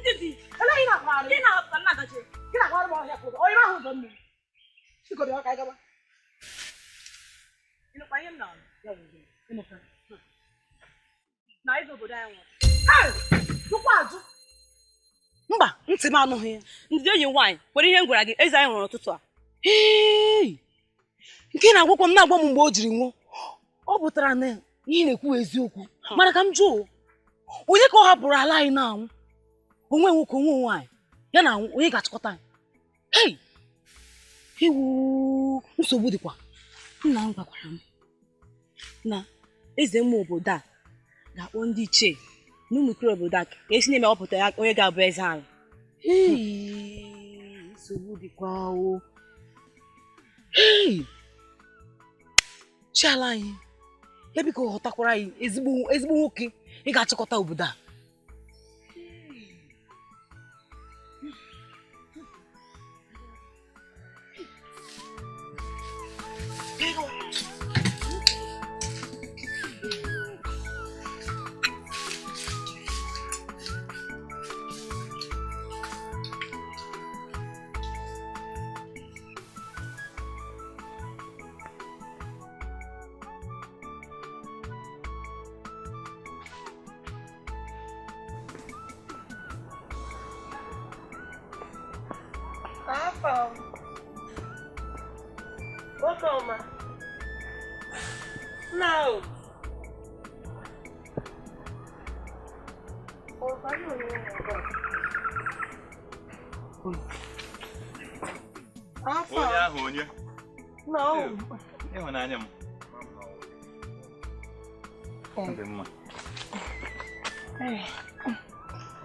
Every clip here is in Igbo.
Ndidi, ele ị na-akwagharị. Ị na-ahapụ ka nna gaje. Gị na-akwagharị m ọhịa ka ụzọ. Onye ahụ ụzọ mmiri. Biko bịa ka anyị gaba. Ịnụkwa ihe m na-anụ? Ya wụ gị. Ịnụkwa. Na eze obodo anyị nwụrụ. Hey! Jụkwa ajụ. Mba, ntị m anụghị ya. Ndidi enyi nwaanyị, kwere ihe m gwara gị, eze anyị nwụrụ n'ụtụtụ a. Hey! Nke na-agwakwa m na-agwa m mgbe o jiri nwụọ. Ọ pụtara na ihe na-ekwu eziokwu. Mana ka m jụọ, onye ka ọ hapụrụ ala anyị na-anwụ? Onwe nwoke, onwe nwaanyị, ya na onye ga-achịkọta anyị. Hei! Ewu, nsogbu dịkwa. Nna m gwakwara m na eze mma obodo a ga-akpọ ndị ichie na ụmụ ikoro obodo a ka esi na-eme ọpụta ya onye ga-abụ eze anyị. Hei! Nsogbu dịkwa o. Hei! Chi ala anyị, ya biko ghọtakwara anyị ezigbo ezigbo nwoke ị ga-achịkọta obodo a. Papa, nwoke ọma. Nna o. Papa. Onye ahụ onye? Nna o. Ịhụnanya m. Ọ dị mma.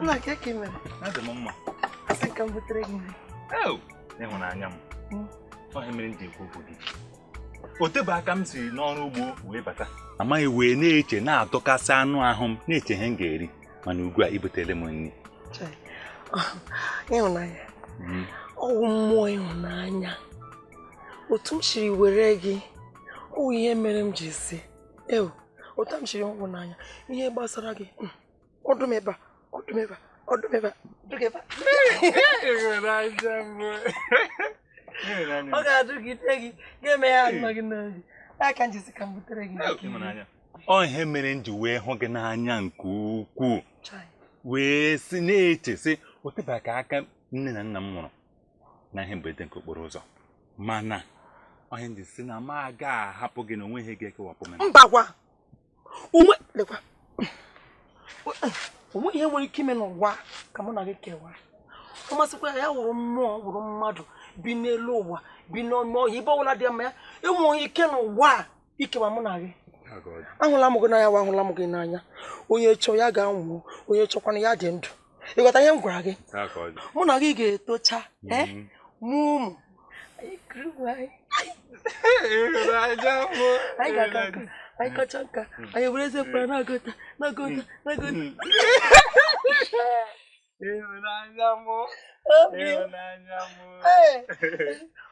Nna ka eke mere? Adị m mma. Asị ka m butere gị nri. Ịhụnanya m. Ọ ihe mere m ji ekwu okwu gị. O tebe aka m si n'ọrụ ugbo wee bata. Amaghị wee na-eche na-adọkasị anụ ahụ m na-eche ihe m ga-eri, mana ugbu a ibutere m nri. Ịhụnanya. Ọ wụ mmụọ ịhụnanya. Otu m siri were gị, ọ wụ ihe mere m ji si. Ew, otu m siri hụ n'anya, ihe gbasara gị, ọdụ m ebe a, ọdụ m ebe a, ọdụ m ebe a, ọdụ m ebe a. Ọ ga-adụgide gị, ga-eme ya anọ gị n'obi. Ya ka m ji si ka m butere gị. Ọ ihe mere m ji wee hụ gị n'anya nke ukwuu. Wee si na-eche sị o tebe aka aka nne na nna m nwụrụ na ihe mberede nke okporo ụzọ, mana ọhịa m ji si na m aga ahapụ gị na onwe ihe ga-ekewapụ m. Mbakwa, onwe lekwa, onwe ihe nwere ike ime n'ụwa ka mụ na gị kewaa. Ọ masịkwa ya, ya wụrụ mmụọ, wụrụ mmadụ bi n'elu ụwa, bi n'ọnụ ọhịa, ibe ọbụla dị mma ya, enweghị ike n'ụwa a ikewa mụ na gị. Ahụla m gị n'anya, wa ahụla m gị n'anya. Onye chọọ ya ga-anwụ, onye chọkwana ya dị ndụ. Ị ghọta ihe m gwara gị? Mụ na gị ga-etocha, mụ ụmụ. Anyị kuru anyị. Anyị ga-aka nka, anyị kacha nka, anyị were eze kpara na-agụta, na-agụta, na-agụta. Ee,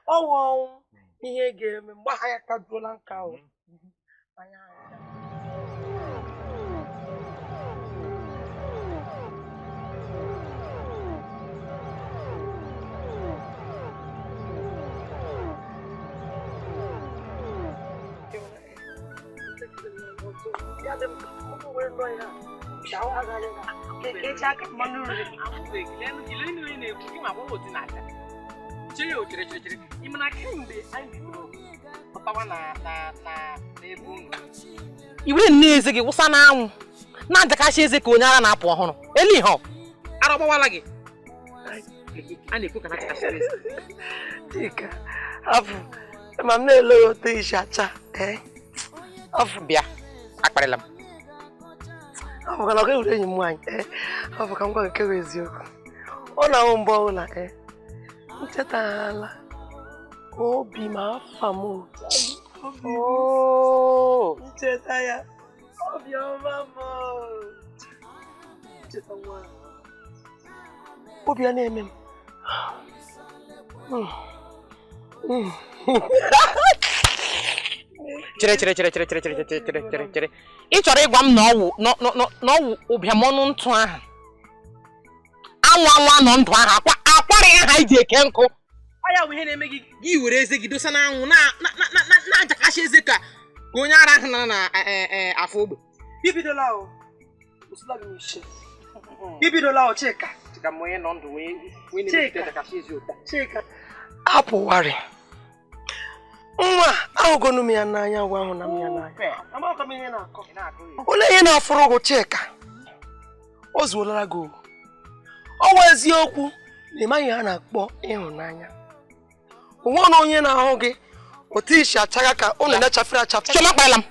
ọnwụ ọnwụ ihe ga-eme mgbe aha ya kajuola nka o. I were nne eze gị wụsa n'anwụ na-adakasị eze ka onye ara na-apụ ọhụrụ elu ihe ara ọgbawala gị a na-ekwu ka na-achakasị eze. Chika, afụ ma m na-ele ya otu isi acha afụ bịa akparịla m. Afụ ka na ọ ga-ewere enyi m nwaanyị afụ ka m gwa nke bụ eziokwu. Ọ na-ahụ mbọ ọbụla nchetaghala obi ma afa m ncheta ya obiọma m ncheta nwa obi ya na-eme m. Chere chere chere chere chere chere chere chere chere ị chọrọ ịgwa m na ọwụ ụbịam ọnụ ntụ ahụ Anwụ anwụ anọ ndụ ahụ akwarị ya ha iji eke nkụ. Ọ ya bụ ihe na-eme gị gị were eze gị dosa n'anwụ na-ajakasị eze ka onye ara ahụ nọ na afọ ogbe. Ibidola o. Usula gị n'isi. Ibidola o Chika. Chika m onye nọ ndụ wee na-emepụta ajakasị ezi ụta. Chika. Apụwarị. Nwa ahụgonu m ya n'anya gwa ahụ na m ya n'anya. Amakwa m ihe na-akọ. Olee ihe na-afụrụ gị Chika? O zuolara gị. Ọ wụ eziokwu na ịmaghị ha na-akpọ ịhụnanya. Onwe na onye na-ahụ gị otu isi achaga ka ụlọ na-achafere achafe. Chioma akparịla m.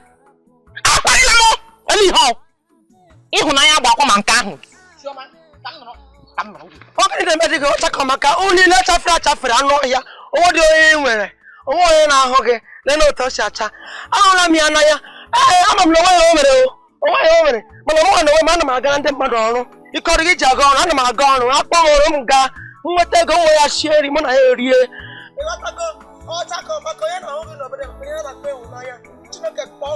Akparịla m! Ele ihe ọ? Ịhụnanya gbakwa ma nke ahụ. Chioma, ka m nọrọ. Ka m nọrọ. Ọ gịnị na-eme dị gị ọcha ka maka ụlọ na-achafere achafere anụ ọhịa onwe dị onye nwere onwe onye na-ahụ gị lena otu o si acha. Ahụla m ya n'anya. Ee, ama m na onwe ya o mere o. Onwe ya o mere mana mụ na onwe m ana m agara ndị mmadụ ọrụ. Ịkọrọ gị ji aga ọrụ, ana m aga ọrụ, akpọ m ọrụ m gaa nweta ego nwe ya shie nri mụ na ya erie. Chineke pụọ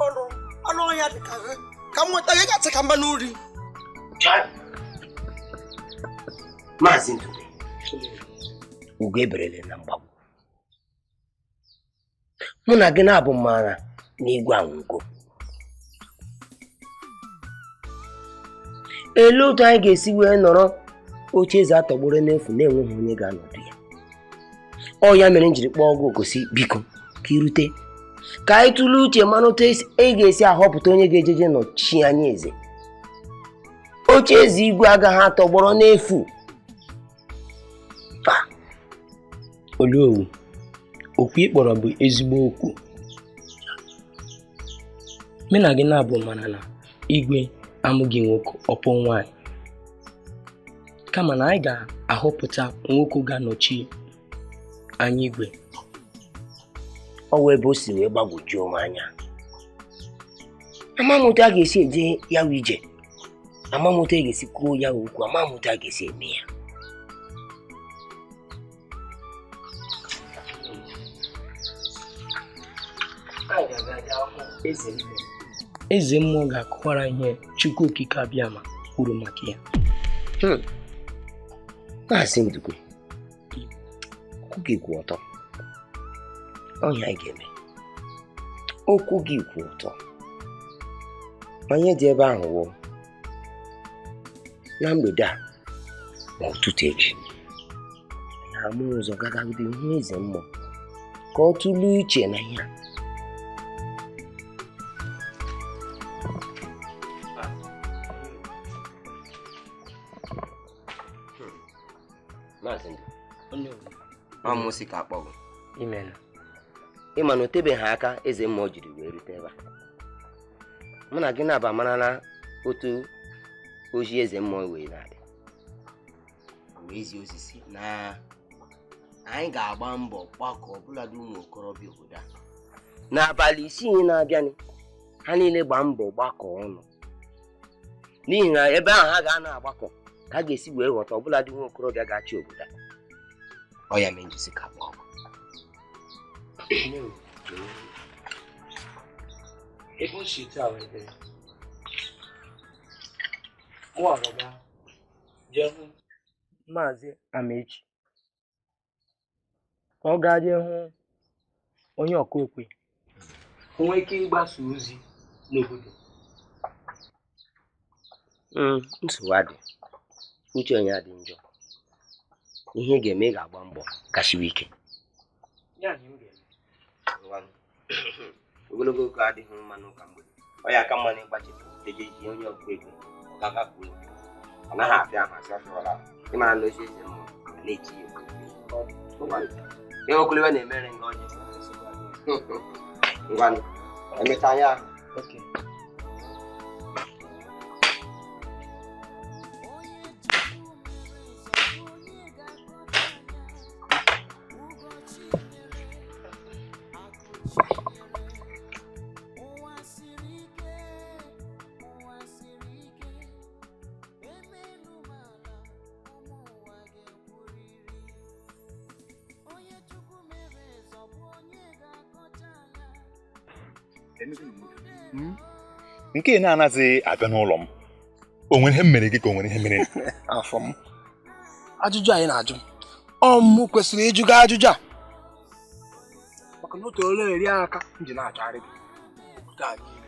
ọnụ anụ ọhịa dị ka gị ka m nweta gị gacha ka mba n'uri. Maazị Ndube, ugo eberele na mgbagwo. Mụ na gị na-abụ maara n'igwe anwụgo. Elee otu anyị ga-esi wee nọrọ oche eze atọgburu n'efu na-enweghị onye ga-anọdụ ya? Ọ ya mere m jiri kpọọ gị oku sị biko ka irute ka anyị tụlee uche mara otu ị ga-esi ahọpụta onye ga-ejeje nọchi anya eze. Oche eze igwe agaghị atọgbọrọ n'efu. Oluowu, okwu ị kpọrọ bụ ezigbo okwu. Mụ na gị na-abụ mara na igwe amụghị nwoke ọpụ nwaanyị, kama na anyị ga-ahọpụta nwoke ga-anọchi anya igwe. Ọ wụ ebe o si wee gbagwojuo m anya. Ama m otu a ga-esi eje ya wụ ije, ama m otu a ga-esi kwuo ya okwu, ama m otu a ga-esi eme ya. Eze mmụọ ga-akọwara ihe Chukwu Okike Abịama kwuru maka ya. Maazị Ndukwe, okwu gị kwụ ọtọ. Ọhịa anyị ga-eme. Okwu gị kwụ ọtọ. Ma ihe dị ebe ahụ wụ na mgbede a ma ụtụtụ echi na-ama ụzọ gagagide ihu eze mmụọ ka ọ tụlee uche na ihe a. Ọ mụ si ka akpọ gị. Imela. Ị ma na o tebeghị aka eze mmụọ jiri wee rute ebe a. Mụ na gị na-aba mara na otu ozi eze mmụọ wee na-adị. Wee zi osisi na anyị ga-agba mbọ gbakọ ọbụladị ụmụ okorobịa obodo a. N'abalị 6 na-abịanị, ha niile gbaa mbọ gbakọ ọnụ. N'ihi na ebe ahụ ha ga-ana agbakọ ka a ga-esi wee ghọta ọbụladị nwa okorobịa ga-achị obodo a. Ọ ya mere njisi ka akpọ ọgụ. Ebe o si taa wee dịrị, mụ agaga jee hụ Maazị Amaechi ka ọ gaa jee hụ onye ọka okwe o nwee ike ịgbasa ozi n'obodo. Nsogbu adị, uche onye adị njọ. Ihe ị ga-eme, ị ga-agba mbọ kasiwe ike. Ogologo oge adịghị mma n'ụka mgbede. Ọ ya aka mma na ịgbachipụ eje ji onye ọkụ ego ọ gaga kwuo. Ọ naghị apịa ahụ asị afịọla. Ịmara na ozi eze mmụọ na-echi ya ekwe. Ihe okolowe na-emere nga ọjị. Ngwanụ, emechaa anya ahụ. Nke na-anaghị abịa n'ụlọ m O nwere ihe m mere gị ka o nwere ihe mere? Afọ m. Ajụjụ anyị na-ajụ. Ọ mụ kwesịrị ịjụ gị ajụjụ a. Maka na otu ole eri aka m ji na-achọgharị gị. Obodo a niile.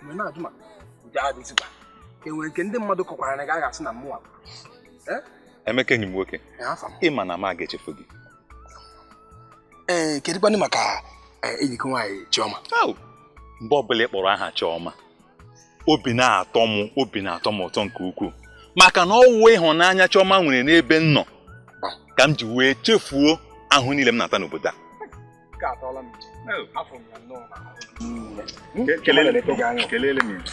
Mgbe na-ajụ ma ụdị adịzikwa. E nwere nke ndị mmadụ kọkwara na gị a ga-asị na mụnwa. Emeka enyi m nwoke, ị ma na m aga echefu gị. Ee, kedụkwanụ maka enyi gị nwaanyị Chioma? Mgbe ọbụla ị kpọrọ aha Chioma, obi na-atọ m ụtọ nke ukwuu maka na ọwụwa ịhụnanya Chioma nwere n'ebe m nọ ka m ji wee chefuo ahụ niile m na-ata n'obodo a. Kelele m.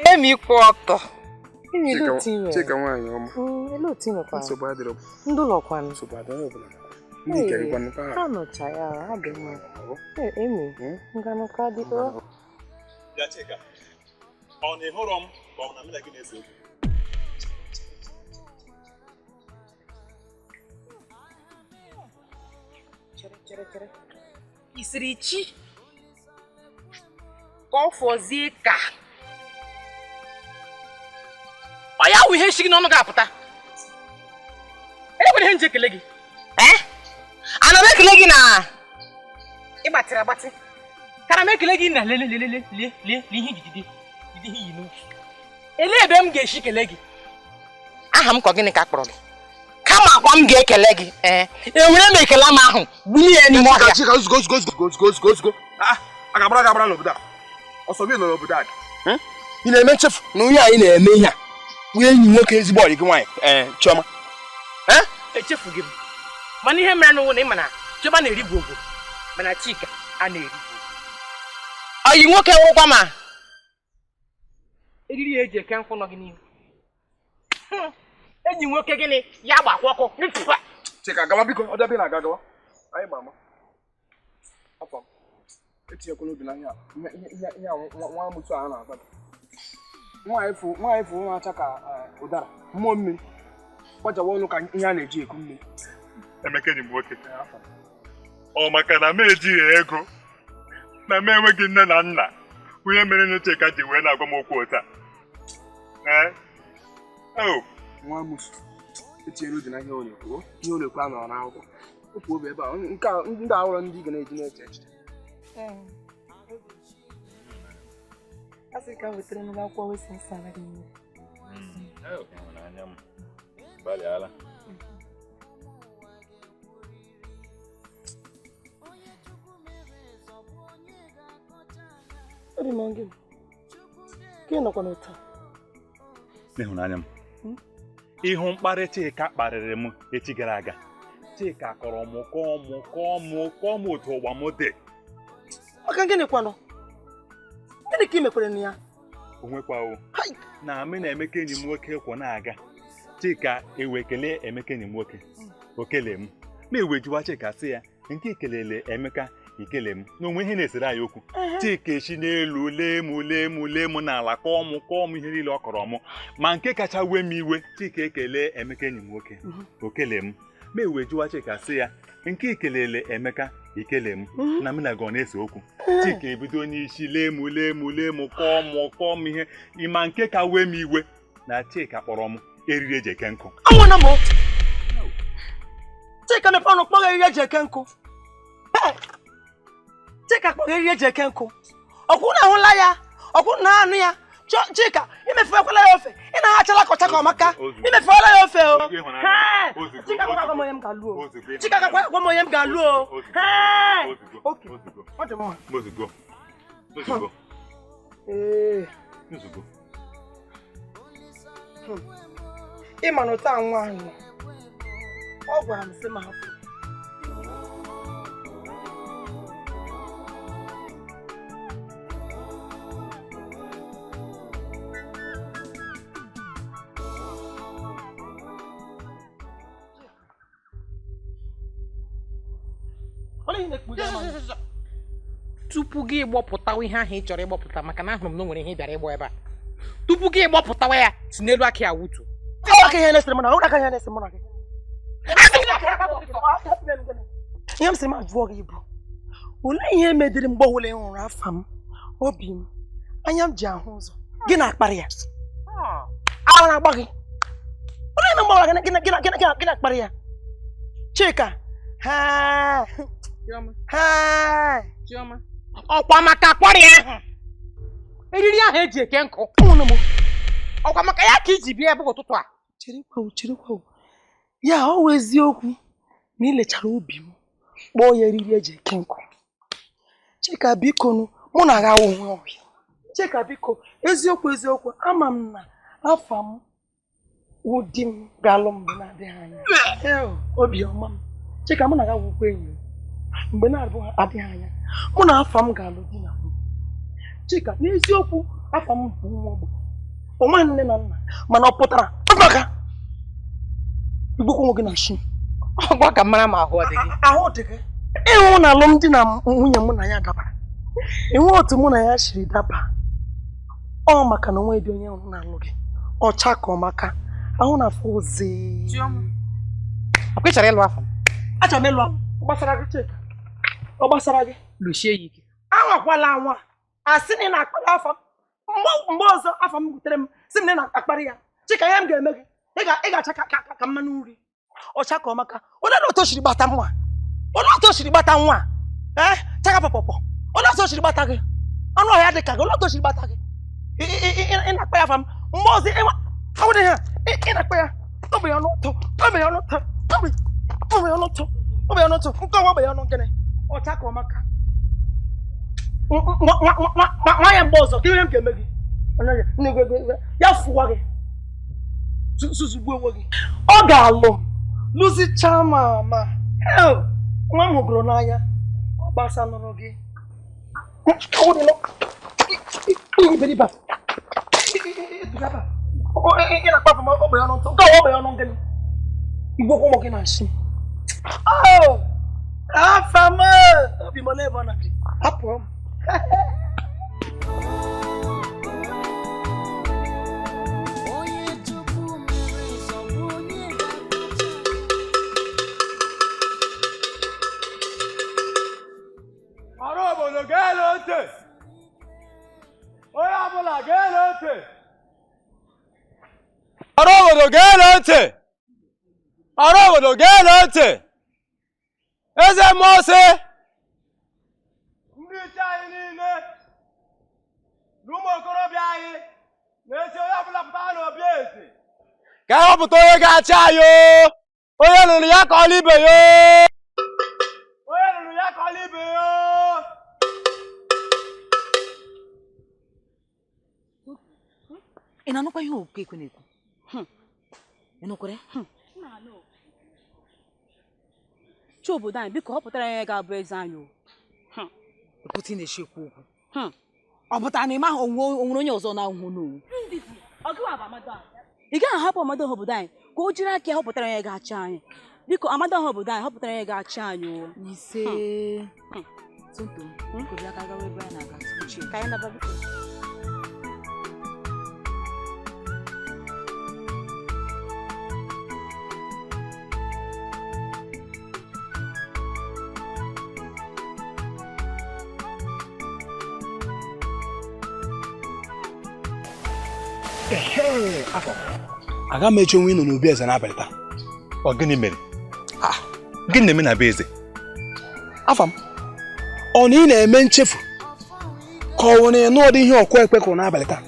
Emi kwụ ọtọ. Chika nwaanyị ọma. Nsogbu adịrọ. Ndị ụlọ kwanụ. Nsogbu adịrọ ọbụla. Ndị ikere kwanụ taa. Ha nọcha ya, ha dị mma. Emi, nganụkwa dị o. Ya Chika, ọ na ịhụrọ m ka ọ na mụ na gị na-ese okwu? Chere, chere. Isiri chi ka ọ fọzie ka ọ ya wụ ihe shi gị n'ọnụ ga-apụta. Elekwere ihe nje ekele gị. Ana m ekele gị na ị gbatịrị agbatị. Kara m ekele gị na lelelelele lee lee ihe jidide jide ihe yi n'ukwu. Elee ebe m ga-esi kele gị? Aha m ka gịnị ka akpọrọ gị? Kama akwa m ga-ekele gị. Enwere m ekele m ahụ gbunye ya n'ime ọhịa. Chika, ozugbo ozugbo ozugbo ozugbo ozugbo. A ga-agbara gị agbara n'obodo a. Ọsọ gị nọ n'obodo a. Ị na-eme nchefu na onye anyị na-eme ihe a. Nwunye enyi nwoke ezigbo ọyị gị nwaanyị Chioma. Echefughị m. Mana ihe mere n'ụwa na ị ma na Chioma na-eri gwogwo mana Chika a na-eri gwogwo. Ọyị nwoke nwụkwa ma eriri ya eji eke nkwụ nọ gị n'ihu. Enyi nwoke gịnị ya gbakwa ọkụ. Chika gawa biko, ọ dịbe na-aga gawa. Anyị ma ama. Afọ m. Etinyekwala obi n'anya ihe nwa amụtụ a na-agba gị. Nwaanyị fụ nwa acha ka ụdara mmụọ mmiri gbajawa ọnụ ka ihe a na-eji eku mmiri. Emeka enyi m nwoke, ọ maka na m ejighị ego na m enweghị nne na nna onye mere na Chika ji wee na-agwa m okwu ụta. Nwa amụsụ etinyere obi na ihe ọ na-ekwu ihe ọ na-ekwu a nọrọ n'akwụkwọ okwu obi ebe a nke ndị ahụrụ ndị ga na-eji na-eche echiche. Asị ka m wetara m akwụkwọ wee sị nsala gị mmiri. Ịhụnanya m gbalịala. Ọ dị m gị. Ka ị nọkwa n'ụta. Ịhụnanya m. Ịhụ mkparị Chika kparịrị m echi gara aga. Chika kọrọ m kọọ m kọọ m kọọ m otu ụwa m dị. Maka gịnị kwanụ? Gịnị ka ị mekwere na ya? O nwekwa o. Na mụ na Emeka enyi m nwoke kwụ na-aga. Chika ewe kelee Emeka enyi m nwoke. O kelee m. Ma ewejuwa Chika sị ya nke ikelele Emeka ikele m na onwe ihe na-esere anyị okwu. Chika esi n'elu lee m lee m lee m n'ala kọọ m kọọ m ihe niile ọ kọrọ m. Ma nke kacha wee m iwe Chika ekelee Emeka enyi m nwoke. O kelee m. Ma ewejuwa Chika sị ya nke ikelele Emeka ikele m na mụ na gị ọ na-ese okwu. Chika ebido n'isi lee m lee m lee m kọọ m kọọ m ihe ịma nke ka wee m iwe na Chika kpọrọ m eriri eji eke nkụ. Anwụna m. Chika mepe ọnụ kpọrọ eriri eji eke nkụ. Chika kpọrọ eriri eji eke nkụ. Ọkwụ na ahụla ya, ọkwụ na anụ ya. Chika, imefekwala ya ofe. Ị na-achala ka ọcha ka ọmaka. Imefekwala ya ofe o. Chika gwa m onye m ga-alụ o. Chika gwa m onye m ga-alụ o. Okay. Ọ dị mma. Ozugbo. Ozugbo. Ee. Ozugbo. Ị ma na ụta nwa ahụ. Ọ gwara m sị m hapụ. Tupu gị gbọpụtawa ihe ahụ ị chọrọ ịgbọpụta maka na ahụrụ m na o nwere ihe ị bịara ịgbọ ebe a. Tupu gị gbọpụtawa ya si n'elu aka ya wutu. Ihe m sịrị m ajụọ gị bụ olee ihe medịrị mgbe ọbụla ị hụrụ afa m Obi m, anya m ji ahụ ụzọ. Gị na-akparị ya. Ara na-agba gị. Onye na mgbara gị gị na-akparị ya. Chika. Ha. Chioma. Ha. Chioma. Ọkwa maka akparị ahụ. Eriri ahụ eji eke nkụ. Ọkwa maka ya ka iji bịa ebe ụtụtụ a. Cherekwa. Ya ọ wụ eziokwu na ị lechara obi m kpọọ ya eriri eji eke nkụ. Chika biko nụ, mụ na agha onwe ọhịa. Chika biko, eziokwu ama m na afa m ụdị m ga-alụ mgbe na-adịghị anya. Obiọma m. Chika mụ na agha wụkwa enyi m mgbe na-adịghị anya. Mụ na afa m ga-alụ di na nwunye. Chika n'eziokwu afa m bụ nwa ogbenye. O nweghị nne na nna mana ọ pụtara maka igbukwa onwe gị na shi. Ọgwa ka mara ma ahụ ọ dị gị. Ahụ dị gị. Ịhụ na alụmdi na nwunye mụ na ya dabara. Enwe otu mụ na ya siri daba. Ọ maka na onwe dị onye na-alụ gị. Ọcha ka ọmaka. Ahụ na-afụ ozi. Ọkwa ị chọrọ ịlụ afọ m? Achọrọ m ịlụ afọ. Ọ gbasara gị Chika. Ọ gbasara gị. Lụchie ya ike. Anwakwala anwa. Asị na ị na-akparị afọ m. Mgbe ọzọ afọ m butere m sị m na ị na-akparị ya. Chika ihe m ga-eme gị. Ị ga-acha ka mmanụ nri. Ọcha ka ọmaka. Olee otu o siri gbata nwa? Olee otu o siri gbata nwa? Ee, chaka pọpọpọ. Olee otu o siri gbata gị? Anụ ọhịa dị ka gị. Olee otu o siri gbata gị? Ị na-akpa ya afa m. Mgbe ọzọ ị na-akpa ya. Obe ya n'ụtọ. Obe ya n'ụtọ. Obe ya n'ụtọ. Obe ya n'ụtọ. Nke ọnwa obe ya n'nkene. Ọcha ka ọmaka. Nwa ya mgbe ọzọ ka ihe m ga-eme gị. Ya fụwa gị. Zuzugbuo onwe gị. Ọ ga-alụ m. Lụzichaa m ama. Nwa m hụgoro n'anya. Ọ gbasanụrụ gị. Ị na-akpapụ m ogbe ọnụ ntụ. Nke ogbe ọnụ gịnị? Igbokwu ụmụ gị na-asị. Afa m! Obi m n'ebe ọ na-adị. Hapụrụ m. Onye ọbụla ga-ele ntị. Ọrụ obodo ga-ele ntị. Ọrụ obodo ga-ele ntị. Eze mmụọ sị ndị iche anyị niile na ụmụ okorobịa anyị na-esi onye ọbụla pụta n'obi eze ka e họpụta onye ga-achị anyị o. Onye lụrụ ya ka ọla ibe ya o. Onye lụrụ ya ka ọla ibe ya o. Ị na-anụkwa ihe okwu ekwe na-ekwu? Ị nụkwara? Chi obodo anyị biko họpụtara ya ga-abụ eze anyị o. Okwuti na-eshi ekwu okwu. Ọ pụtara na ị maghị onwere onye ọzọ na-ahụhụ n'owu. Ị gaghị ahapụ Amadioha obodo anyị ka o jiri aka ya họpụtara ya ga-achị anyị. Biko Amadioha obodo anyị họpụtara ya ga-achị anyị o. Ise. Tonto, nkụzi aka gawa ebe anyị na-aga tupu chi. Ka anyị naba biko. Aga m eche onwe ị nọ n'obi eze n'abalị taa. Ọ gịnị mere? Gịnị na-eme na be eze? Afa m, ọ na ị na-eme nchefu ka ọ wụ na ị nụọ dị ihe ọkụ ekwe kụrụ n'abalị taa?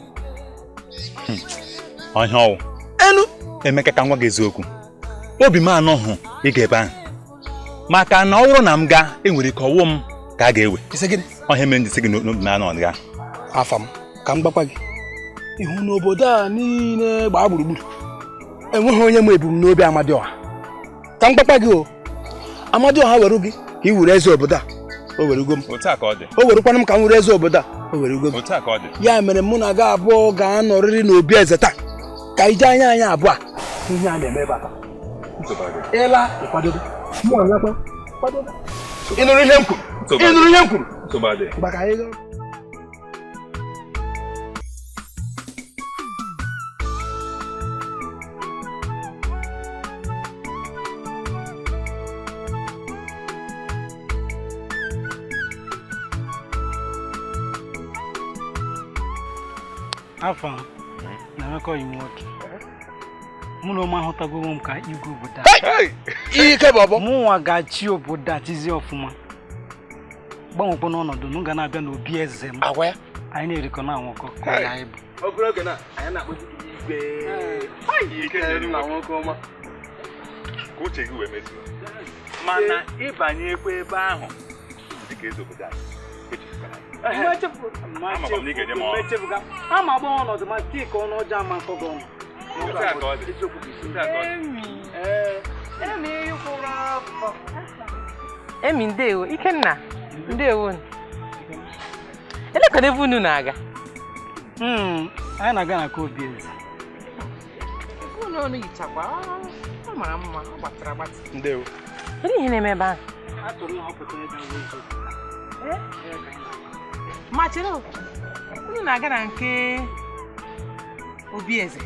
Ọhịa ọwụ. Enu. Emeka ka m gwa gị eziokwu. Obi m anọghị ịga ebe ahụ. Maka na ọ bụrụ na m gaa, enwere ike ọwụ m ka a ga-ewe. Ọhịa mere m ji sị gị n'obi m anọ gaa. Afa m, ka m gbakwa gị. Ihu n'obodo a niile gbaa gburugburu enweghị onye ma ebumnobi Amadioha. Ka m gbakwa gị o, Amadioha were gị ka ị were eze obodo a, o werugo m. O werekwanụ m ka m were eze obodo a, o werugo m. Ya mere mụ na gị abụọ ga-anọrịrị n'obi eze taa ka ije anya anyị abụọ ihe a na-eme ebe a taa. Ịla ịkwadobe. Mụ alakwa kwadobe. Ị nụrụ ihe m kwuru? Ị nụrụ ihe m kwuru? Maka anyị gaa. Afọ m na-emekọ yi nwoke. Mụ na ụmụ ahụtago onwe m ka igwe obodo a. Ike bọbọ. Mụ nwa ga-achị obodo a chizie ọfụma. Gbanwekwa n'ọnọdụ na m ga na-abịa n'obi eze m. Anyị na-erikọ na anwụkọ ka ọ ya ịbụ. Obere oge na anyị na-akpọzi igwe. Ike na nwoke ọma. Ka uche gị wee mezuo. Mana ịbanyekwa ebe ahụ dịka eze obodo anyị. Ama agbanwe ọnọdụ ma chika ọnụ ọjọọ ama nkọ gị ọnụ. Emi ndewo, Ikenna ndewo. Elekwana ebe unu na-aga? Anyị na-aga na nke obi eze. Unu ọnụ yichakwa, ọ mara mma, ọ gbatịrị agbatị. Ndewo. Kedu ihe na-eme ebe ahụ? A chọrọ nhọpụta ebe ahụ. Ma chere, unu na-aga na nke obi eze.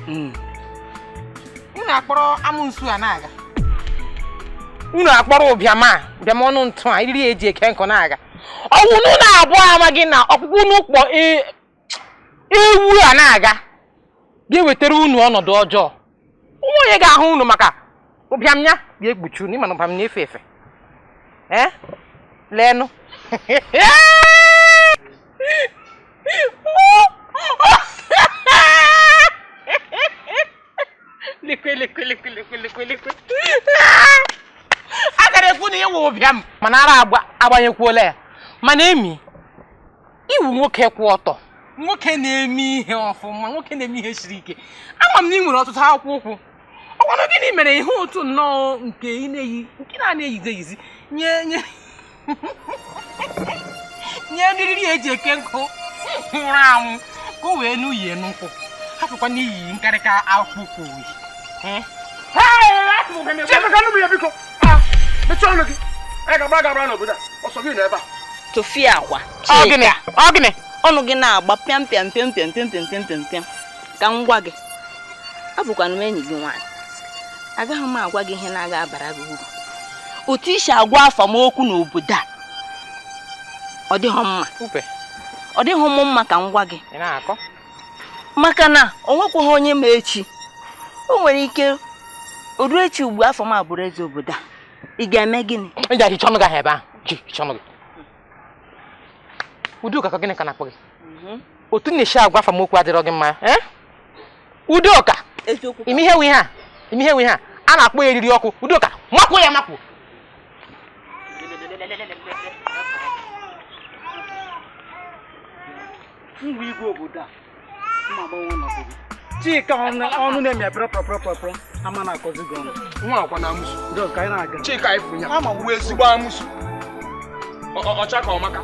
Unu akpọrọ amụnsu a na-aga. Unu akpọrọ ụbịam a, ụbịam ọnụ ntụ a, eriri eji eke nkụ na-aga. Ọwụ unu na-abụọ amaghị na ọkpụkpụ unu kpọ ewu a na-aga ga-ewetara unu ọnọdụ ọjọọ. Ụmụ onye ga-ahụ unu maka ụbịam ya ga-ekpuchi unu, ịma na ụbịam na-efe efe. Ee? Leenụ. Lekwe lekwe lekwe lekwe lekwe lekwe. A gara ekwu na ịwụ ụbịam mana ara agbanyekwuola ya. Mana Emi, iwu nwoke kwụ ọtọ, nwoke na-eme ihe ọfụma, nwoke na-eme ihe siri ike. Ama m na ị nwere ọtụtụ akwụkwọ ụkwụ. Ọkwanụ gịnị mere ihe otu nnọọ nke ị na-eyi nke na-eyizi eyizi nye nye nye eriri eji eke nkụ nwụrụ anwụ ka o wee n'uhie n'ụkwụ hapụkwa n'iyi nkarịka akwụkwọ oyi. Chika nụ ya biko. Mechie ọnụ gị. Anyị ga-agbara gị agbara n'obodo a. Ọsọ gị nọ ebe a. Tụfie akwa. Ọ gịnị? Ọ gịnị? Ọnụ gị na-agba pịam pịam pịam pịam pịam pịam pịam pịam pịam. Ka m gwa gị, abụkwana m enyi gị nwaanyị. Agaghị m agwa gị ihe na-aga abara gị uru. Otu isi agwa afa m okwu n'obodo a, ọ dịghị mma. Ọ dịghị m mma ka m gwa gị. Maka na o nwekwaghị onye ma echi. O nwere ike o ruo echi ugbu afọ m abụrụ eze obodo a. Ị ga-eme gịnị? Ị ga-ehicha ọnụ gị ahụ ebe ahụ. Ji hicha ọnụ gị. Udoka ka gịnị ka na-akpọ gị? Otu na-esi agwa afa m okwu adịrọ gị mma. Udoka! Ime ihe nwe ihe a? Ime ihe nwe ihe a? A na-akpọ ya eriri ọkụ. Udoka, makwuo ya makwuo. Ngwa igwe obodo a, mma agbanwe ọnọdụ gị. Chika ọnụ na-emi pịrọ ama na-akọzi gị ọnụ. Nwa akwa na amụsụ. Ka anyị na-aga. Chika ịfụ ya. Ama wuo ezigbo amụsụ. Ọcha ka ọmaka.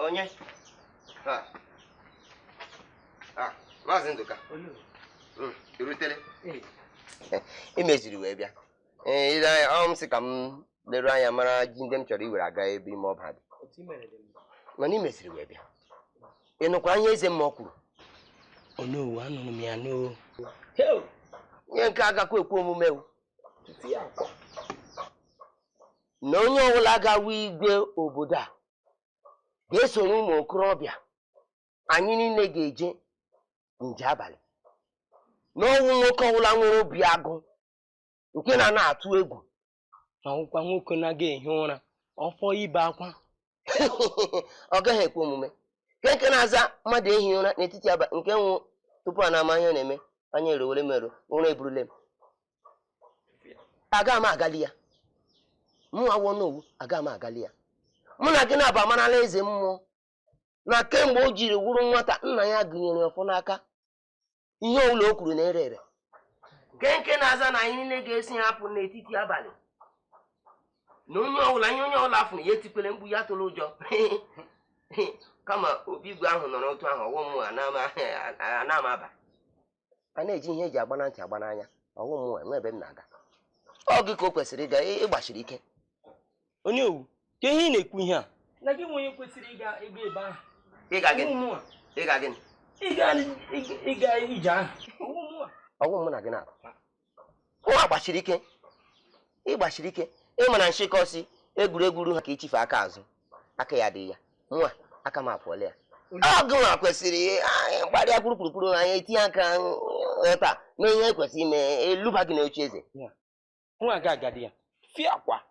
Onye? Maazị Ndụka, erutele? I meziri wee bịa. Ee, ile anya, ọ m sị ka m leruo anya mara ji ndị m chọrọ iwere aga ebe ime ọba dị. Mana i meziri wee bịa. Ị nụkwa ihe eze mmụọ kwuru? Onowu, anụrụ m ya n'o. Ihe nke agakwa ekwe omume o. Na onye ọbụla gawa igwe obodo a ga-esoro ụmụ okorobịa anyị niile ga-eje nje abalị. N'ọnwụ nwoke ọbụla nwere obi agụ nke na atụ egwu ma nwụkwa nwoke na-aga ehi ụra ọfọ ibe akwa ọ gaghị ekwe omume. Nke na-aza mmadụ ehi ụra n'etiti abalị nke nwụ tupu a na-ama ihe na-eme anya erewere m ero ụra eburule m. Aga m agali ya. Mụ awọ n'owu aga m agali ya. Mụ na gị na-aba amarala eze mmụọ na kemgbe o jiri wuru nwata nna ya gụnyere ọfọ n'aka ihe ọbụla o kwuru na-ere ere. Nke na-aza na anyị niile ga-esi hapụ n'etiti abalị na onye ọbụla ihe onye ọbụla fụrụ ya etikwele mkpu ya tụrụ ụjọ kama obi igwe ahụ nọrọ otu ahụ ọwụ mmụọ ana m aba. A na-eji ihe eji agba na ntị agba n'anya. Ọwụ mụnwa enwe ebe m na-aga. Ọ gị ka o kwesịrị ịga, ịgbachiri ike. Onye owu, ka ihe ị na-ekwu ihe a? Na gị nwe onye kwesịrị ịga ebe ahụ. Ịga gịnị? Ịga gịnị? Ịga ije ahụ. Ọwụ mụ na gị na-abụ. Nwa gbachiri ike. Ịgbachiri ike. Ịma na nshịkọsị egwuregwu ha ka ichife aka azụ. Aka ya dị ya. Nwa aka m apụọla ya. Ọ gị nwa kwesịrị mgbarịa kwurukwurukwuru anya etinye aka taa mee ihe ekwesịrị ime eluba gị n'oche eze. Nwa aga agadi ya. Fie akwa.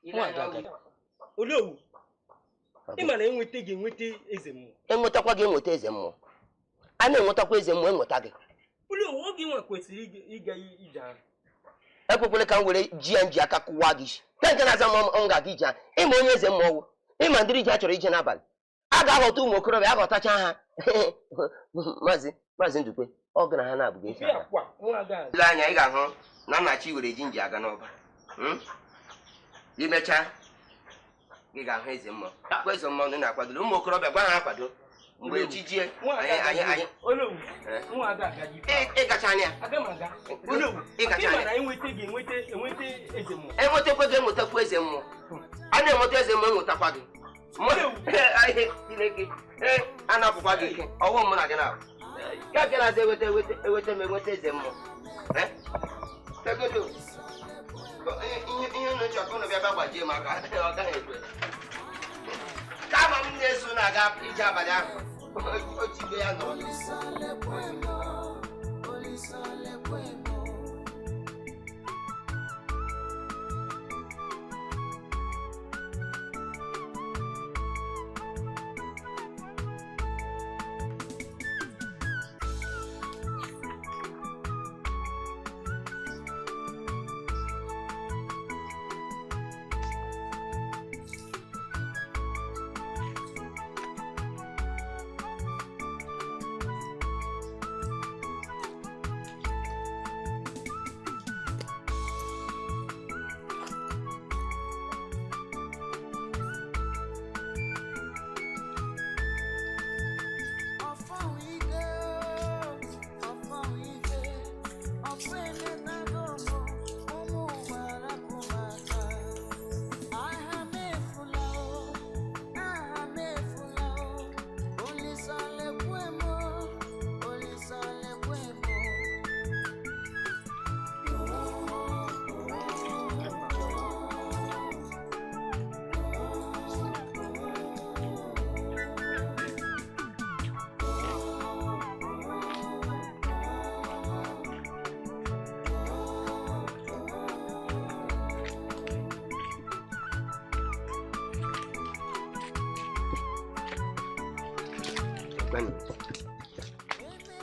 Nwa aga agadi. Olee ị ma na enweta gị enweta eze mmụọ. Enwetakwa gị enweta eze mmụọ. A na-enwetakwa eze mmụọ enweta gị. Olee oge nwa kwesịrị ịga ije ahụ? Ekwekwele ka m were ji ya nji aka kụwa gị isi. Ka nke na-aza m ga-aga ije ahụ. Ịma onye eze mmụọ wụ. Ịma ndịrị ji a chọrọ ije n'abalị. A ga-aghọta ụmụ okorobịa aghọtacha ha. Maazị Ndukwe, ọ gị na ha na-abụghị esi aga. Ile anya ị ga-ahụ na nna chi were ji nji aga n'ọba. Imechaa gị ga-ahụ eze mmụọ. Akwa eze mmụọ na-akwadoro ụmụ okorobịa gwa ha akwado mgbe chi jie anyị ịgacha anya enwetakwa gị enwetakwa eze mmụọ. A na-enweta eze mmụọ enwetakwa gị. Chineke a na-apụkwa gị ike ọwụ mụ na gị na ya bịara aza eweta eweta m enweta eze mmụọ. Ihe unu chọrọ ka unu bịa bịa gbajie m aka ọ gaghị ekwe. Kama m na-eso na-aga ije abalị ahụ otu igwe ya nọrọ.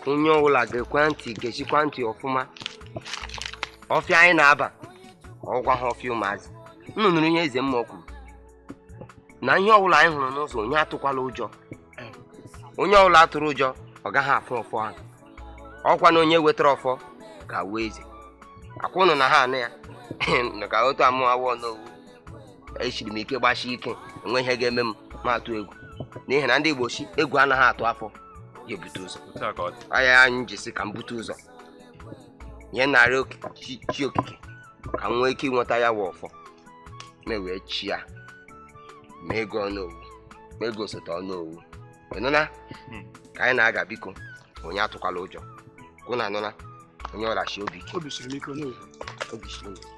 Onye ọbụla ga-ekwe ntị ga-echikwa ntị ọfụma. Ọfịa anyị na-aba ọgwa ha ọfịa ụmụazị. Unu nụrụ ihe eze mmụọ kwuru na ihe ọbụla anyị hụrụ n'ụzọ onye atụkwala ụjọ. Onye ọbụla atụrụ ụjọ ọ gaghị afụ ọfọ ahụ. Ọkwa na onye wetara ọfọ ga-awụ eze. Akwụnụ na ha anụ ya ka otu amụ awọ n'owu. Echiri m ike gbasie ike enwe ihe ga-eme m ma atụ egwu n'ihi na ndị Igbo si egwu anaghị atụ afọ ya ebute ụzọ. Anya anyị jisi ka m bute ụzọ nye narị chi okike ka m nwee ike ịnweta ya wụ ọfọ ma wee chi ya ma ego ọnụowu ma ego osote ọnụowu. Ịnụna ka anyị na-aga biko onye atụkwala ụjọ. Kwụ na anụna onye ọrachi obi ike. Obi siri m ike ọnụowu. Obi siri m ike.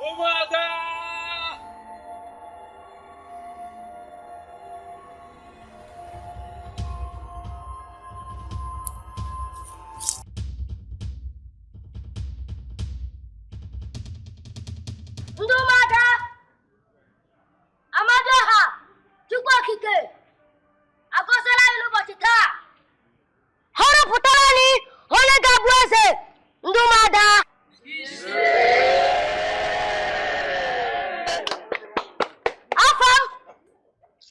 Ụmụada! Ndị ụmụada Amadioha Chukwu Okike agọziela anyị n'ụbọchị taa. Họrọpụtara anyị onye ga-abụ eze ndị ụmụada. Afọ m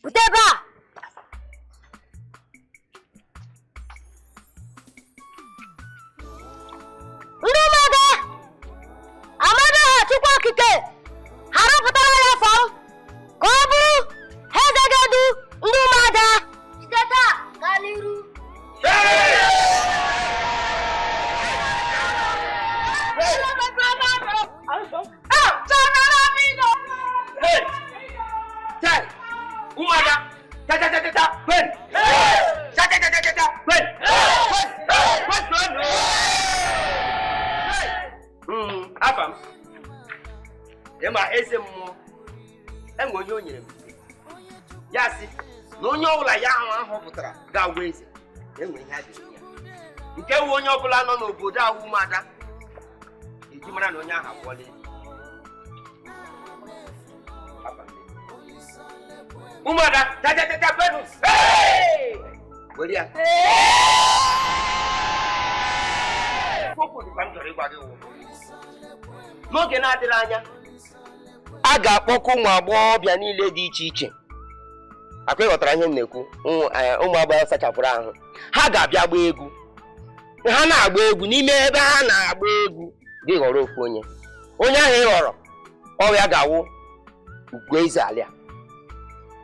pụta ebe a. Ndị ụmụada Amadioha Chukwu Okike harọpụtara ya afọ m ka ọ bụrụ eze ga-edu ndị ụmụada site taa gaa n'iru. Ụmụada! Ta ta ta ta ta! Kwen! Ta ta ta ta ta ta! Kwen! Kwen! Kwen! Kwen! Afa m. Ịma eze mmụọ enwe onye o nyere m ya sị na onye ọbụla ya ahụ ahọpụtara ga-agwa eze enwe ihe a ga-enye ya nke wu onye ọbụla nọ n'obodo ahụ ụmụada eji mara na onye ahụ agwọla eze. Ụmụada tatatata kwenu were ya okwu dịkwa m chọrọ ịgwa gị wụ n'oge na-adịghị anya a ga-akpọkọ ụmụ agbọghọbịa niile dị iche iche akwa ịghọtara ihe m na-ekwu ụmụ agbọghọ sachapụrụ ahụ ha ga-abịa gbaa egwu ha na-agba egwu n'ime ebe ha na-agba egwu gị ghọrọ ofu onye onye ahụ ị ghọrọ ọrịa ga-awụ ugwu eze ala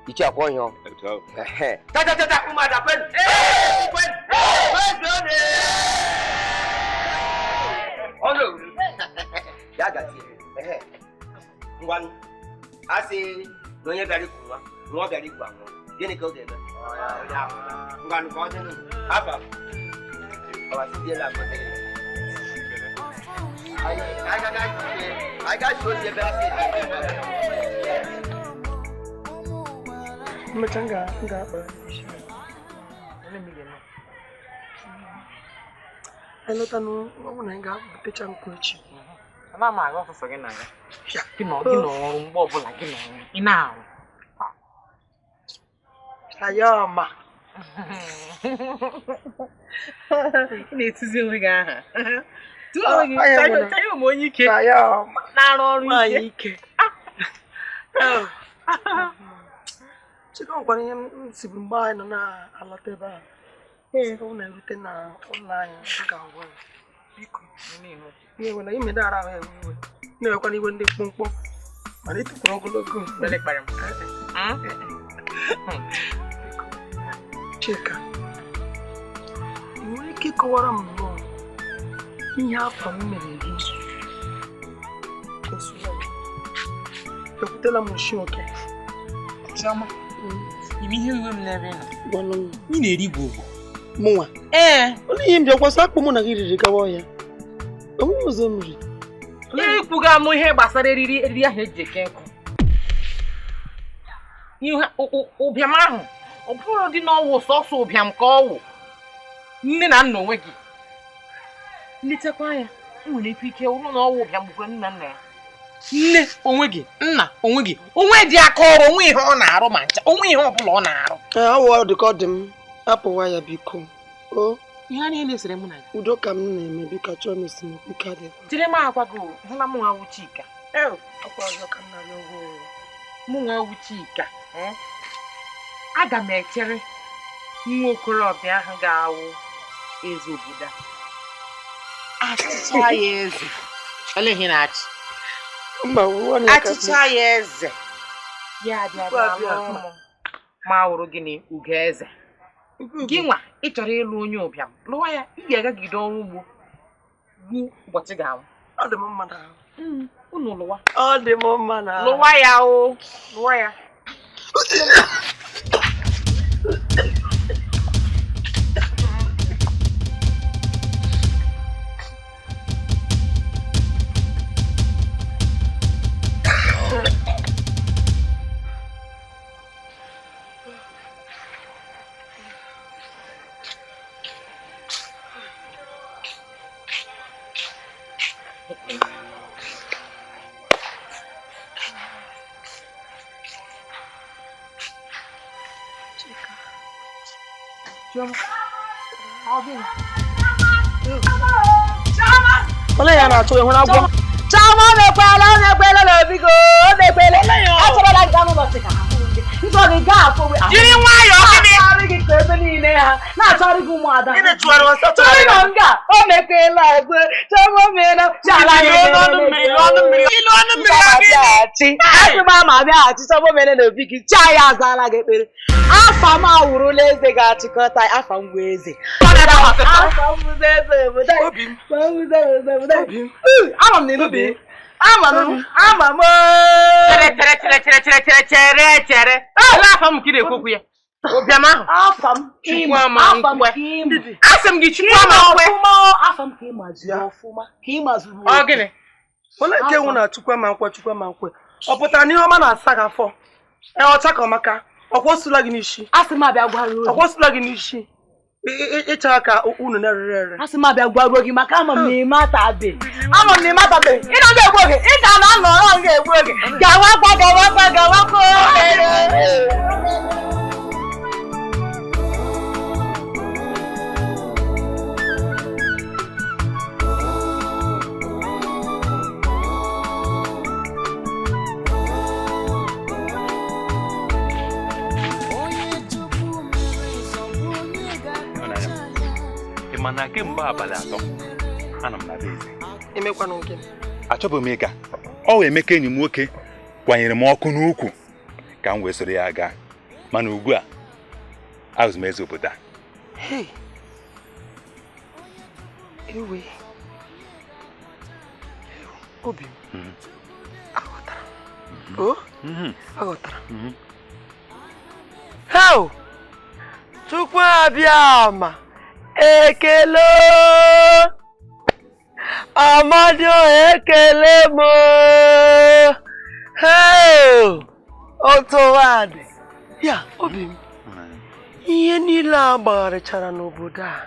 iche akwa ọhịa tatatata ụmụada kwenu kwenu ọnụ ya gazie ngwanụ a sị na onye bịara ikwu nwa nwa ọ bịara ikwu anwụọ gịnị ka ọ ga-eme ngwanụ ka ọ dị afa ọwasịdiela mmecha m ga-akpa anyị lọta n'ọnwụ na anyị ga-etecha nkwụ echi. Ana m aga ọsọsọ gị na ya. Gị nọ ọrụ mgbe ọbụla gị nọ ọrụ ị na-arụ. Ayọma. Ị na-etuzi onwe gị aha. Tụọ onwe gị chayọ m onye ike. Ayọma. Na-arụ ọrụ ike. Chika nwekwara ihe m siburu mgbe anyị nọ na-alọta ebe a. Ọ na-erute na ụlọ anyị ga-agwa ya. Biko. Ihe wela ime dara ahụ ewe iwe. Na-ewekwana iwe ndị mkpụmkpụ. Mana ị tụkwara ogologo. Chika, ị nwere ike ịkọwara m nnọọ ihe afọ m mere gị? Ekwutela m nshi oke. Chioma, ime ihe iwe m n'ebe ị nọ. Ị na-eri gwogwo. Mụnwa? Ee. Olee ihe m bịa kwasị akpụ mụ na gị riri gawa ọhịa? Onweghị ụzọ m riri. Ekwuga m ihe gbasara eriri eriri ahụ eji eke nkụ. Ihe ụbịam ahụ, ọ bụrụ dị n'ọwụ sọsọ ụbịam ka ọwụ. Nne na nna onwe gị. Nletakwa ya, m nwere ike wụrụ na ọwụ ụbịam gbukwara nne na nna ya. Nne onwe gị, nna onwe gị, onwe dị aka ọrụ, onwe ihe ọ na-arụ ma ncha, onwe ihe ọbụla ọ na-arụ. Ee, awụ dị ka ọ dị m, apụwa ya biko. O ihe a niile sere mụ na gị. Udo ka m na-eme biko achọrọ m esemokwu ike adịghị. Jiri m agwa gị, hụla mụ nwa wụ Chika. Akwa ọzọ ka m na-arịọ ụgwọ. Mụ nwa wụ Chika. Aga m echere nwa okorobịa ahụ ga-awụ eze obodo a. Achịcha ya eze. Olee ihe na-achị? Achịcha ya eze. Ya abịa bịa ma wụrụ gịnị ugo eze. Gị nwa ị chọrọ ịlụ onye ụbịam lụwa ya ị ga-agagide ọrụ ugbo ruo ụbọchị ga-anwụ. Ọ dị m mma n'ahụ. Unu lụwa. Ọ dị m mma n'ahụ. Lụwa ya o. Lụwa ya. Olee ya na-achọ ịhụrụ agwọ? Chioma o mekwela n'obi gị, o mekwela. Achọrọla gị gaa n'ụlọ Chika. Njọ gị gaa afọ. Jiri nwayọọ gịnị? Na-achọrọ gị ka ebe niile ha na-achọrọ gị ụmụada. Gịnị chụwara ọsọ chụwara nọ nga o mekwela egbe. Chioma o meela. Asị m ama abịaghachi. Chioma o meela n'obi gị. Chi anyị azaala gị ekpere. Afa m awụrụla eze ga-achịkọta afa m bụ eze. Afa m bụ eze obodo. Obi m. Ama m na ịnụbe. Ama m. Chere. Olee afa m ka ị na-ekwu okwu ya? Ụbịam ahụ. Afa m. Chukwu ama nkwe. Asị m gị Chukwu ama nkwe. Afa m ka ị mazuru ọfụma. Ka ị mazuru. Ọ gịnị? Olee nke nwụ na Chukwu ama nkwe Chukwu ama nkwe? Ọ pụtara na ihe ọma na-asa gị afọ? Ee, ọcha ka ọmaka. Ọ kwụsịla gị n'isi. Asị m abịa gwaruo. Ọ kwụsịla gị n'isi. Ịchara ka unu na-erere ere. Asị m abịa gwaruo gị maka ama m na ime atabe. Ama m na ime atabe. Ị na egbu oge. Ị ga na anọrọ m ga-egbu oge. Gawakwa gawakwa gawakwa. Mana kemgbe abalị atọ anọ m na be eze. Achọbụ m ịga. Ọ wee Emeka enyi m nwoke kwanyere m ọkụ n'ukwu ka m wee soro ya gaa, mana ugbu a azụ m eze obodo a. Ewe obi m aghọtara. O aghọtara. Heo! Chukwu abịa ama. Ekele Amadi, ekele m. Hey! Otu ụwa dị. Ya, obi m. Ihe niile a gbagharịchara n'obodo a.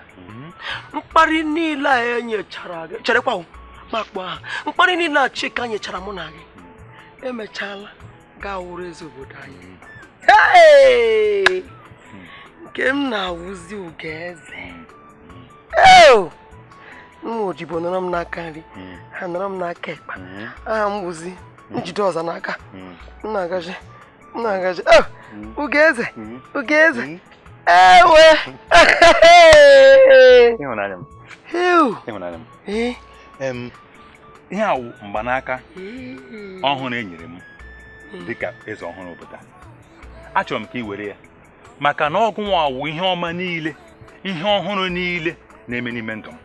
Mkparị niile a enyechara gị. Cherekwa ma kpọọ aha. Mkparị niile a Chika nyechara mụ na gị. Emechaala gaa wụrụ eze obodo anyị. Hey! Nke m na-awụzi ugo eze. Eo! Ụmụ odibo nọrọ m n'aka nri, ha nọrọ m n'aka ekpa. Aha m wụzi njide ọzọ n'aka. M na-agaji, m na-agaji. Oh! Ugo eze, ugo eze. Ewe! Ịhụnanya m. Ịhụnanya m. Ihe a wụ mgbanaka ọhụrụ e nyere m dịka eze ọhụrụ obodo a. Achọrọ m ka ị were ya maka na ọgwụ nwa wụ ihe ọma niile, ihe ọhụrụ niile na-eme n'ime ndụ m.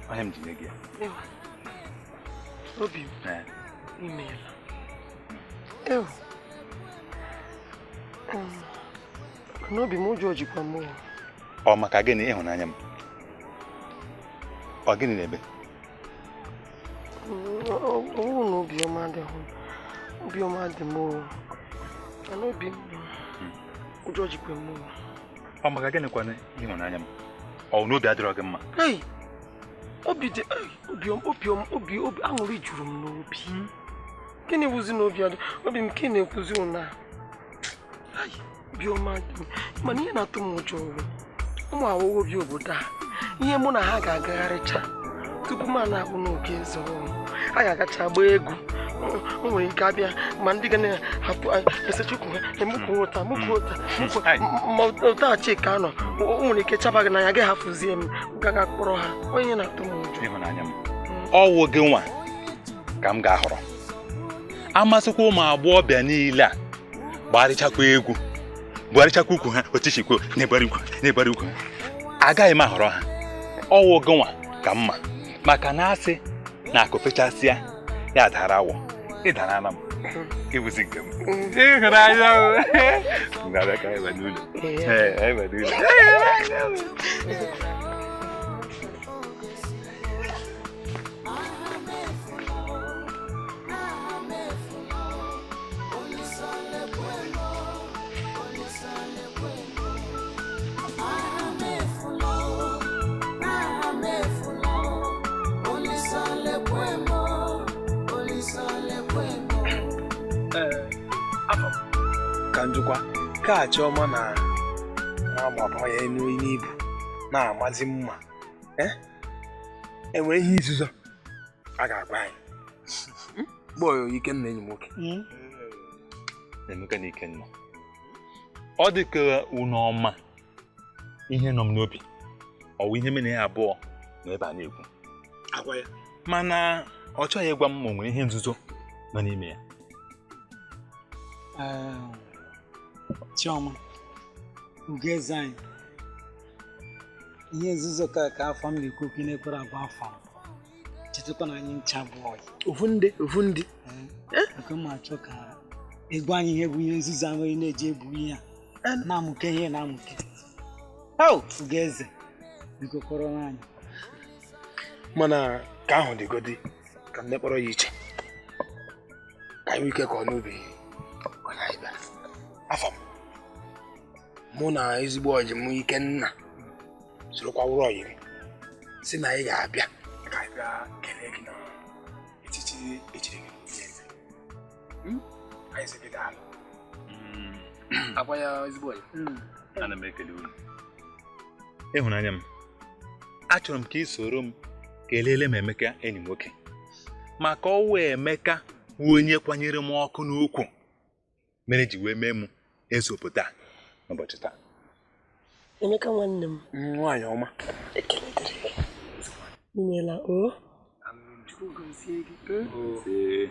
Ọhịa m ji nye gị ya. Obi m, imeela. Ew. N'obi m ụjọ jikwa m. Ọ maka gịnị ịhụnanya m? Ọ gịnị na-eme? Ọ bụrụ na obiọma adịghị m, obiọma dị m o. Mana obi m ụjọ jikwa m. Ọ maka gịnị kwanụ ịhụnanya m? Ọ n'obi adịrọ gị mma? Ei! Obi dị obi obi obi aṅụrị juru m n'obi. Gịnị wụzi n'obi adị? Obi m ka ị na-ekwuzi ụna. Obiọma dị m. Mana ihe na-atụ m ụjọ ọwụ ụmụ agbọghọ bi obodo a, ihe mụ na ha ga-agagharịcha tupu m na-akpụ n'oge eze ọrụ. A ga-agacha gbaa egwu. O nwere ike abịa ma ndị ga na-ahapụ esechukwu ha emukwu ụta mukwu ụta ma ụta Chika nọ. O nwere ike chaba gị n'anya gị hafụzie m gaga kpọrọ ha. Onye na-atụ m ụjọ. Ịhụnanya m, ọwụ gị nwa ka m ga-ahọrọ. Amasịkwa ụmụ agbọghọbịa niile a gbarịchakwa egwu bugharịchakwa ukwu ha otichikwo na-egbara ukwu na-egbara ukwu, agaghị m ahọrọ ha. Ọwụ gị nwa ka mma maka na asị na akụ fechasịa ya dara awọ, ịdara m ịbụzi nke m. Ịhụnanya m na-abịa ka anyị ba n'ụlọ. Ee, anyị ba n'ụlọ. Olisa. Afọ ka njikwa ka Chioma na na-agbaba ya enu n'ibu na-amazi mma. Enwere ihe izuzo a ga-agwa anyị. Bọyọ Ikenna enyi m nwoke. Emeka na Ikenna, ọ dị ka unu ọma ihe nọ m n'obi ọ wụ ihe mere ya abụọ nọ ebe a na-ekwu. Mana ọ chọghị ịgwa m ma o nwere ihe nzuzo nọ n'ime ya. Chioma, Ugeze anyị, ihe nzuzo ka afọ m na-ekwu okwu na-ekwere agwa afọ m. Chetakwa na anyị ncha bụ ọyị. Ofu ndị. Nke m achọ ka ịgwa anyị ihe bụ ihe nzuzo ahụ ị na-eji ebu ihe a na-amụke ihe na-amụke. Ugeze, biko kọrọ anyị. Mana ka ahụ dịgodi ka nne kpọrọ ya iche ka anyị ike ka ọ n'obi onye anyị bịara. Afọ m mụ na ezigbo ọyị m Ikenna sorokwa wụrụ ọyị m si na anyị ga-abịa ka anyị bịa kelee gị na echichi echiri gị n'obi eze. Anyị sị gị daalụ. Agwa ya ezigbo ọyị. Ana m ekele unu. Ịhụnanya m, achọrọ m ka ị soro m kelele m Emeka enyi m nwoke maka ọwụ Emeka wụ onye kwanyere m ọkụ n'ukwu mere ji wee mee m eze obodo a n'ụbọchị taa. Emeka nwanne m. Nwaanyị ọma. Ekele dịrị gị. Imeela o. Chukwu gọzie gị.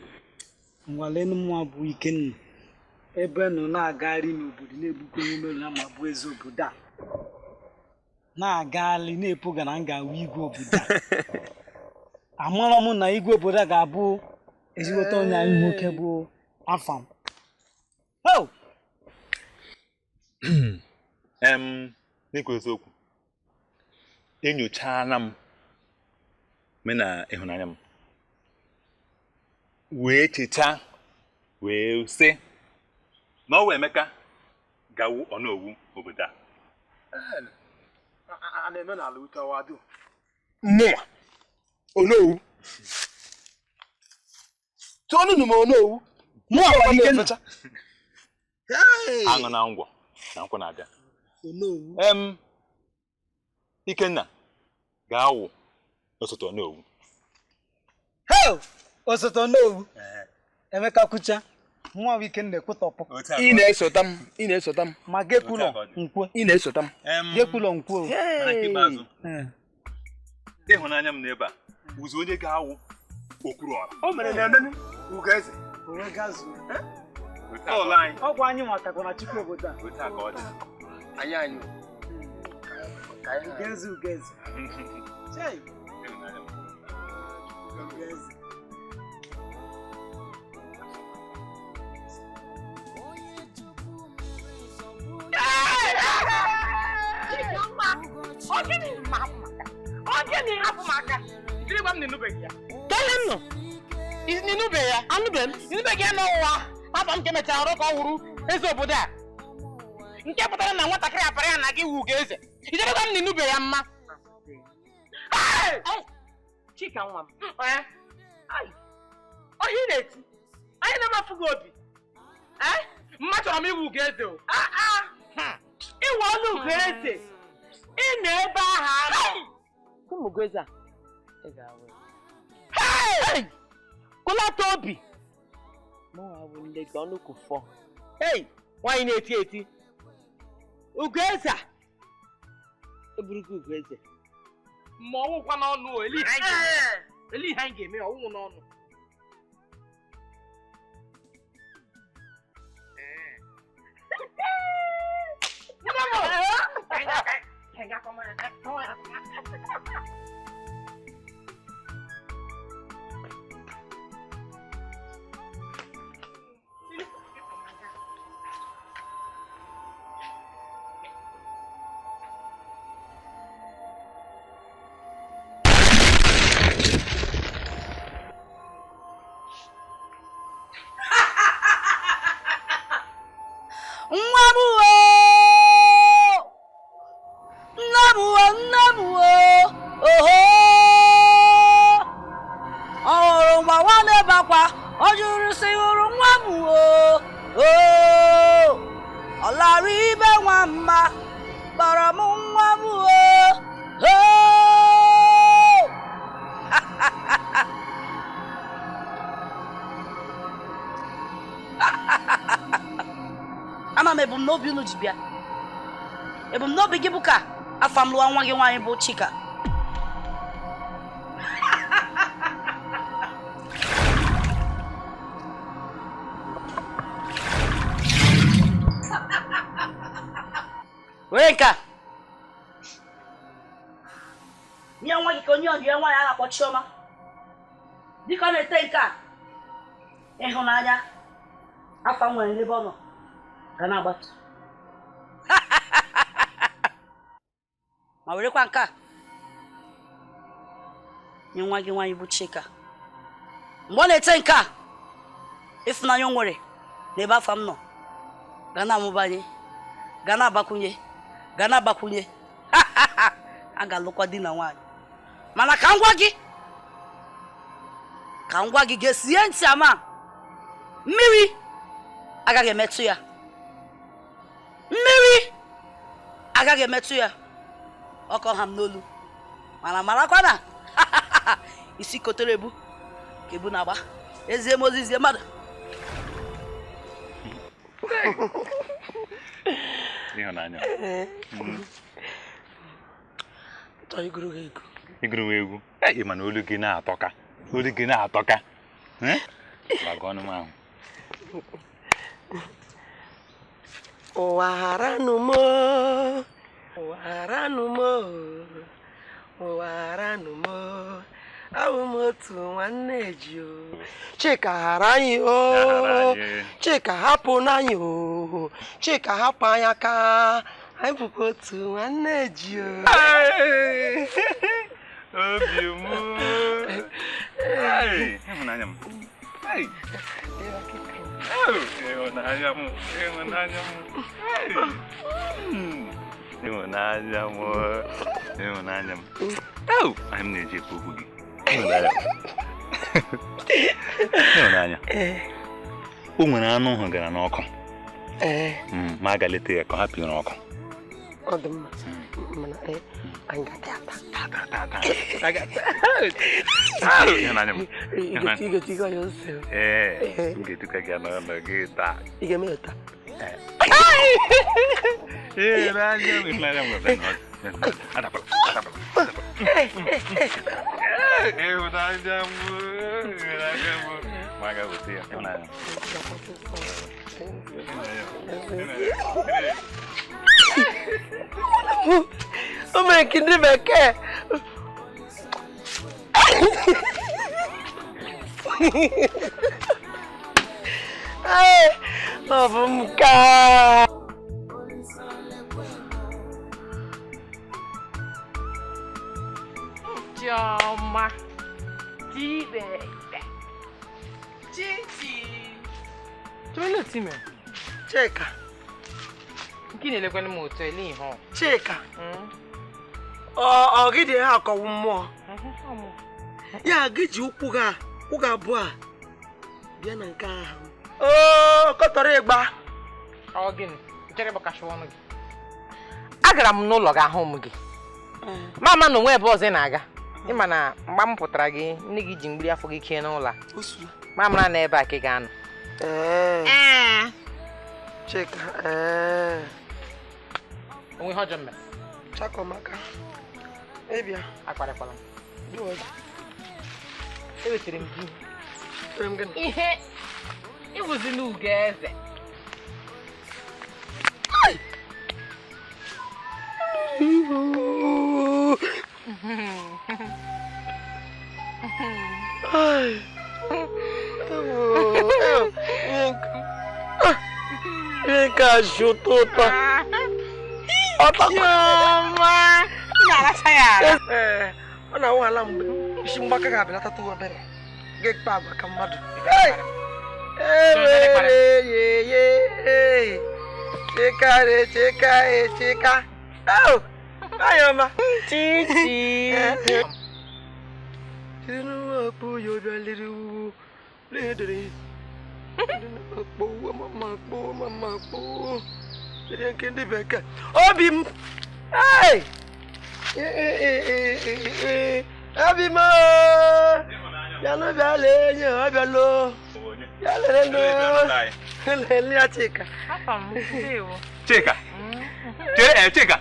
Nwalenu mwa bụ Ikenna ebe nọ na-agagharị n'obodo na-egbukwa onye mere na ma bụ eze obodo a. Na-agagharị na-epoga na m ga-awụ igwe obodo a. Amara m na igwe obodo a ga-abụ ezigbote onye anyị nwoke bụ Afam. N'ikwu eziokwu, enyochaala m me na ịhụnanya m wee cheta wee sị na ọ wụ Emeka gawu ọnọwu obodo a. Mụnwa onowu tụọnụ m onowu mụnwa na-efecha aṅụ na ngwọ na nkwụ na-abịa. Ikenna ga-awụ osote onowu. Osote onowu Emeka kwucha nwa Ikenna ekwutọpụ. Ị na-esota m, ị na-esota m. Ma gekwulọ nkwo. Ị na-esota m. Gekwulọ nkwo. Mana nke ikpeazụ, ịhụnanya m n'ebe a wụzi onye ga-awụ okwuru ọra. O mere na ememe Ugeze. Ọgwụ anyị nwatakwa na Chukwu obodo a. Otu a ka ọ dị. Anyị anyị. Ugeze Ugeze. Chei. Ugeze. Afọ m ka emechara ọrụ ka ọ wụrụ eze obodo a nke pụtara na nwatakịrị apara ya na gị wu Ugeze. Ijerekwa m na inube ya mma. Chika nwa m, ọhịa ị na-eti anyị na-amafu gị obi. Mma chọrọ m iwu Ugeze o. Iwu ọnụ Ugeze ị nọ ebe ahụ anọ. Ụmụ Ugeze a ị ga-awụ. Kụlata obi. Nwaanyị na-eti eti Ugeze a eburugo Ugeze ma ọnwụkwa n'ọnụ ele ihe anyị ga-eme ọnwụ n'ọnụ. Nwa m o, nne m o, oho. akwa ọ jụrụ sị hụrụ nwa m o o ọ lara ibe nwa mma kpọrọ m nwa m o o. Ama m ebumnobi unu ji bịa. Ebumnobi gị bụ ka afa m lụọ nwa gị nwaanyị bụ Chika. Were nke a nye nwa gị ka onye ọdụ ya nwaanyị a na-akpọ Chioma. Dịka ọ na-ete nke a, ịhụnanya afa nwere n'ebe ọ nọ ga na-agbatu. Ma werekwa nke a nye nwa gị nwaanyị bụ Chika. Mgbe ọ na-ete nke a, ịfụnanya o nwere n'ebe afa m nọ ga na-amụbanye, ga na-abakwunye, ga na-abakwunye. A ga-alụkwa di na nwaanyị. Mana ka m gwa gị, ka m gwa gị, gesie ntị ama, mmiri agaghị emetụ ya, mmiri agaghị emetụ ya. Ọkọ ha m n'olu, mana marakwa na isi kotere ebu ka ebu na-agba. Ezie m ozizie mmadụ. Ịhụnanya. Chọọ iguru gị egwu. Iguru m egwu. Ị ma na olu gị na-atọka. Olu gị na-atọka. Gbaga ọnụ m ahụ. Ụwa haranụ m, ụwa haranụ m, ụwa haranụ m, abụ m otu nwanne ji o. Chika hara anyị o, Chika hapụ n'anyị o, Chika hapụ anyị aka, anyị bụkwa otu nwanne ji o. Obi m. Ịhụnanya m. Ịhụnanya m. Ịhụnanya m. Ịhụnanya m. Ịhụnanya m. Anyị m na-eji ekwu okwu gị. Ịhụnanya. O nwere anụ hụ gara n'ọkụ. Ma a ga-leta ya ka ọ hapụ n'ọkụ. Ọ dị mma. Mana anyị ga-ata ata. Ịhụnanya m. Ị ga-etikọ ya ose. Ee, m ga-etikọ gị n'ọnụ gị taa. Ị ga-eme ya taa. Ịhụnanya m, ịhụnanya m. Adakwala, adakwala, adakwala. Ịhụnanya m, ịhụnanya m. Ma a ga-weta ya, ịhụnanya m. O mere ka ndị bekee. Ọ bụ m ka. Chioma, Chibeke, Chichi. Chimelo time. Chika. Nke na-elekwana m otu ele ihe ọ. Chika. Ọ gị dị ha akọwụ mmụọ. Ya gị ji ụkwụ gị abụọ a bịa na nke ahụ. Oo, kọtọrọ ịgba. Ọ gịnị? Chere gbakasị ọnụ gị. Agara m n'ụlọ gị ahụ m gị. Mama na onwe ebe ọzọ ị na-aga. Ịma na mgbe m pụtara gị, nne gị ji mgbiri afọ gị kee n'ụlọ a. Ma mara na ebe a ka ị ga-anọ. Ee. Chika, ee. Onwe ihe ọjọọ mere. Chakomaka. Ịbịa. Akparịkwala m. Ewetara m gị. Ihe ịwụzi n'ugo eze. Ihe nke a ji ụtọ ụtọ. Chioma, ị na-aracha ya ara. Ee, ọ na-awụ ala mgbe isi mgbaka ga-abịalata obere ga-ekpe agwa ka mmadụ. Chika re Chika e Chika. Oh, ayọma. Chichi. Tinubu akpụ ya ọbịa lere ugwu. Lee dere ihe. Mama kpọọ. Dere nke ndị bekee. Obi m. Hey! Obi m. Bịanụ bịa lee enyi ọ bịalụ. Bịa lere nụ. Lelee ya Chika. Chika. Chere Chika.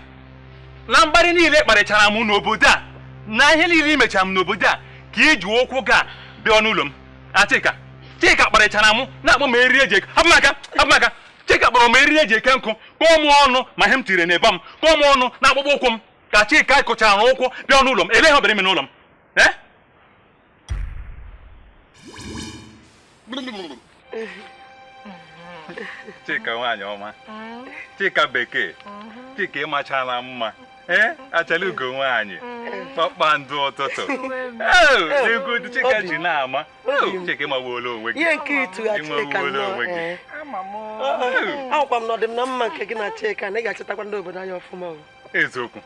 Na mgbarị niile kparịchara m n'obodo a, na ihe niile i mechara m n'obodo a, ka iji ụkwụ ga bịa n'ụlọ m. A Chika. Chika kparịchara m na-akpọ m eriri eji eke. Hapụ m aka, hapụ m aka. Chika kpọrọ m eriri eji eke nkụ, kpọọ m ọnụ ma ihe m tiri n'ebe m, kpọọ m ọnụ na akpụkpọ ụkwụ m. Ka Chika kụchara ụkwụ bịa n'ụlọ m. Ele ihe ọ bịara ime n'ụlọ m? Eh? Chika nwaanyị ọma. Chika bekee. Chika ịmachala mma. Achala ugo nwaanyị. Kpakpando ụtụtụ. Egwu Chika ji na-ama. Chika ịmawuola onwe gị. Ihe nke itu ya Chika nọ. Ahụkwa m na ọ dị m na mma nke gị na Chika na ị ga-achetakwa ndị obodo anyị ọfụma. Eziokwu.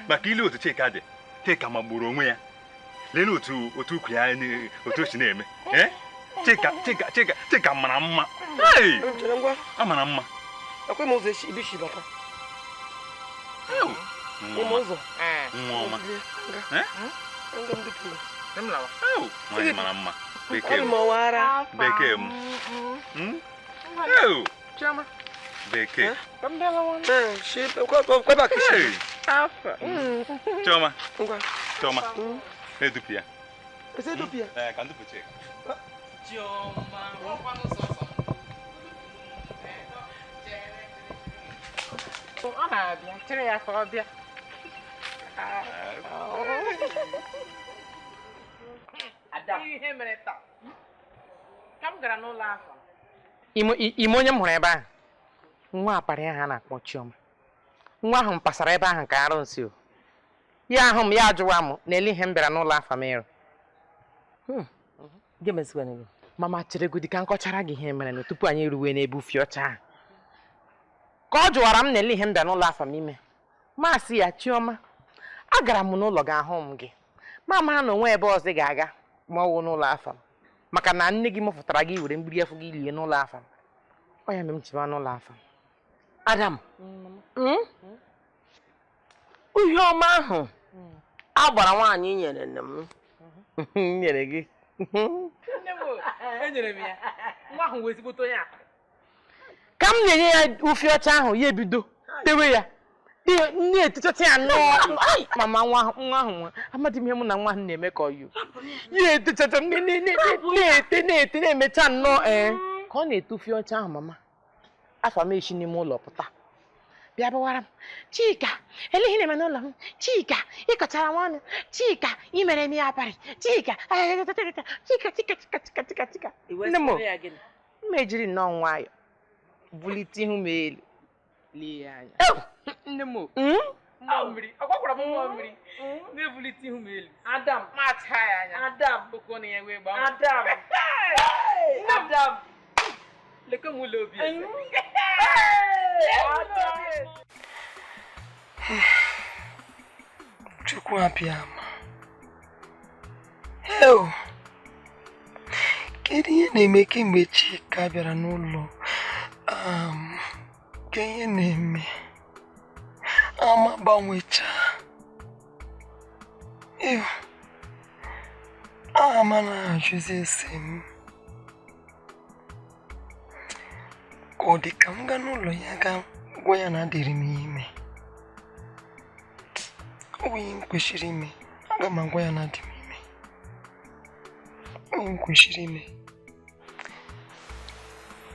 Maka ile otu Chika dị, Chika magburu onwe ya. Lelee otu ukwu ya otu o si na-eme. Chika Chika Chika Chika mara mma. A mara mma. Ekwe m ụzọ ebe isi bata. Ime ụzọ. Nwa ọma. Nwaanyị mara mma. Bekee m. Bekee m. Bekee. Chioma. Chioma. Edupu ya. Edupu ya? Ka ndupu Chika. Chioma. Ọ na-abịa, chere ya ka ọ bịa. Ihe mere taa. Ka m gara n'ụlọ ahụ. Ime onye m hụrụ ebe ahụ. Nwa akparị ahụ a na-akpọ Chioma. Nwa ahụ m pasara ebe ahụ ka arụ nsị o. Ya ahụ m ya ajụwa m n'ele ihe m bịara n'ụlọ afa m ịrụ. Mama cheregodi ka m kọchara gị ihe mere na tupu anyị eruwe n'ebe ufi ọcha ahụ. Ka ọ jụwara m n'ele ihe m bịara n'ụlọ afa m ime. Masị ya Chioma, agara m n'ụlọ gị ahụ m gị. Ma mara na onwe ebe ọzọ ị ga-aga ma ọ wụ n'ụlọ afa m. Maka na nne gị mụfụtara gị were mgbiri afọ gị lie n'ụlọ afa m. Ọ ya mere m jiba n'ụlọ afa m. Adam, uhie ọma ahụ a gbara nwaanyị nyere nne m. Nyere gị. Enyere m ya. Nwa ahụ wee ezigbote onye akpa. Ka m na-enye ya ufi ọcha ahụ ya ebido tewe ya. Na-etichacha ya nnọọ. Mama nwa ahụ amadị m ihe mụ na nwa ahụ na-eme ka ọ yo. Ya etichacha na-ete na-ete na-emecha nnọọ ee. Ka ọ na-ete ufi ọcha ahụ mama. Afa m esi n'ime ụlọ pụta. Bịa bawara m. Chika, ele ihe na-eme n'ụlọ m. Chika, ị kọchara m ọnụ. Chika, ị mere m ya abalị. Chika, Chika, Chika, Chika, Chika, Chika, Chika. Nne m, m ejiri nnọọ nwayọ bulite ihu m elu. Lee ya anya. Nne m, mmụọ mmiri, ọ gwakwara m mmụọ mmiri. Na-ebulite ihu m elu. Adam, ma acha ya anya. Adam, okwu ọnụ ya wee gbaa. Adam, Adam. Lekwe m ụlọ obi eze. Chukwu abịama. Heo! Kedu ihe na-eme kemgbe Chika bịara n'ụlọ? Ke ihe na-eme? Ama gbanwecha. Ew! Ama na-ajụzi ese m. Ka ọ dị ka m gaa n'ụlọ ya ga gwa ya na adịrị m ime. Ọ bụ ihe m kwesịrị ime. Aga m agwa ya na adị m ime. Ọ ihe m kwesịrị ime.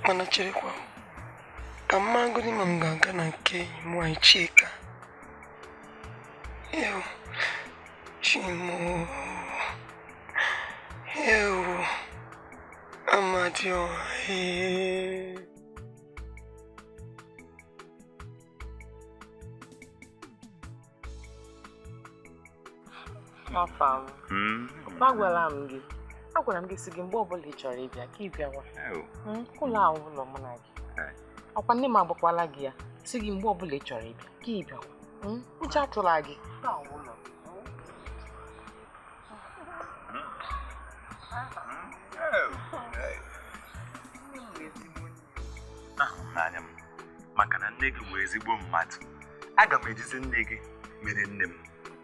Mana cherekwa ka m magodi ma m ga-aga na nke enyi m nwaanyị Chika. Ew, Chimo. Ew, Amadioha. Afa m. Agwara m gị sị gị mgbe ọbụla ị chọrọ ịbịa ka ị bịawa. Ụlọ ahụ ụlọ mụ na gị. Ọkwa nne m agbakwala gị ya sị gị mgbe ọbụla ị chọrọ ịbịa ka ị bịawa. Uche atụla gị. Ahụrụ m n'anya m maka na nne gị wụ ezigbo mmadụ. Aga m ejizi nne gị mere nne m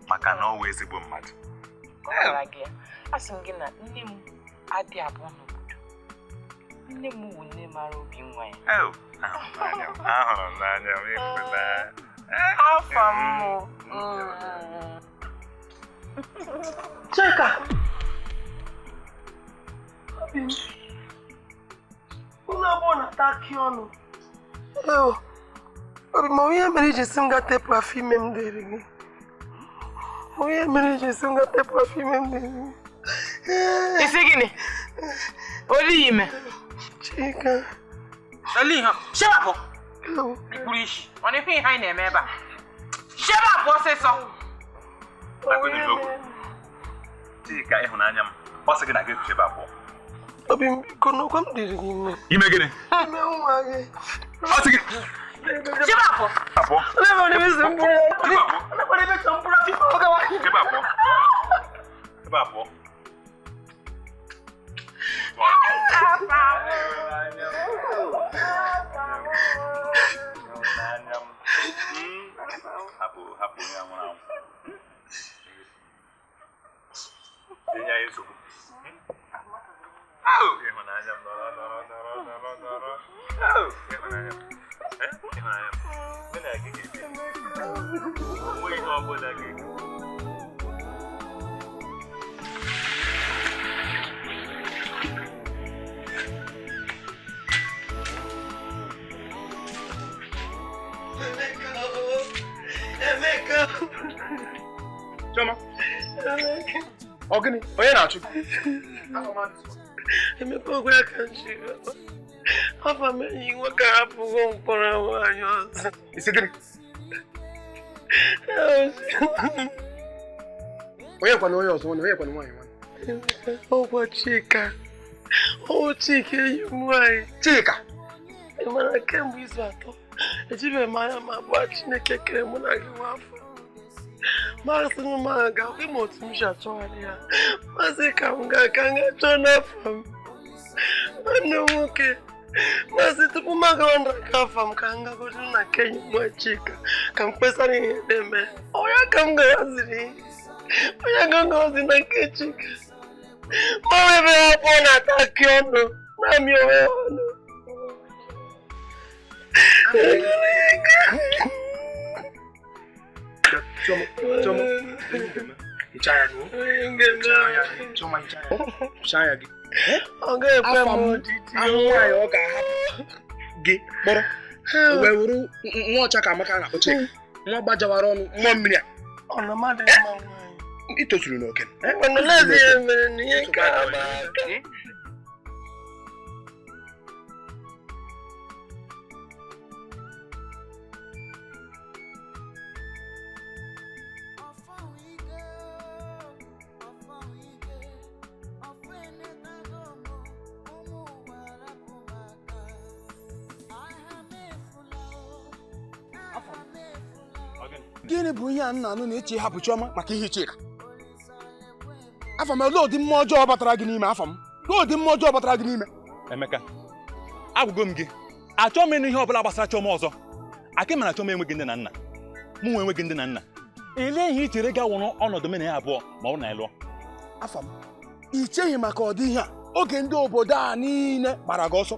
maka na ọ wụ ezigbo mmadụ. Asị m gị na nne m adị abụọ n'obodo. Nne m wụ nne mara obi nwa ya. Ahụrụ m n'anya m ịhụla. Afọ m. Chika! Obi m. Unu abụọ na-ata akị ọnụ. Obi m, onye mere iji si m ga tepụ afọ ime m dịrị gị? Onye mere iji si m ga tepụ afọ ime m dịrị gị? Isi gịnị? Olu ime? Chika. Olu ihe? Shebapụ! Ikpuru isi. Ọ na-ekwe ihe anyị na-eme ebe a. Shebapụ ọsịsọ! Chika, ịhụnanya m, ọ sị gị na gị shebapụ. Obi m, biko n'okwu m dịrị gị ime. Ime gịnị? Ime nwa gị. Ọ sị gị. Shebapụ! Apụ. Shebapụ. Shebapụ. Hapụ hapụ ya nwụrụ anwụ. Enye anyị nsogbu. Ịhụnanya m nọrọ nọrọ nọrọ nọrọ nọrọ. Ịhụnanya m. Ịhụnanya m. Mụ na gị ga-ebi. Onwe ihe ọ bụla ga-eke. Emeka. Chioma. Ọ gịnị? Onye na-achụ? Emeka ogwe aka nchi. Afọ m enyi nwoke ahapụgo mkpọrọ nwaanyị ọzọ. Isi gịnị? Onye kwana onye ọzọ onye kwana nwaanyị nwanne. Emeka ọgwa Chika. Ọ Chika enyi m nwaanyị. Chika. Ị mara kemgbe izu atọ ejibeghị m anya ma abụọ Chineke kere mụ na gị nwa afọ. Maazị m ga-ahụ ịma otu m si achọgharị ya. Maazị ka m gaa ka m gaa chọọ n'afọ m. Nwanne m nwoke, maazị tupu m agawa na nke afọ m ka m gagodo na nke enyi m nwa Chika ka m kpesara ihe na-eme. Onye ka m gara ziri ihe. Onye ka m gazi na nke Chika. Ma ebe ha abụọ na-ata akị ọnụ, na-amị onwe ha ọnụ. Chioma, hichaa ya gị. Chioma, hichaa ya gị. Ọ ga-ekwe m odidi. Ahụ nwaanyị ọ ga-ahapụ gị kpọrọ. Wee wuru nwa ọcha ka Amaka na-akpọ Chika. Nwa gbajawara ọnụ, nwa mmiri a. Ọnọmadụ mma nwaanyị. Ị tozuru n'oke. Mana ihe mere na ihe ka agba aka. Gịnị bụ ihe a nna anụ na-eche ịhapụ Chioma maka ihe Chika? Afọ m olee ụdị mmụọ ọjọọ batara gị n'ime afọ m? Olee ụdị mmụọ ọjọọ batara gị n'ime? Emeka, agwụgo m gị. Achọghị m ịnụ ihe ọbụla gbasara Chioma ọzọ. Akị mara Chioma enweghị nne na nna. Mụ nwe enweghị nne na nna. Elee ihe i chere ga-awụrụ ọnọdụ m na ya abụọ ma ọ bụrụ na ị lụọ? Afọ m, i cheghị maka ọdị ihe a oge ndị obodo a niile gbara gị ọsọ.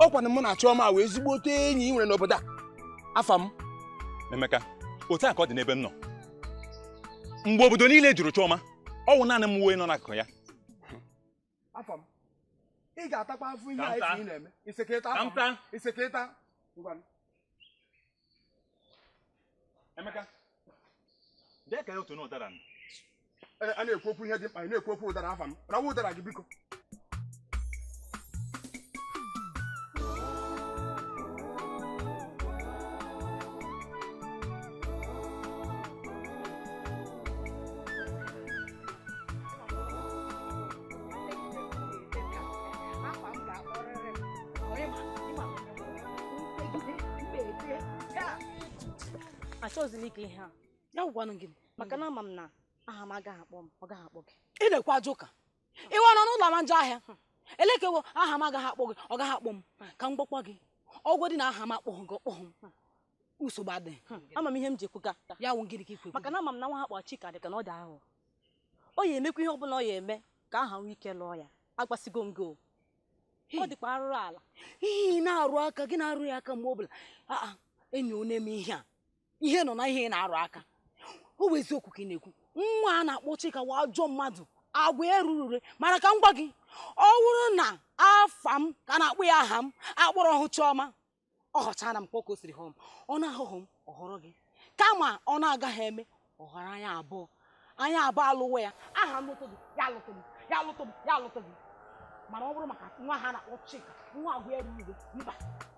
Ọ kwana mụ na Chioma wee ezigbote enyi ị nwere n'obodo a. Afọ m. Emeka, otu a ka ọ dị n'ebe m nọ. Mgbe obodo niile jụrụ Chioma, ọ wụ naanị m wee nọ n'akụkụ ya. Afọ m, ị ga-atakwa afọ ihe a ị na-eme. Iseketa afọ m. Iseketa. Ngwa m. Emeka, bịa ka ya otu n'ụdara m. A na-ekwu okwu ihe dị mkpa, ị na-ekwu okwu ụdara afọ m. Rawa ụdara gị biko. Achọghịzi m ike ihe a ya gwanụ gị maka na ama m na aha m agaghị akpọ m ọ gaghị akpọ gị. Ị na-ekwe ajọ ụka Ịwa nọ n'ụlọ ama njọ ahịa. Elekewo aha m agaghị akpọ gị, ọ gaghị akpọ m. Ka m gbakwa gị. Ọgwụ dị na aha m akpọghị gị, ọkpọghị m. Nsogbu adịghị. Ama m ihe m ji ekwuga. Ya wụ gịnị ka ikwu? Maka na ama m na nwa ha kpọ Chika dị ka na ọ dị aghụghọ. Ọ ya emekwa ihe ọbụla ọ ya eme ka aha nwee ike lụọ ya. Agbasigo m gị o. Ọ dịkwa arụrụ ala. Ihe ị na-arụ aka gị na-arụ ya aka mgbe ọbụla. Aa, enyi ọ na-eme ihe a. Ihe nọ na ihe ị na-arụ aka. O bụ eziokwu ka ị na-ekwu. Nwa a na-akpọ Chika wa ajọ mmadụ. Agwa ya ruru ure. Mana ka m gwa gị, ọ bụrụ na afa m ka na-akpọ ya aha m akpọrọ ọhụ Chiọma, ọ ghọchara m ka o siri hụ m. Ọ na-ahụhụ m, ọ họrọ gị. Kama ọ na-agaghị eme, ọ ghọrọ anya abụọ. Anya abụọ alụwa ya. Aha m lụtụ gị, ya alụtụ gị, ya alụtụ m, ya alụtụ gị. Mana ọ bụrụ maka nwa ha na-akpọ Chika, nwa agwa ya ruru ure, mba,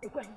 ekweghị.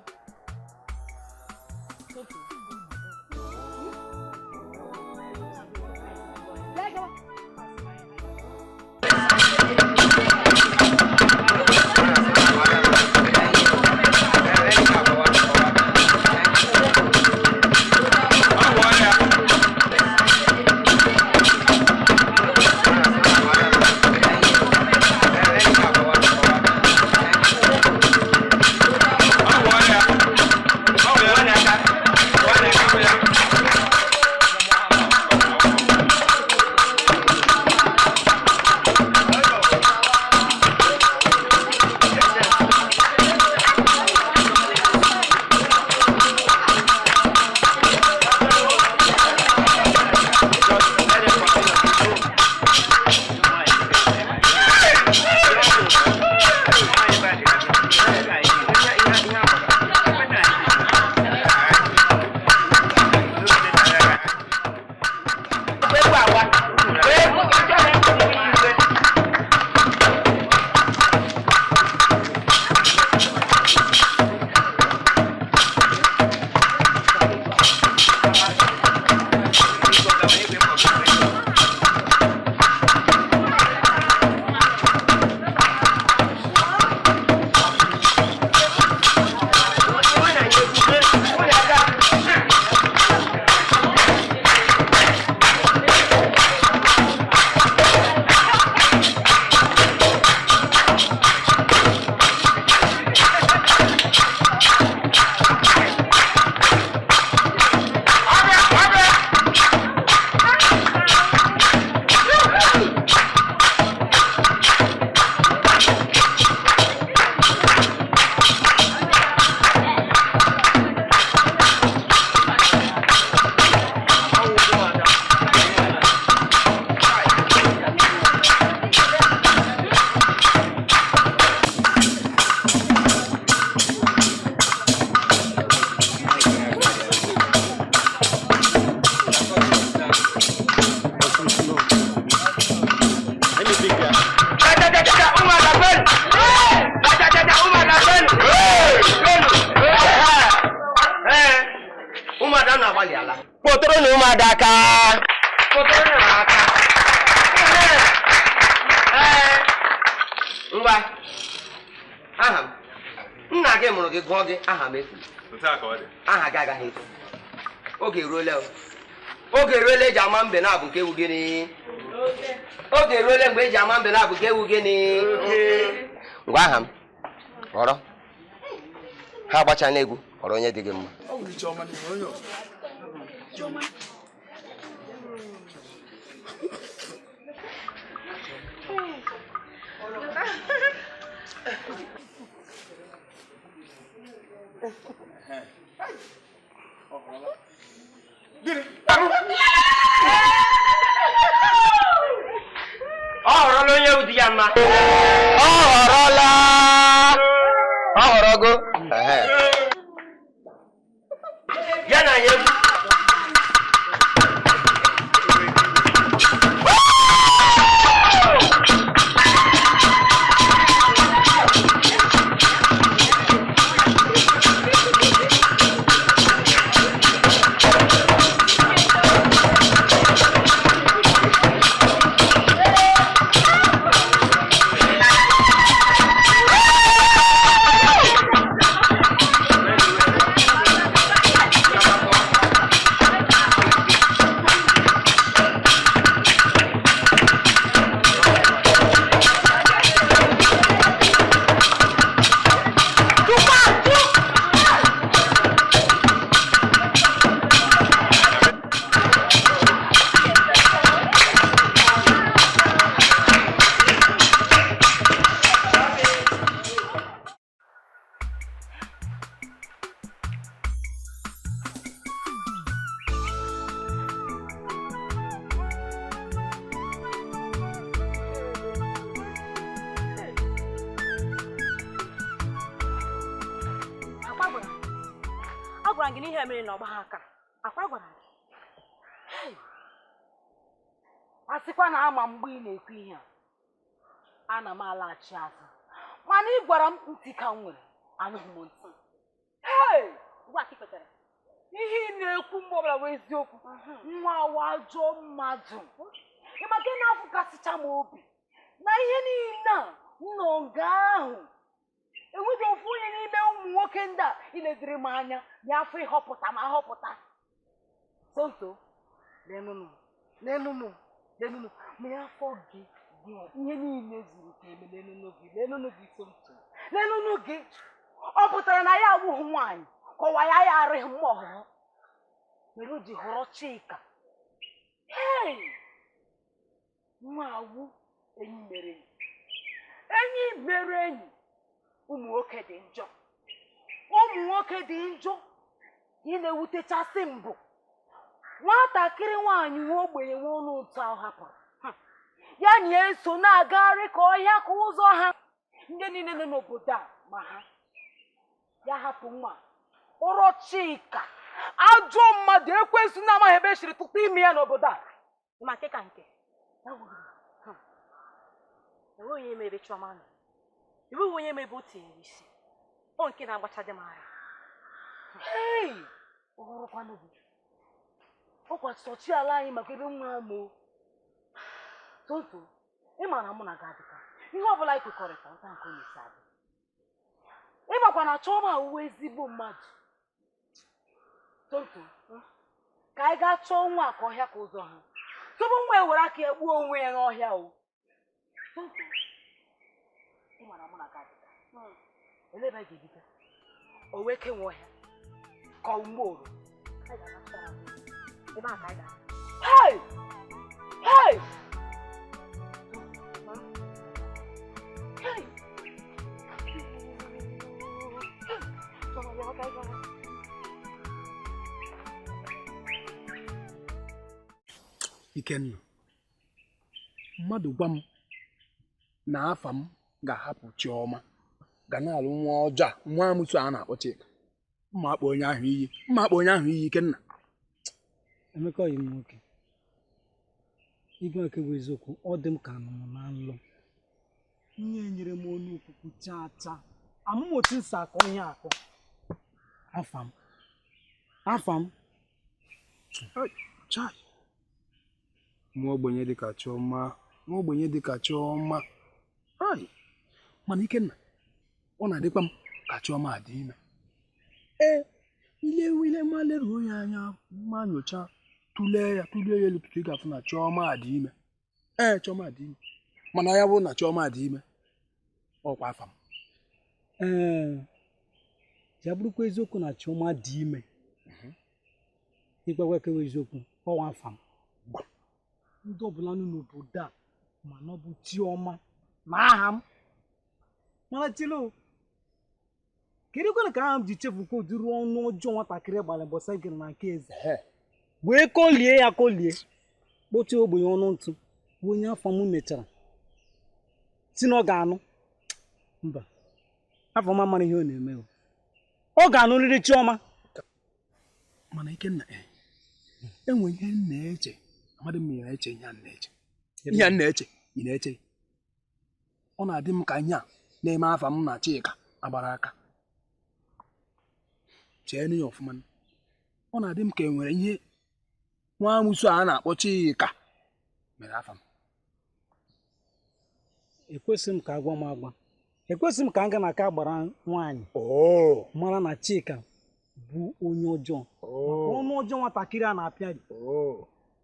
Kpọtụrụ na ụmụada aka. Kpọtụrụ na aka. Ngwa, aha m. Nna gị mụrụ gị gụọ gị aha m efu. Aha gị agaghị efu. Oge eruola o. Oge eruola eji ama mbe na-abụ nke ewu gịnị? Oge eruola mgbe eji ama mbe na-abụ nke ewu gịnị? Ngwa aha m. Họrọ. Ha agbachala egwu, họrọ onye dị gị mma. Ọ họrọla onye dị ya mma. Ọ họrọla. Ọ họrọgo. Ya na ya egwu. Agwara m gị n'ihe mere na ọgba ha aka. Akwa gwara m gị. A sịkwa na ama mgbe ị na-ekwu ihe a, ana m alaghachi azụ. Mana ị gwara m ntị ka m nwere, anụghị m ntị. Ihe ị na-ekwu mgbe ọbụla bụ eziokwu. Nwa awa ajọ mmadụ. Ị maka ị na-afụkasịcha m obi na ihe niile a nọ nga ahụ enweghị ofu onye n'ime ụmụ nwoke ndị a ileziri m anya ya afọ ịhọpụta ma ahọpụta. Sonso, lenụnụ, lenụnụ, lenụnụ, ma ya afọ gị ihe niile zuru ka eme lenụnụ gị, lenụnụ gị Sonso, lenụnụ gị. Ọ pụtara na ya awụghị nwaanyị kọwa ya ya arịghị mma ọhụrụ mere o ji họrọ Chika. Hei! Nwa awụ enyi mere enyi. Enyi mere enyi. Ụmụ nwoke dị njọ. Ụmụ nwoke dị njọ. Ị na-ewutechasị mbụ. Nwatakịrị nwaanyị nwa ogbenye nwe ọnụ ụtọ ahụ hapụrụ. Ya na eso na-agagharị ka ọhịa ka ụzọ ha. Ndị niile nọ n'obodo a ma ha. Ya hapụ nwa. Ụrọ Chika. Ajọ mmadụ ekwensu na-amaghị ebe esiri tụta ime ya n'obodo a. Ma nke ka nke. Enweghị onye ma ebe Chioma nọ. Enweghị onye ma ebe o tinyere isi. Ọ nke na-agbacha dị m ara. Hei! Ọ hụrụkwanụ gị. Ọ kwa sọchi ala anyị maka ebe nwa m o. Tonto, ị ma na mụ na gị adịka. Ihe ọ bụla anyị kwekọrịta ụta nke onye isi adị. Ị makwa na Chioma awụwa ezigbo mmadụ. Tonto, ka anyị gaa chọọ nwa ka ọhịa ka ụzọ ha. Tupu nwa ewere aka ya gbuo onwe ya n'ọhịa o. Tonto, ị ma na mụ na gị adịka. Olee ebe anyị ga-ebido? O wee kenwe ọhịa ka ọ mgbe oru. Hey! Hey! Hey! Ikenna, mmadụ gwa m na afa m ga-ahapụ Chioma ga na-alụ nwa ọjọọ a, nwa amụsụ a na-akpọ Chika. Mma akpọ onye ahụ iyi, mma akpọ onye ahụ iyi Ikenna. Emeka yi m nwoke. Igwe nke bụ eziokwu, ọ dị m ka nọ m na nlọ. Ihe nyere m ọnụ okwukwu chaa chaa. Amụm otu nsi akọ ihe akọ. Afa m. Afa m. Chai. Nwa ogbenye dịka Chioma, nwa ogbenye dịka Chioma. Ai. Mana Ikenna, ọ na-adịkwa m ka Chioma dị ime. Ee, ile ma leruo ya anya ma nyocha tụlee ya elu tutu ị ga-afụ na Chioma dị ime. Ee, Chioma dị ime. Mana ya bụrụ na Chioma dị ime, ọkwa afa m. Ee, ya bụrụkwa eziokwu na Chioma dị ime. Ịgbagwa ekewa eziokwu, ọwa afa m. Ndị ọbụla nọ n'obodo a ma na ọ bụ Chioma na aha m. Mana chilo, kedu kwenu ka aha m ji chefukwa ụdịrị ọnụ ọjọọ nwatakịrị gbara mbọsị gịrị na nke eze wee kolie ya kolie kpochie ogbenye ọnụ ntụ bụ onye afọ m mechara si na ọ ga-anụ. Mba, afọ m amara ihe ọ na-eme o. Ọ ga-anụrịrị Chioma. Mana Ikenna, enwe ihe m na-eche, amadị m na-eche ihe a na-eche. Ihe a na-eche, ị na-eche. Ọ na-adị m ka ihe a na-eme afa m na Chika agbara aka. Chee n'ihe ọfụma. Ọ na-adị m ka e nwere ihe nwa amụsụ a na-akpọ Chika mere afa m. Ekwesịghị m ka agwa m agwa. Ekwesịghị m ka m gaa na aka gbara nwaanyị mara na Chika bụ onye ọjọọ. Maka ọnụ ọjọọ nwatakịrị a na-apịa gị.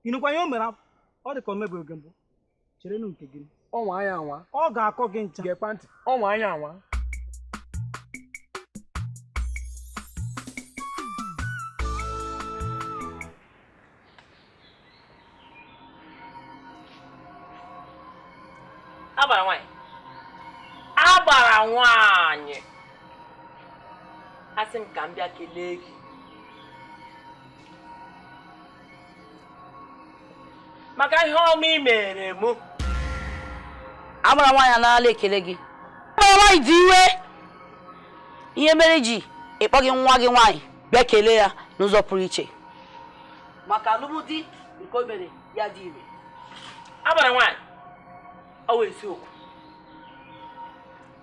Ịnụkwa ihe o mere? Ọ dị ka o mebeghị oge mbụ. Cherenụ nke gị. Ọnwa anya anwa. Ọ ga-akọ gị ncha. Gekwa ntị. Ọnwa anya anwa. Agbara nwaanyị. Agbara nwaanyị. Asị m ka m bịa kelee gị. Maka ihe ọma ị mere mụ. Agbara nwaanyị anarala ekele gị. Agbara nwaanyị dị iwe. Ihe mere ji ịkpọ gị nwa gị nwaanyị Bịa kelee ya n'ụzọ pụrụ iche maka alụmdi nke o mere ya dị ire. Agbara nwaanyị, ọ wụ eziokwu,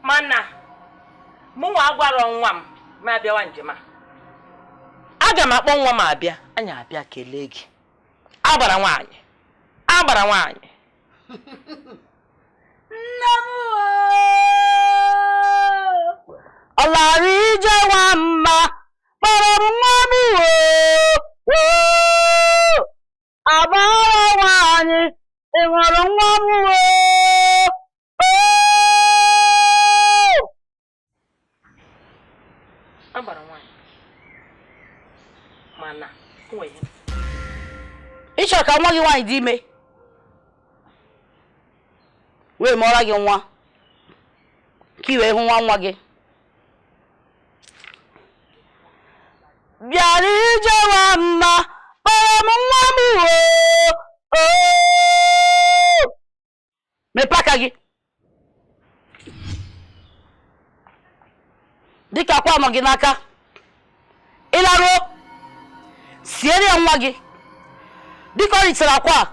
mana mụnwa agwarọ nwa m ma abịawa njem a. Aga m akpọ nwa m abịa, anyị abịa kelee gị. Agbara nwaanyị, agbara nwaanyị. Nne m, ọ lara ije nwa mma kpọrọ m nwa m, oo agbara nwaanyị, ị hụrụ nwa m? Oo, agbara nwaanyị, mana o nwere ihe. Ị chọrọ ka nwa gị nwaanyị dị ime wee mụọrọ gị nwa ka ị wee hụ nwa nwa gị. Bịara ije nwa mma kpọrọ m nwa m, oo mepee aka gị dịka akwa nọ gị n'aka. Ịlaruo, siere ya nwa gị dịka ọ richara akwa a,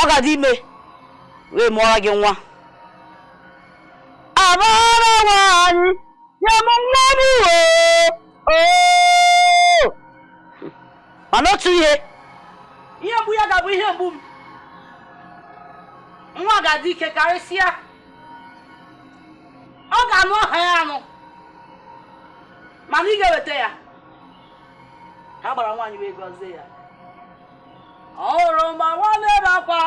ọ ga-adị ime wee mụọrọ gị nwa. Agbara nwaanyị, nye m nwa m, oo mana otu ihe, ihe mgbu ya ga-abụ ihe mgbu m. Nwa ga-adị ike karịsịa, ọ ga-anụ ọha ya anụ, mana ị ga-eweta ya. Ha gbara nwaanyị wee gọzie ya. Ọ hụrụ ma nwa na-ebe akwa,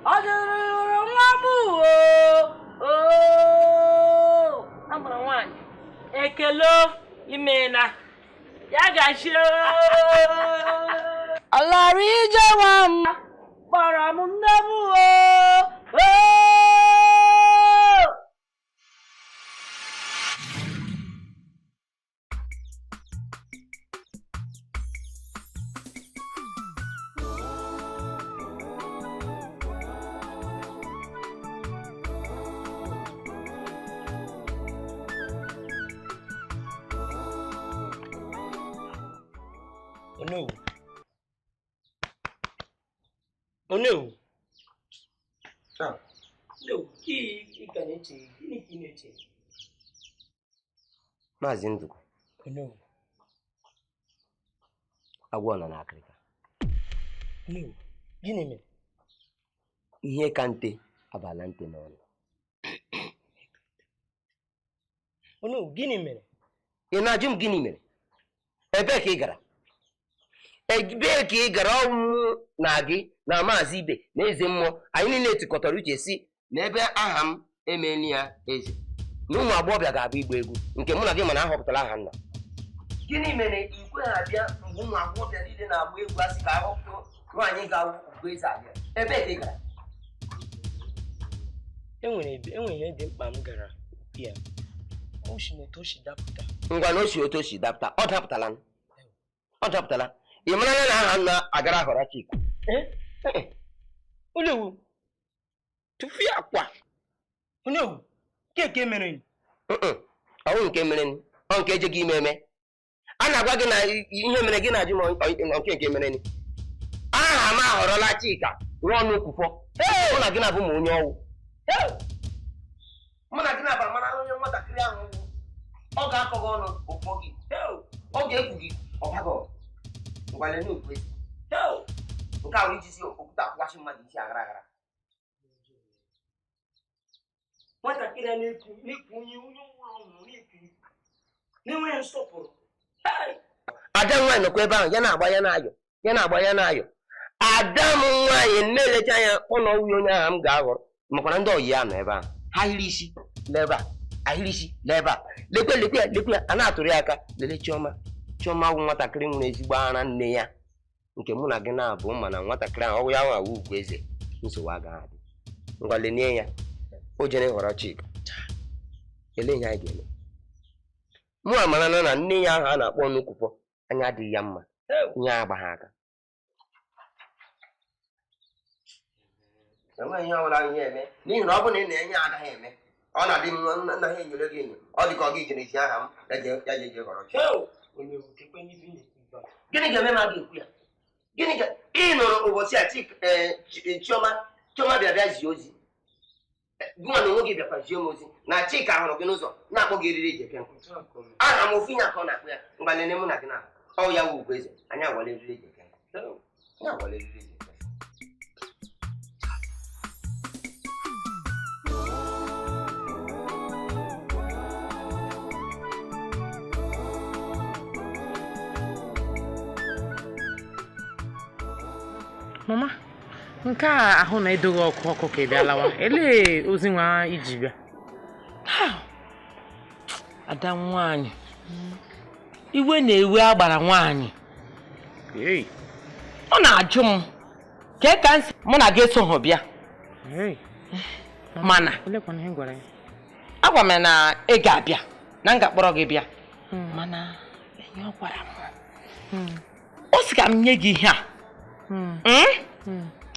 ọ jụrụ nwa m, oo. Agbara nwaanyị, ekele, imeela, ya gachie. Ọlara ije nwa m kpọrọ m nne m, oo. Onowu. Onowu. Onowu, ị ka na-eche gịnị ka ị na-eche? Maazị Ndụkụ. Onowu. Agwọ nọ n'akịrịka. Onowu, gịnị mere? Ihe ka nte abala nte n'ọnụ. Onowu, gịnị mere? Ị na-ajụ m gịnị mere? Ebee ka ị gara? Ebee ka ị gara? Ọnwụ na gị na Maazị Ibe na eze mmụọ anyị niile tikọtara uche si na ebe aha m emeli ya eze na ụmụ agbọghọbịa ga-abụ igba egwu nke mụ na gị mana ahọpụtara aha nna. Gịnị mere ikwe ha bịa mgbe ụmụ agbọghọbịa niile na-agba egwu asị ka ahọpụta nwaanyị ga-awụ ugwu eze abịa? Ebee ka ị gara? Enwere ihe dị mkpa m gara ya. O si n'otu o si dapụta. Ngwa na o si otu o si dapụta, ọ dapụtala. Ọ dapụtala. Ị mara na aha nna agara họrọ Chika? Onowu, tụfịa akwa. Onowu, nke mere? Ọ bụ nke mere, ọ nke ejeghị ime eme. A na-agwa gị na ihe mere gị na-ajụ m nke mere. Aha m ahọrọla Chika nwa ọnụ kwufọ. Mụ na gị na-abụ m onye ọwụ. Mụ na gị na-abụ amara onye nwatakịrị ahụ ọ ga-akọ gị ọnụ ụfọ gị, ọ ga-ekwu gị ọbago. Ngwa lee n'okwu ezi. Nke ahụ iji si okwute akwụkwasị mmadụ isi aghara aghara. Nwatakịrị a na-ekwu onye onye nwụrụ ọnwụ na-ekwu na-enweghị nsọpụrụ. Ada m nwaanyị nọkwa ebe ahụ, ya na-agba ya na-ayọ, ya na-agba ya na-ayọ. Ada m nwaanyị na-elecha anya ụlọ nwunye onye ahụ m ga-aghọrọ, makwa na ndị ọyị ya nọ ebe ahụ. Ha ahịrị isi n'ebe a, ahịrị isi n'ebe a. Lekwe lekwe ya, lekwe ya, a na-atụrụ ya aka. Lelee Chioma. Chioma wụ nwatakịrị nwere ezigbo ara nne ya nke mụ na gị na-abụ, mana nwatakịrị ahụ ọwụ ya nwa awụ ugwu eze, nsogbu agaghị adị. Ngwa lenie ya, o jere họrọ Chika. Ele ihe anyị ga-eme. Mụ amara na nne ya ahụ a na-akpọ Nnukwufọ anya adịghị ya mma, ihe agba ha aka. Enweghị ihe ọbụla ihe eme, n'ihi na ọ bụrụ na ị na-enye agaghị eme, ọ na-adị m nna ha enyere gị enyo, ọ dị ka ọ gị jere ji aha m ya je họrọ Chika. Gịnị ga-eme ma ga-ekwu ya? Gịnị ga ị nụrụ ụbọchị a Chioma Chioma bịa bịa zie ozi. Gụnwa na onwe gị bịakwa zie m ozi na Chika hụrụ gị n'ụzọ na-akpọ gị eriri eji eke nkụ. Aha m ofu ihe akọ na-akpọ ya mgbalene mụ na gị na ọ ya wụ Ugoeze anyị awala eriri eji eke nkụ. Anyị awala eriri eji eke nkụ. Mama, nke a ahụ na-edoghị ọkụ ọkụ ka ị bịa lawa. Elee ozi nwa iji bịa? Ada nwaanyị, iwe na-ewe agbara nwaanyị. Ọ na-ajụ m ka ka nsị mụ na gị eso hụ bịa. Mana agwa m na ị ga-abịa na m ga-akpọrọ gị bịa. Mana enye ọ gwara m. Ọ sị ka m nye gị ihe a.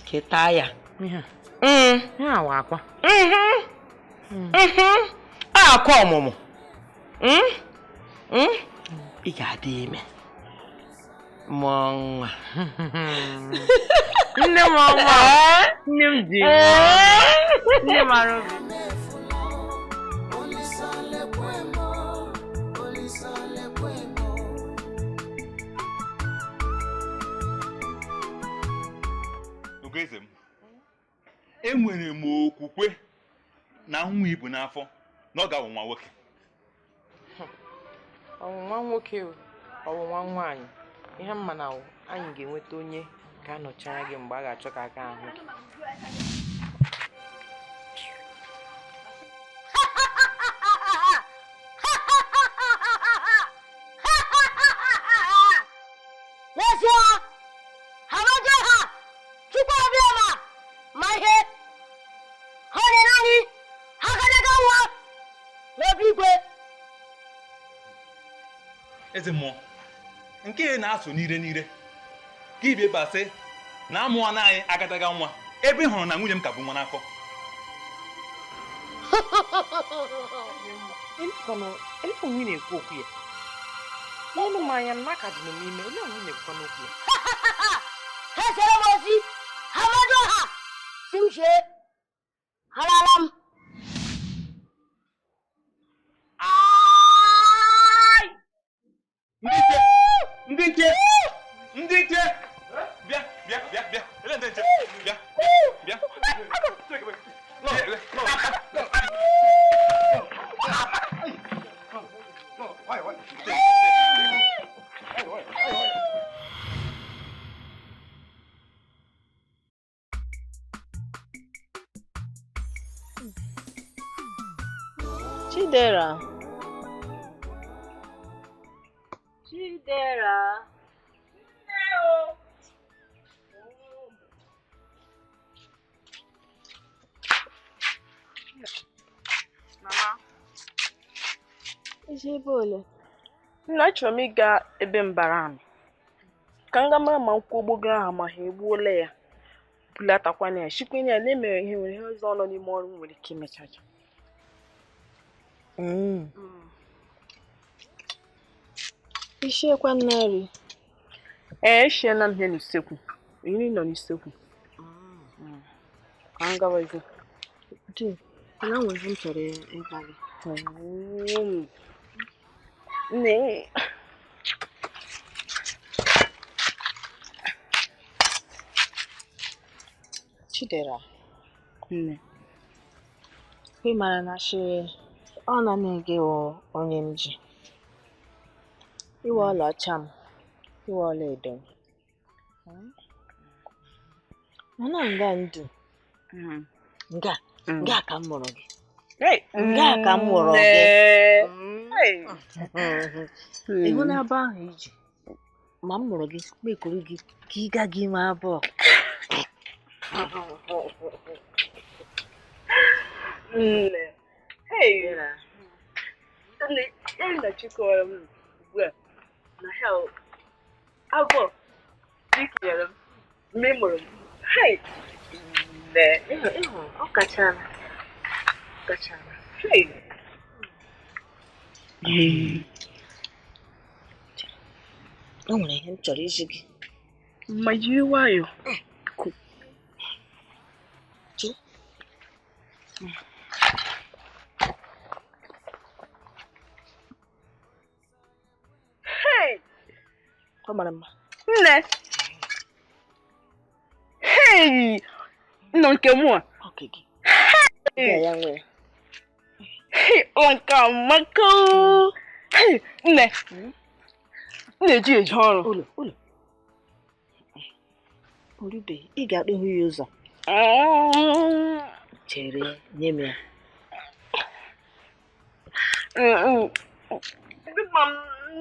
Keta ya. Akwa. Akwa ọmụmụ. Ị ga-adị ime. Mụọ nwa. Nne m ọnwa. Nne m ji. Nne mara obi. Ugoeze m, enwere m okwukwe na nwa ibu n'afọ na ọ ga-awụ nwa nwoke. Ọwụ nwa nwoke ọwụ nwa nwaanyị, ihe mma na anyị ga-enweta onye ga-anọchi anya gị mgbe a ga-achọ ka aka ahụ gị. Eze mmụọ nke na-asụ n'ire n'ire ka ibe basị na amụọ na anyị agadaga nwa ebe ị hụrụ na nwunye m ka bụ nwa n'afọ. Na-ekwu okwu ya n'ọnụ m anya na aka dị m n'ime ele onwe na-ekwukwa n'okwu ya. Ha sere m ozi ha mmadụ ha si m chee harala m. Ndị nche! Ndị nche! Bịa, bịa, bịa, bịa. Ele ndị nche. Bịa, bịa. Chidera. Chidera. Nne o. Mama. Ije ebe ole? Nna, achọrọ m ịga ebe mbara ahụ. Ka m ga mara ma nkwụ ogbogoro ahụ ma ha egbuola ya. Bulatakwana ya, shikwenye ya na emere ihe nwere ihe ọzọ nọ n'ime ọrụ m nwere ike imechacha. Ishiekwa nri? Ee, eshiela m ihe n'usekwu. Nri nọ n'usekwu. Ka m gawazie. Di, mana nwere ihe m chọrọ ịgwa gị. Nne. Chidera. Nne. Ị mara na shi ọ na na-ege onye m ji. Iwe ọlaọcha m, iwe ọlaedo m. Mana nga ndụ, nga nga ka m mụrụ gị. Nga ka m mụrụ gị. Ịhụ n'aba ahụ iji, ma m mụrụ gị, ma ekuru gị ka ị gaa gị ma abụọ. Nne. Hey. Nne, na chikọrọ m ugbu a. Na hell, abụọ dịkinyere m mgbe ị mụrụ m. Hey! Nne. Ịhụ, ọ kachala. Ọ kachala. Hey! O nwere ihe m chọrọ iji gị. Ma jiri nwayọọ. Hey! Ọ mara mma. Nne! Hey! Nọ nke mụ a. Oke gị. Ya nwee. Hey, ọ nke amaka. Hey, nne. M na-eji eje ọrụ. Ụlọ, ụlọ. Orube, ị ga-akpọ ya ụzọ. Chere, nye m ya. Dịkwa m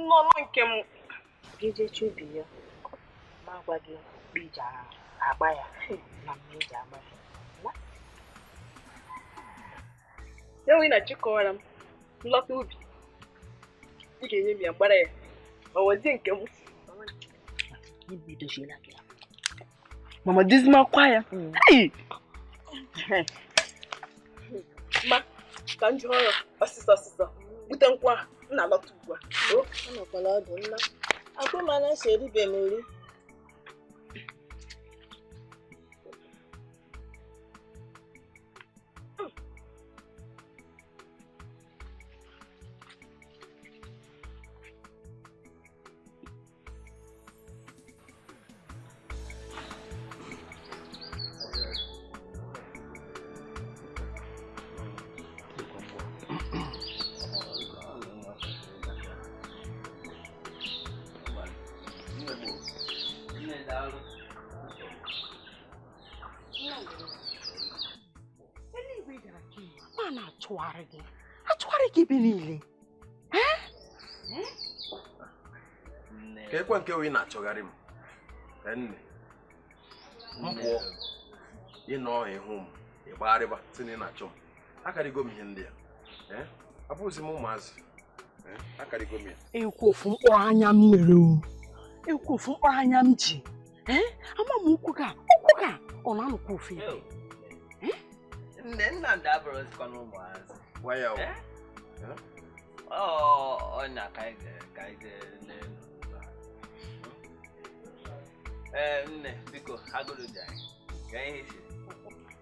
n'ọnụ nke m. Gị jee ubi ya, ma gwa gị mgbe iji agba ya na mgbe iji agba ya. Ya nwee na chịkọwara m nlọta ubi. Ị ga-enye m ya mgbara ya. Ma wezie nke m. Mama dizima kwa ya. Hey! Ma ka m jụọ ya ọsịsọ ọsịsọ. Bute nkwa m na-alọta ugbu a. Anọkwala ọdụ nna. Akwụ m na nsọ eribe m ori. Atụgharị gị ebe niile. Ka ekwe nke ị na-achọgharị m nne m pụọ ịnọ ịhụ m ịgbagharịba sị na ị na-achọ m akarịgo m ihe ndị a abụghịzi m ụmụazị akarịgo m ya. Ekwu ofu mkpụrụ anya m nwere o. Ekwu ofu mkpụrụ anya m ji. Ama m ụkwụ ga ọ na-anọkwa ofu ebe. Nne Nnamdi abụrụzikwa n'ụmụazị. Gwa ya o. Ọ na ka anyị n'elu. Ee, nne, biko, agụrụ dị anyị. Ka ihe siri.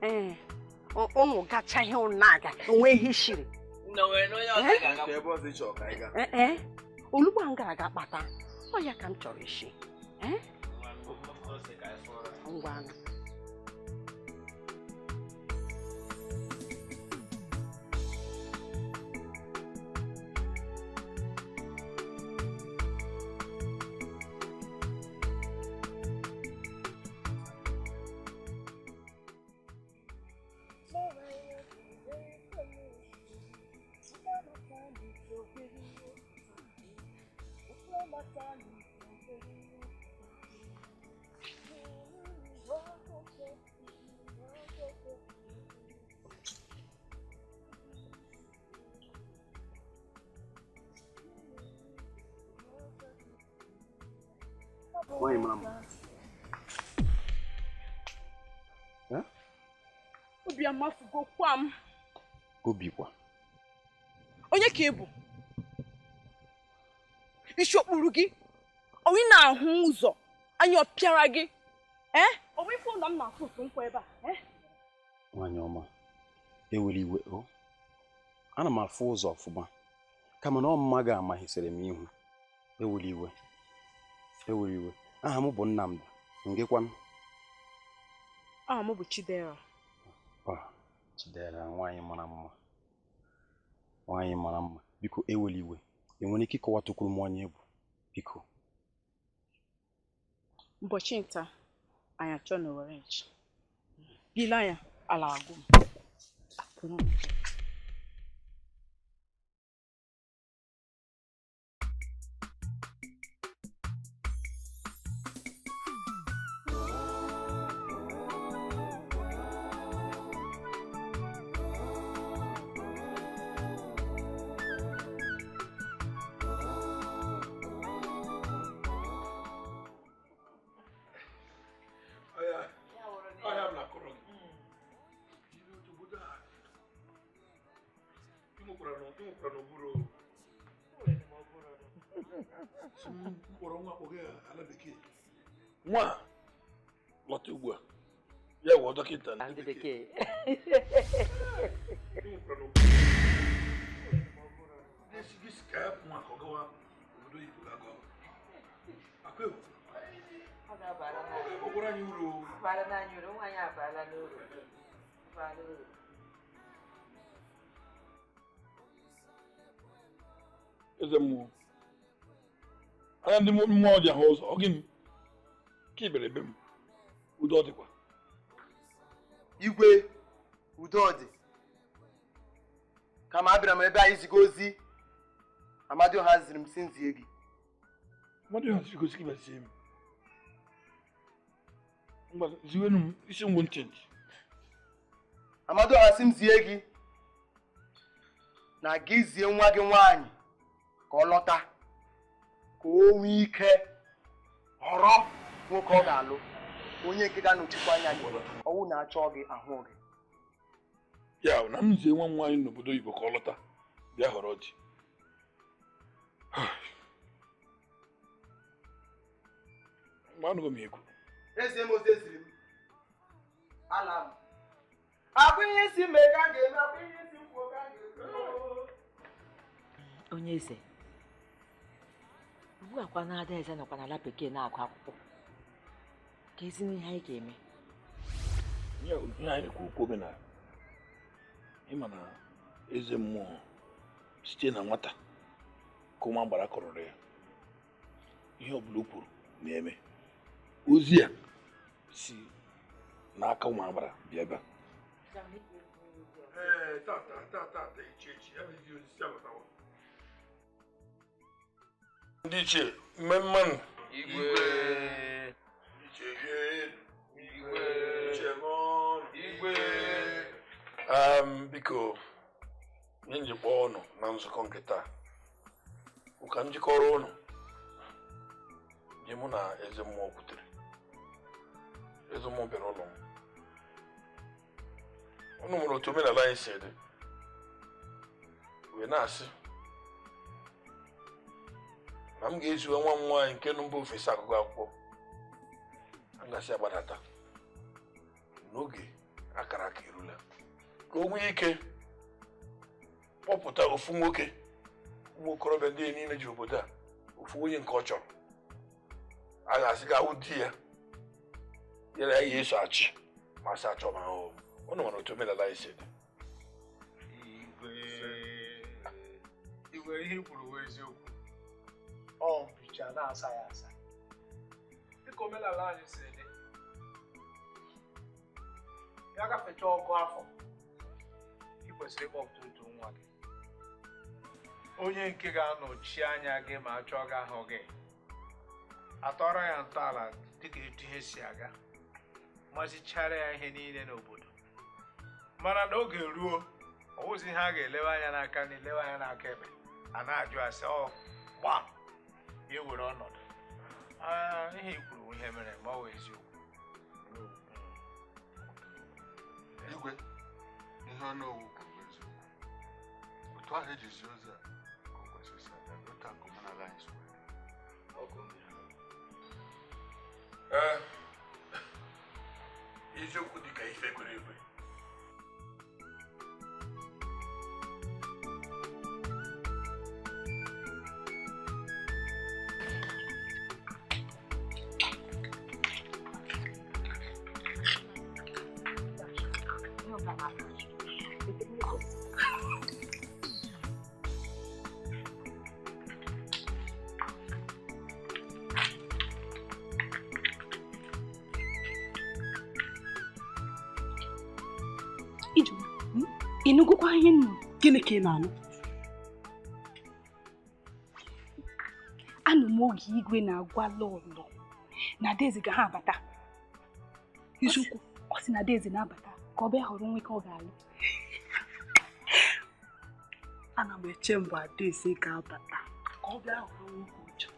Ee, ụnụ gacha ihe ụnụ na-aga, onwe ihe siri. Nne, nwere onye ọzọ ga-aga. Ka ebe ọzọ ị chọrọ ka anyị gaa. Ee, olugbo m gara aga kpata, ọ ya ka m chọrọ isi. Ngwa. Nwaanyị mara mma. Obi amafugokwa m. Obi kwa. Onye ka ị bụ? Isi okpuru gị? Ọ ị na-ahụ ụzọ? Anya ọ pịara gị? Ọ bụ ife ụlọ m na-afụ ụfụ nkwa ebe a? Nwaanyị ọma, ewere iwe o. Ana m afụ ụzọ ọfụma. Kama na ọ mma gị amaghịsịrị m ihu. Ewere iwe. Ewere iwe. Aha m bụ Nnamdi. Ngekwanụ? Aha m bụ Chidera. Chidera, nwaanyị mara mma. Nwaanyị mara mma. Biko ewere iwe. Ị nwere ike ịkọwatụkwuru m onye bụ? Biko. Ụbọchị nta anyị achọ na owere nchi. Bile anya ala agụ m. Mkpọrọ nwa akpọghị ala bekee. Nwa lọta ugbu a. Ya wụ dọkịta ndị bekee. Eze mmụọ anya ndị mmụọ ji ahụ ụzọ ọ gịnị ka ibere ebe m udo ọ dịkwa. Igwe udo dị kama abịara m ebe anyị ziga ozi Amadioha ziri m si nzie gị. Amadioha ziri gosi gị bịazie m. Ngwa ziwenu m isi ngwụ ntị ntị. Amadioha si m zie gị na gị zie nwa gị nwaanyị ka ọ lọta ka o nwee ike họrọ nwoke ọ ga-alụ onye nke ga-anọchikwa anya gị ọnwụ na-achọ gị ahụ gị. Ya na m zie nwa m nwaanyị n'obodo oyibo ka ọ lọta bịa họrọ di. Mgbe anụghị m ekwu. Eze m ozi eziri m ala m abụ ihe si mee ka m ga-eme abụ ihe si m kwuo ka m ga-eme. Onye eze ugbu a kwa na Adaeze nọkwa n'ala bekee na-agụ akwụkwọ ka ezi n'ihe anyị ga-eme. Ihe anyị na-ekwu okwu omenala ịma na eze mmụọ site na nwata ka ụma gbara kọrọrọ ya ihe ọ bụla o kwuru na-eme. Ozi a si n'aka ụmụ agbara bịa ebe a. Ndị ichie mmemme igwe igwe biko nye njikwa ọnụ na nzukọ nke taa ụka njikọrọ ụnụ ji mụ na eze mmụọ kwutere. Eze mmụọ bịara ụlọ m. Ụnụ nwere otu omenala anyị si dị wee na-asị na m ga-eziwe nwa m nwaanyị nke nọ mba ofesi agụgụ akwụkwọ a gasị agbadata n'oge akara aka erula ka o nwee ike kpọpụta ofu nwoke ụmụ okorobịa ndị niile ji obodo a ofu onye nke ọ chọrọ a ga-asị ga ahụ di ya ya na ya eso achị ma sị achọ ma ahụ. Ụnụ nwere otu omenala anyị si dị. Igwe ihe i kwuru bụ eziokwu. Ọ mpicha na-asa ya asa dịka omenala anyị si dị ya gafechaa ọgụ afọ ị kwesịrị ịkpọpụta otu nwa gị onye nke ga-anọchi anya gị ma a chọọ gị ahụ gị atọrọ ya ntọala dịka etu ihe si aga mazichara ya ihe niile n'obodo mana n'oge ruo ọ wụzi ihe a ga-elewe anya n'aka na elewe anya n'aka ekpe a na-ajụ asị ọ gbam ya were ọnọdụ. Ihe i kwuru ihe mere ma ọ bụ eziokwu. Igwe ihe ọnụ owu kwuru bụ eziokwu. Otu ahụ eji zi ozi a ka o kwesịrị isi aga otu a ka omenala anyị si wee Ee, eziokwu dị ka ife kwere ekwe. Ịnụgụkwa ihe nnu gịnị ka ị na-anụ? Anụ m oge igwe na-agwa lọlọ na Adaeze ga ha abata. Eziokwu ọ sị na Adaeze na-abata ka ọ bịa họrọ nwoke ọ ga-alụ. Ana m eche mgbe Adaeze ga-abata ka ọ bịa họrọ nwoke ọjọọ.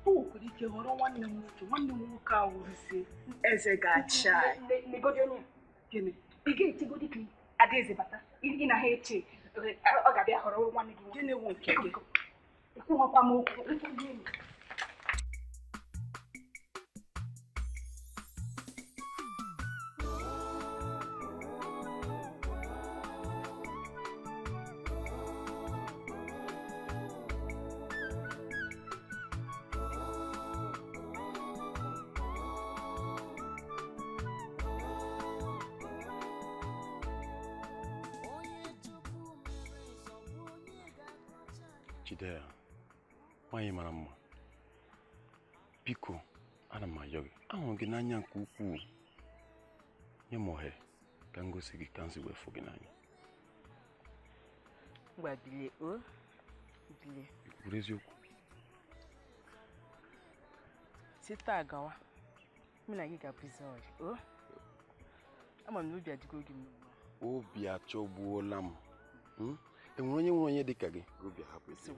O nwekwara ike họrọ nwanne m nwoke, nwanne m nwoke awụrụzie eze ga-achị anyị. Gịnị? Ị ga-echegodi ka Adaeze bata ị na ha eche ọ ga-abịa họrọ nwanne gị. Gịnị wụ nke gị? Ekwughọkwa m okwu. Chidera, nwaanyị mara mma, biko ana m ayọ gị, ahụrụ gị n'anya nke ukwuu. Nye m ohere ka m gosi gị ka m si wee fụ gị n'anya. Ngwa bilie o, bilie. Ị kwuru eziokwu? Site taa gawa, mụ na gị ga-abụzi ọyị o. Ama m na obi adịgo gị mma. Obi achọgbuola m. Enwere onye nwere onye dị ka gị obi ahapụ isi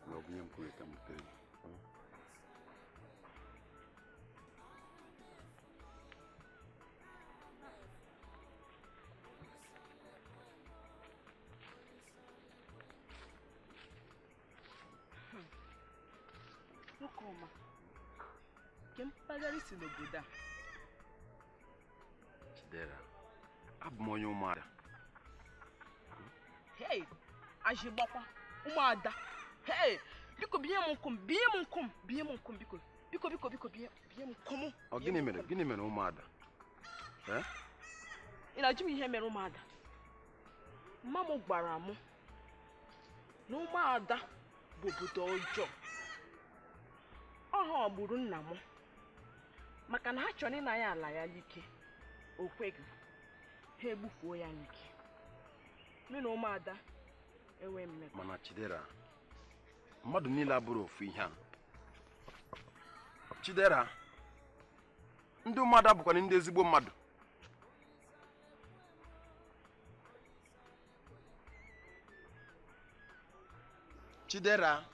na ọ bụ nye m kwere ka m butere gị. Nwoke ọma, nke mpaghara si n'obodo a. Chidera, abụ m onye ụmụada. Hey, ajigbakwa ụmụada. Hey, biko binye m nkwụ m, binye m nkwụ m, binye m nkwụ m biko. Biko biko biko binye m nkwụ m. Ọ gịnị mere? Gịnị mere ụmụada? Eh? Ị na-ajụ m ihe mere ụmụada? Mma m gwara m na ụmụada bụ obodo ọjọọ. Ọ ha gburu nna m maka na ha chọrọ ịna ya ala ya n'ike. O kweghị. Ha egbufuo ya n'ike. Mụ na ụmụada enwe mmekọ. Mana Chidera, mmadụ niile abụrụ ofu ihe a. Chidera, ndị ụmụada bụkwa ndị ezigbo mmadụ. Chidera.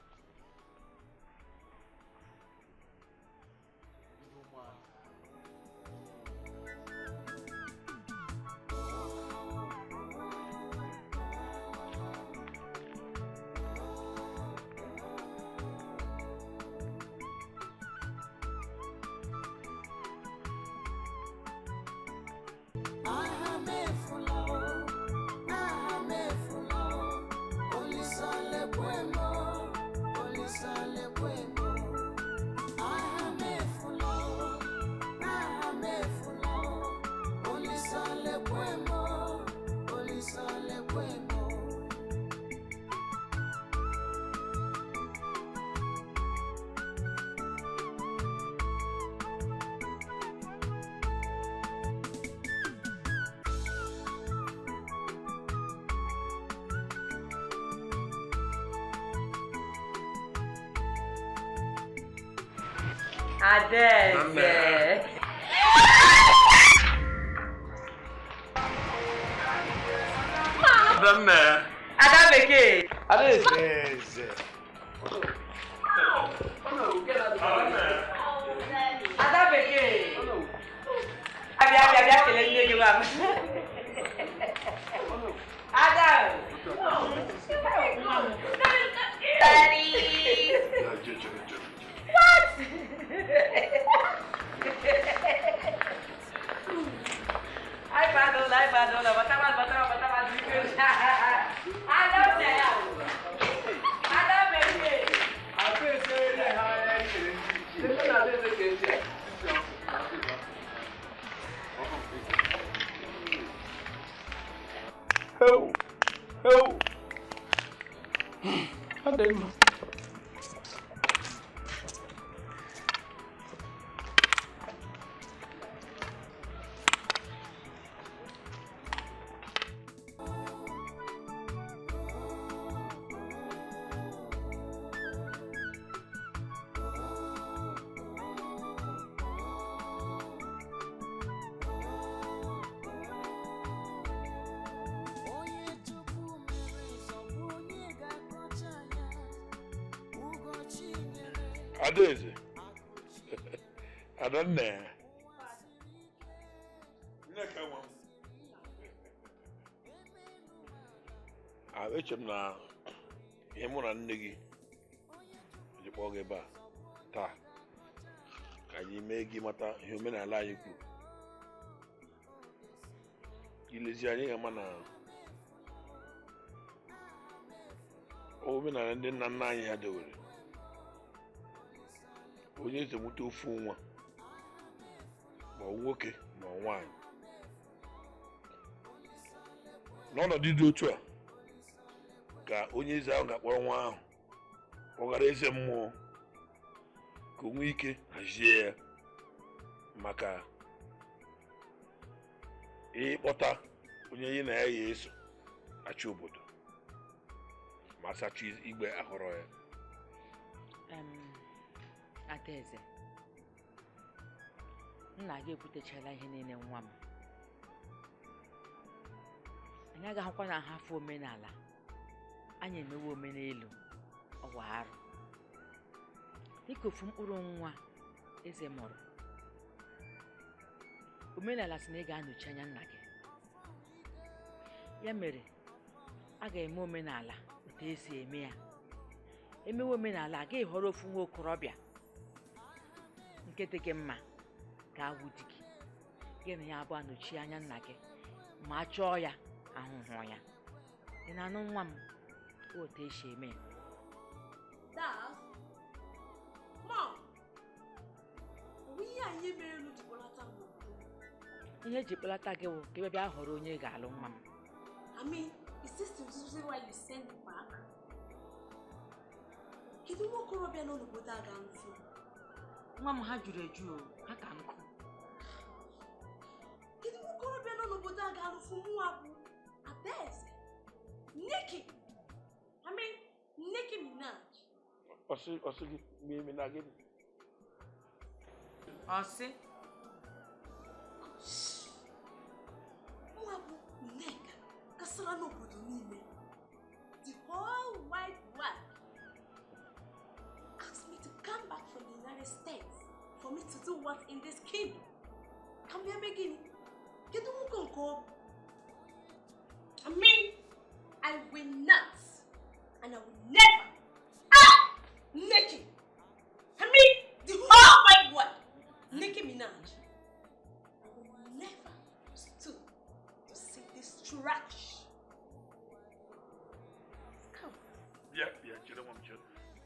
Adeze. Adanne. Ada bekee. Adeze. Ada bekee. Abịa abịa abịa kelee nne gị nwa m. Ada. Daddy. What? Ai, Padola, ai, Padola, bota mais, bota mais, bota mais. Ada, Ada, bebê. Oh, oh. Cadê, irmão? Adaeze. Adanne. Nneka nwa m. Eche m na ihe mụ na nne gị kpọọ gị ebe a taa ka anyị mee gị mata ihe omenala anyị kwuru. Ilezi anyị ga-ama na omenala ndị nna nna anyị ha dewere onye eze mụta ofu nwa ma ọ nwoke ma ọ nwaanyị. N'ọnọdụ dị otu a ka onye eze ahụ ga-akpọrọ nwa ahụ kpọgara eze mmụọ ka o nwee ike hazie ya maka ịkpọta onye ya na ya eso achị obodo ma sachi igbe ahụrọ ya. Adaeze, nna gị ekwutechala ihe niile nwa m. Anyị agaghịkwa na ahafụ omenala anyị emewe omenelu ọwa arụ dịka ofu mkpụrụ nwa eze mụrụ. Omenala sị na ị ga-anọchi anya nna gị, ya mere a ga-eme omenala otu esi eme ya. Emewe omenala a gaghị họrọ ofu nwa okorobịa nke dị gị mma ga-awụ di gị, gị na ya abụọ anọchi anya nna gị ma a chọọ ya ahụhụ ya. Ị na-anụ nwa m otu esi eme ya? Dad, Mom, ihe anyị mere ji kpọlata m. Ihe eji kpọlata gị bụ ka ị bịa họrọ onye ga-alụ nwa m. I mean, is this the reason why you sent me back? Kedu nwa okorobịa nọ n'obodo a ga-anụ? Nwa m ha juru eju, ha ka nkụ. Kedu nwa okorobịa nọ n'obodo a ga-alụ nwa bụ Adaeze? Nicki. I mean, Nicki Minaj. Ọsị gị mee na gịnị? Ọsị? Nwa bụ Nneka kasara n'obodo niile. The whole wide world asked me to come back from the United States for me to do what in this kingdom? Ka m bịa mee gịnị? Kedu nwoke nke ọ bụ? I mean, I will not, and I will never, Nicki. I mean, the whole wide world, Nicki Minaj. I will never stoop to see this trash. Come. Bịa, bịa, chere nwa m chere.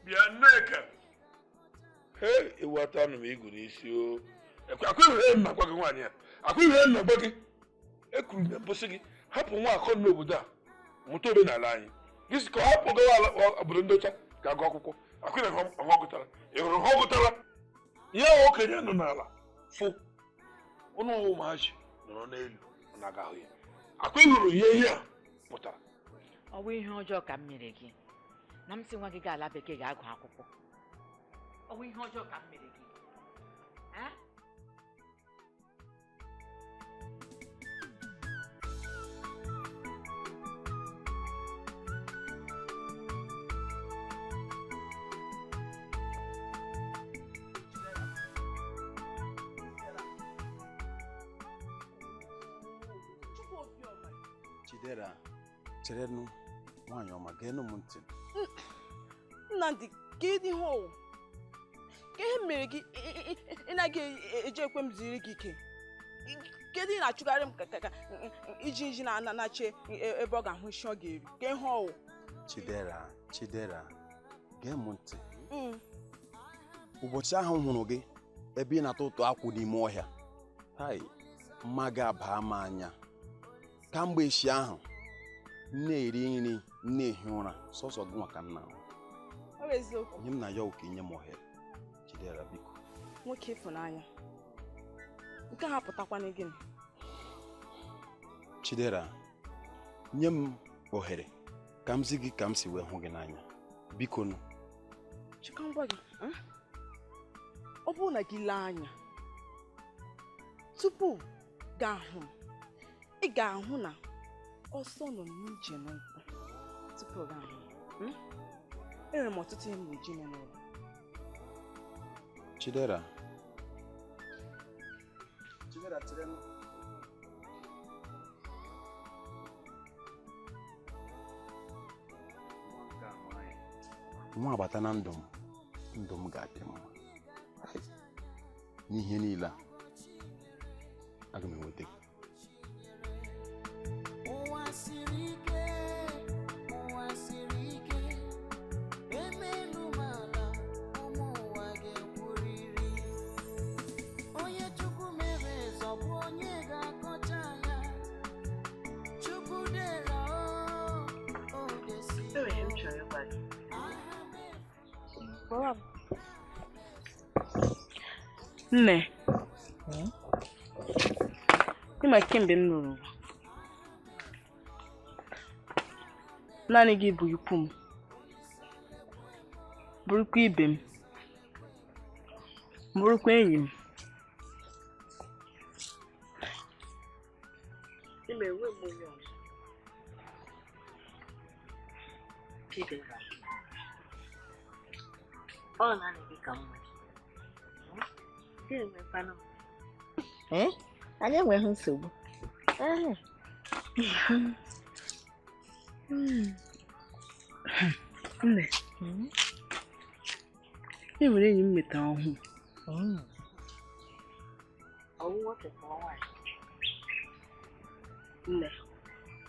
Bịa, Nneka. Hey, ewu ata anụ m igu n'isi o. Akwa ihe m na-agwa gị nwaanyị a. Akwa ihe m na-agwa gị. Ekwuru m na mbọsị gị hapụ nwa akọ n'obodo a mụta omenala anyị. Gị sị ka ọ hapụ gawa obodo ndị ọcha ka agụ akwụkwọ. Akwụ na ha gụtara. Ị hụrụ ha gụtara? Ihe ahụ okenye nọ n'ala fụ ụnụ ụmụazị nọrọ n'elu ọ na-aga ahụ ya. Akwa ị hụrụ ihe ihe a pụtara. Ọ bụ ihe ọjọọ ka m mere gị na m sị nwa gị ga-ala bekee ga-agụ akwụkwọ. Ọ bụ ihe ọjọọ ka m mere gị. Chidera, cherenụ nwaanyị ọma, geenụ m ntị. Nnamdi, kedu ihe ọwụ? Ka ihe mere gị ị naghị eji ekwe m ziri gị ike? Kedu ị na-achụgharị m ka iji na-anachi ebe ọ ga-ahụ isi ọ ga-eri? Ka ihe ọwụ? Chidera, Chidera, gee m ntị. Ụbọchị ahụ m hụrụ gị ebe ị na-atụ ụtụ akwụ n'ime ọhịa, hai, mma gị abaa m anya. Kamgbe echi ahụ, m na-eri nri, m na-ehi ụra, sọsọ gị nwa ka m na-ahụ. Ọ bụ eziokwu. Nye m na ya ka inye m ohere. Chidera, biko. Nwoke ịfụnanya, nke a pụtakwana gịnị? Chidera, nye m ohere ka m zi gị ka m si wee hụ gị n'anya. Biko nụ. Chika ngwa gị, ọ bụrụ na gị lee anya tupu ga-ahụ m, ị ga-ahụ na ọsọ nọ n'ije n'ụkwụ tupu ga ahụ m. Enwere m ọtụtụ ihe m na-eji ime n'ụlọ. Chidera. Chidera, chere m. Nwa agbata na ndụ m, Ndụ m ga-adị mma. N'ihe niile a, aga m enweta gị. Ụwa siri ike, ụwa siri ike, emelu m ala, ụmụ ụwa ga-ekwurịrị. Onye Chukwu mere eze, ọ bụ onye ga-akọcha ya. Chukwu dere o desi. Enwere ihe m chọrọ ịgwa gị. Nne, ịma kemgbe m lụrụ ụwa, naanị gị bụ ikwu m, bụrụkwa ibe m, bụrụkwa enyi m. Ịma enwe m onye ọzọ. Chidera, ọ naanị gị ka m nwere. Gịnị mekwanụ? Anyị enweghị nsogbu. Nne, e nwere enyi m metara ọhụụ. Ọ wụ nwoke ka ọ nwaanyị? Nne,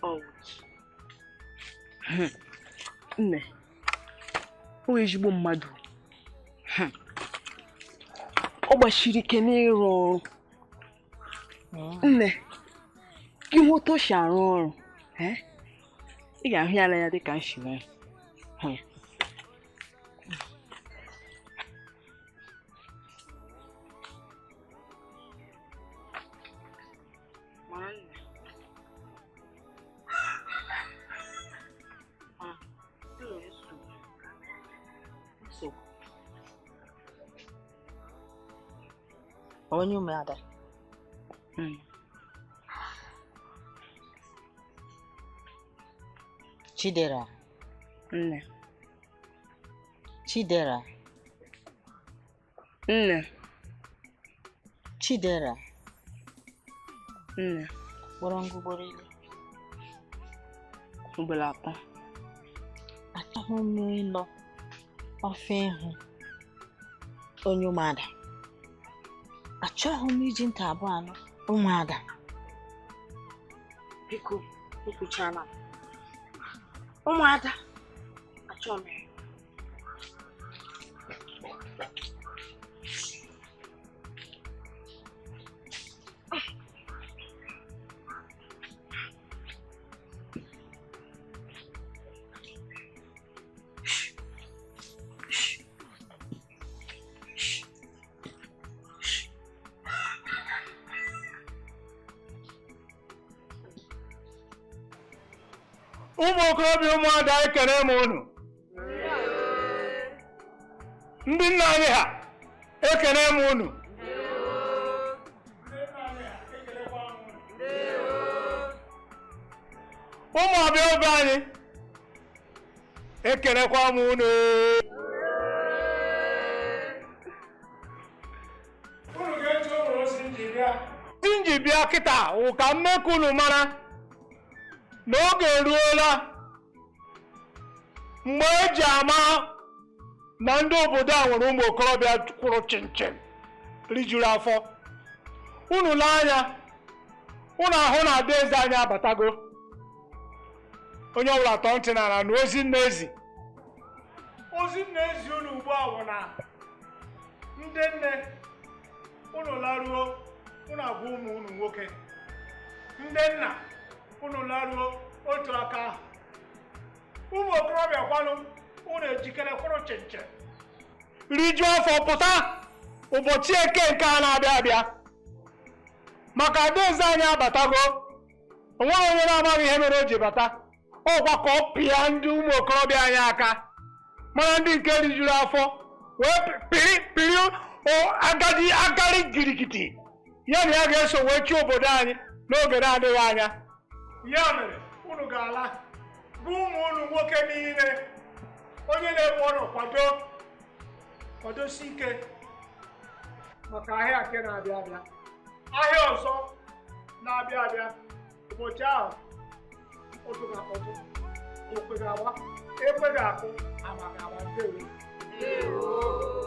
ọ wụ. Nne, o ezigbo mmadụ. Ọ gbachiri ike n'ịrụ ọrụ. Nne, gị hụ otu o si arụ ọrụ, ị ga-ahụ ya n'anya dịka m si wee hụ ya. Onye ụmụada. Chidera. Nne. Chidera. Nne. Chidera. Nne. Kpọrọ ngụgboro ile. Ugboro atọ. Achọghị m ịnọ ofe ịhụ onye ụmụada. Achọghị m iji nta abụọ anụ ụmụada. Biko, ekwuchala m. Ụmụada, achọghị m ya. Ụmụ okorobịa ụmụada, ekele m unu. Ndị nna anyị ha, ekele m unu. Ụmụ ọbịa obe anyị, ekelekwa m unu. Unu ga-eji ụlọ ozi nji bịa kịta wụ ka m mee ka unu mara n'oge eruola mgbe eji ama na ndị obodo a nwere ụmụ okorobịa kwụrụ chinchin rijuru afọ. Unu lee anya, unu ahụ na adaeze anyị abatago. Onye ọbụla tọọ ntị n'ala na ozi nna-ezi. Ozi nna-ezi unu ugbu a bụ na ndị nne unu laruo, unu agwa ụmụ unu nwoke. Ndị nna unu laruo otu aka ahụ. Ụmụ okorobịa kwanụ, unu ejikere kwụrụ chinchin rijuo afọ pụta ụbọchị eke nke a na-abịa abịa. Maka adaeze anyị abatago, o nweghị onye na-amaghị ihe mere o ji bata. Ọkwa ka ọ pịa ndị ụmụ okorobịa anyị aka, mara ndị nke rijuru afọ wee pịrị pịrị agadi agari girigidi ya na ya ga-eso wee chi obodo anyị n'oge na-adịghị anya. Ya mere unu ga-ala bụ ụmụ unu nwoke niile, onye na-ebu ọnụ kwado kwadosi ike maka ahịa nke na-abịa abịa, ahịa ọzọ na-abịa abịa. Ụbọchị ahụ otu ga-akpọtụ, okwe ga-agba, ekwe ga-akụ, ama ga-agba. Ndewo.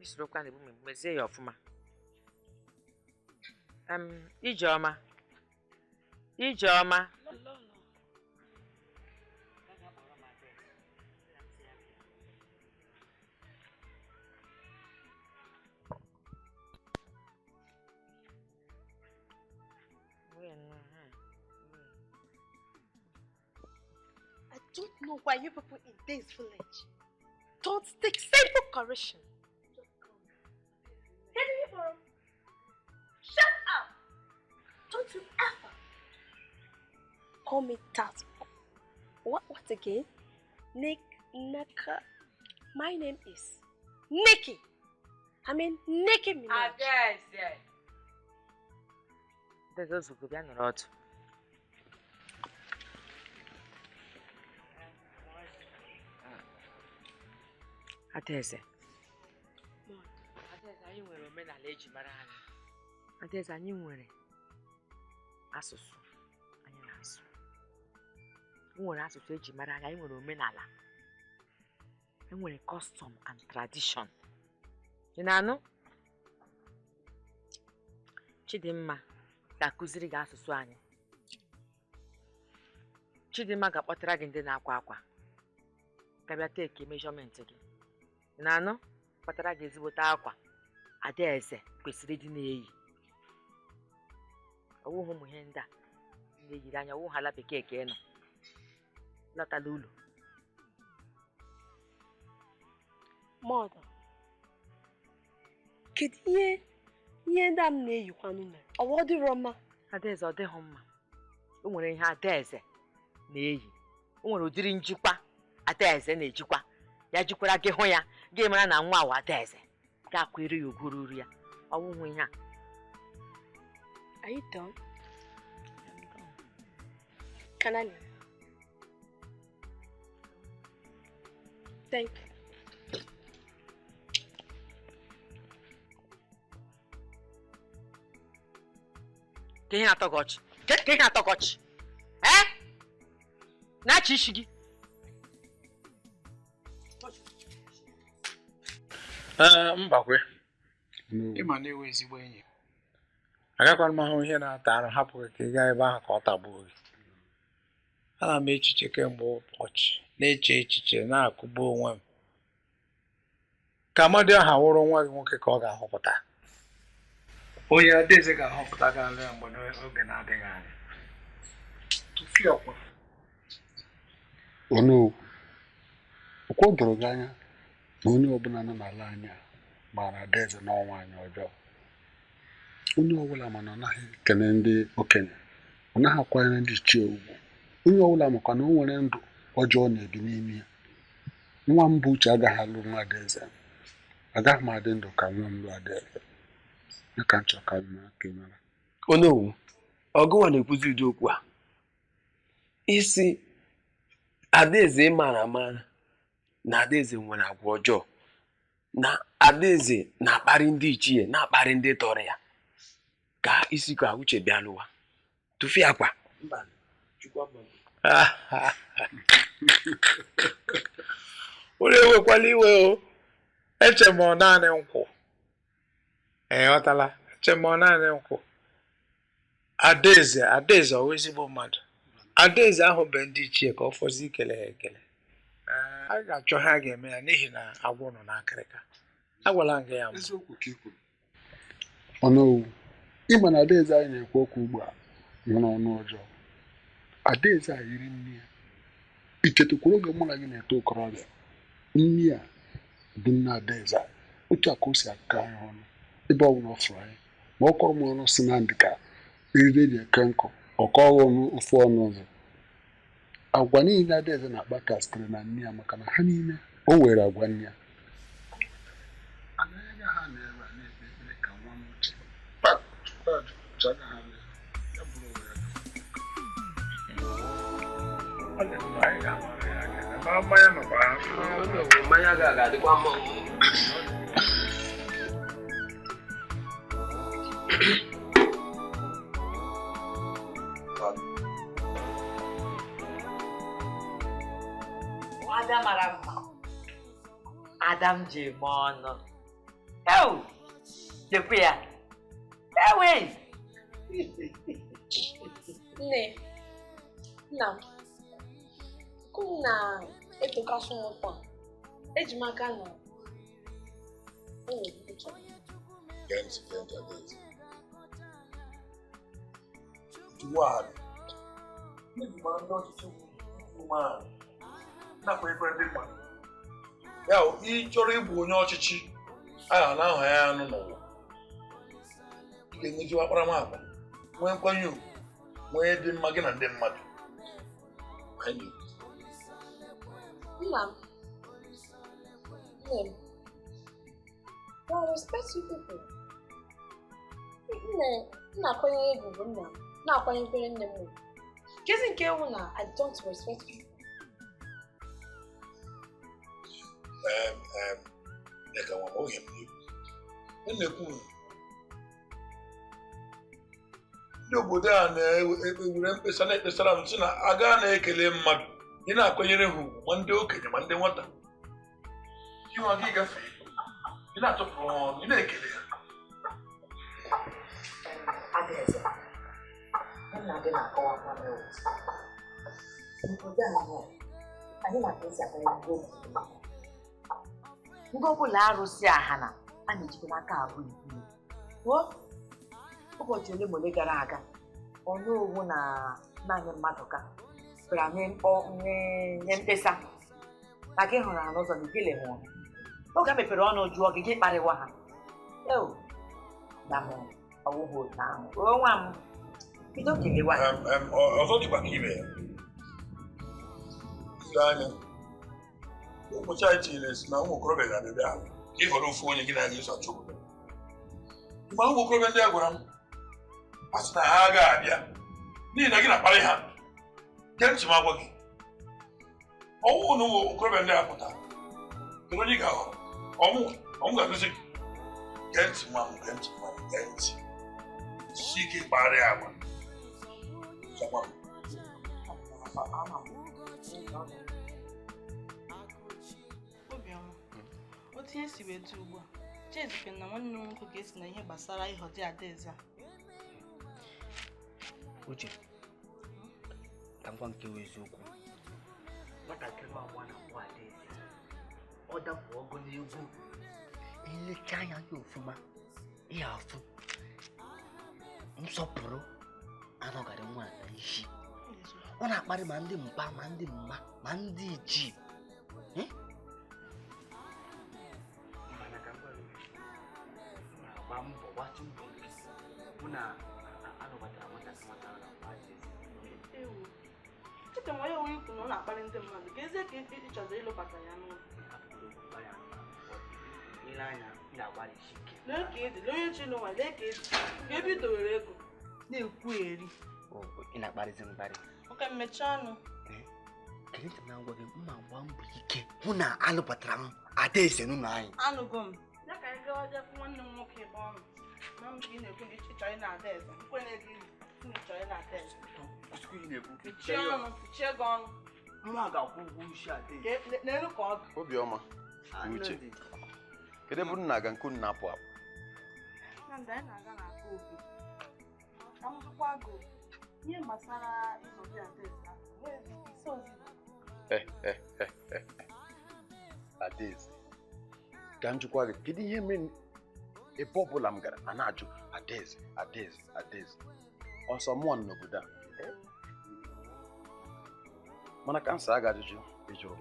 Isorokwa na-ebu m mezie ya ọfụma. Ijeọma, Ijeọma. I don't know why you people in this village don't take simple correction. Shut up! Don't you ever call me that. What again? Nick, Naka. My name is Nikki. I mean Nicki Minaj. There's Adaeze. Adaeze, anyị nwere omenala eji mara anyị. Adaeze, anyị nwere asụsụ anyị na-asụ. Nwere asụsụ eji mara anyị, anyị nwere omenala. Anyị nwere custom and tradition. Ị na-anụ? Chidimma ga-akụziri gị asụsụ anyị. Chidimma ga-akpọtara gị ndị na-akwa akwa. Ka bịa teki measurement gị. Ị na-anụ? Kpatara gị ezigbote akwa Adaeze kwesịrị ịdị na-eyi. Ọwụghị ụmụ ihe ndị a na-eyiri anya, ọwụghị ala bekee ka ị nọ. Lọtala ụlọ. Mother, kedu ihe ndị a m na-eyikwanụ mere? Ọ dịrọ mma? Adaeze, ọ dịghị mma. O nwere ihe Adaeze na-eyi. O nwere ụdịrị njikwa Adaeze na-ejikwa. Ya jikwara gị hụ ya, gị mara na nwa awa Adaeze. Ga-akwere ya ugwu ruru ya. Ọ wụghị ihe a. Are you done? I'm done. Can I leave? Thank you. Ka ihe na-atọ gị ọchị? Ka ihe na-atọ gị ọchị? Eh? Na-achị isi gị. Mbakwe, ịma na-ewe ezigbo enyi. Agakwana m ahụ ihe na-ata arụ hapụ gị ka ị gaa ebe ahụ ka ọ tagbuo gị. Ana m echiche kemgbe ụbọchị na-eche echiche na-akụgbu onwe m ka Amadioha wụrụ nwa gị nwoke ka ọ ga-ahọpụta. Onye Adaeze ga-ahọpụta ga-alụ ya mgbe n'oge na-adịghị anya. Tụfịakwa. Onowu, okwu doro gị anya na onye ọbụla nọ n'ala anyị gbara Adaeze n'ọnwa anyị ọjọọ. Onye ọbụla mana ọ naghị ekele ndị okenye, ọ naghị akwanyere ndị ichie ugwu. Onye ọbụla makwa na o nwere ndụ ọjọọ na-ebi n'ime ya. Nwa m bụ Uche agaghị alụ nwa Adaeze. Agaghị m adị ndụ ka nwa m lụọ Adaeze. Ya ka m chọrọ ka m mara ka ị mara. Onowu, ọgụwa na-ekwuzi ụdị okwu a. Isi Adaeze mara amara na Adaeze nwere agwa ọjọọ, na Adaeze na-akparị ndị ichie, na-akparị ndị tọrọ ya. Ka isi ka Uche bịa lụwa. Tụfịa akwa. Unu ewekwala iwe o. Eche m ọ naanị nkwụ. Ị ghọtala? Eche m ọ naanị nkwụ. Adaeze, Adaeze ọ ezigbo mmadụ. Adaeze ahụ be ndị ichie ka ọ fọzi ikele ha ekele. A ga-achọ ha ga-eme ya n'ihi na agwọ nọ n'akịrịka. Agwala m gị ya mbụ. Onowu, ịma na Adaeze anyị na-ekwu okwu ugbu a nwere ọnụ ọjọọ. Adaeze a yiri nne ya. I chetakwara oge mụ na gị na-eto okorobịa, nne ya bụ nne Adaeze a. Otu a ka o si akọ anyị ọnụ ebe ọ bụla ọ fụrụ anyị. Ma ọ kọrọ m ọnụ si na ndị ka eriri eji eke nkụ, ọ kọghị ọnụ ofu ọnụ ọzọ. Agwa niile Adaeze na-akpa ka sitere na nne ya maka na ha niile o were agwa nne ya. Anaghị ha na-ebe a na-ekpe ekpere ka nwa m Uche ya bụrụ onwe ya. Mmanya ga-adịkwa mma. Ada mara mma. Ada m ji eme ọnụ. Ewu! Lekwe ya. Ewe! Nne, nna m, kụ m na-etokasị m ụtọ. Eji m aka na o nwere uche. Gee ntị, gee ntị, Adaeze. Tụwa ndị mara ndị ọchịchị umeala nakwa ndị mmadụ. Ya ị chọrọ ịbụ onye ọchịchị agha na aha ya anụ n'ụwa, ị ga-enweziwa akparamagwa, nwee nkwanye ugwu, nwee dị mma gị na ndị mmadụ. Nna m, nne m, I respect you people. Nne, m na-akwanyere gị ugwu nna m, na-akwanyekwere nne m ugwu. Kezi nke ewu na I don't respect you. Dịka nwa m oge m na-ekwu ndị obodo a na-ewere mkpesa na-ekpesara m sị na aga na-ekele mmadụ, ị na-akwanyere ha ugwu ma ndị okenye ma ndị nwata. Iwe gị gafe, ị na-atụpụrụ ha ọnụ, ị na-ekele ha. Adaeze, nna gị na-akọwa nwa m ewu. Obodo a anyị maka esi akwanyere ndị okenye. Ndị ọbụla arụsị ahana a na-ejikwa n'aka abụ ibu. Ụbọchị ole ma ole gara aga, ọnụ owu na naanị mmadụ ka bịara nye mkpesa na gị hụrụ ha n'ụzọ na ikele hụrụ. Oge a mepere ọnụ jụọ gị, gị kparịwa ha. Eo, damụ ọwụghị otu ahụ. O nwa m, bido kelewa. Ọzọ dịkwa ka ibe ya. Ile anya, ụbọchị anyị tinyere si na ụmụ okorobịa ga-abịa ahụ ka ị họrọ ofu onye gị na-aga eso achọ obodo. Ma ụmụ okorobịa ndị a gwara m a sị na ha agaghị abịa n'ihi na gị na-akparị ha. Gee ntị m agwa gị, ọnwụ na ụmụ okorobịa ndị a pụtara, kedu onye ị ga-ahọrọ? Ọnwụ ga-agosi gị. Gee ntị nwa m, gee ntị nwa m, gee ntị. Si ike kparịa agwa. Chakwa m. Obiọma, otu ihe si wee dị ugbu a, Chezikwe na nwanne m nwoke ga-esi na ihe gbasara ịghọdị Adaeze a. Uche, ka m gwa nke bụ eziokwu. Nwatakịrị nwa na-akpọ Adaeze, ọ dapụ ọgụ n'egwu. Ilecha anya ya ofuma, ya afụ nsọpụrụ anọgarị nwa na isi. Ọ na-akparị ma ndị mpa ma ndị mma ma ndị ichie. Mana ka m gwa gị, na-agba mbọ gbatụ mbọ hụ na alụbatara nwatakịrị nwata ahụ na-akpọ Adaeze. Ewo, cheta m onye nwe ikwu na ọ na-akparị ndị mmadụ, ka ezie ka ị chọziri ịlụbata ya n'ụlọ. Ile anya, m ga-agbalịsi ike. Lee ka ị dị, lee onye chi n'ụwa, lee ka ị dị, ka ebe i dowere ego na-ekwu eri. Ị na-akparịzi mkparị. Oke mmechi ọnụ. Kedu ntị m na-agwa gị, mma gba mbọ ike hụ na alụbatara m Adaeze n'ụlọ anyị. Anụgo m. Ya ka anyị gawa jee fụ nwanne m nwoke ebe ọ nọ. Na m ka ị na-ekwu na ị chọrọ ị na Adaeze. Nkwe na-ego ị chọrọ ị na Adaeze. Mechie ọnụ, mechie gị ọnụ. Mma ga-akwụ ụgwọ isi Adaeze. N'elu ka ọ dị. Obiọma, Uche, kedu ebe unu na-aga nke unu na-apụ apụ? Nnamdi, anyị na-aga n'aka Obi. Ka m jụkwa gị, ihe gbasara ịnọdụ Adaeze ahụ, isi ozi. Adaeze, ka m jụkwa gị, kedu ihe mere ebe ọbụla m gara a na-ajụ Adaeze, Adaeze, Adaeze? Ọsọ mụọ nọ n'obodo a. Mana ka m saa gị ajụjụ ị jụrụ,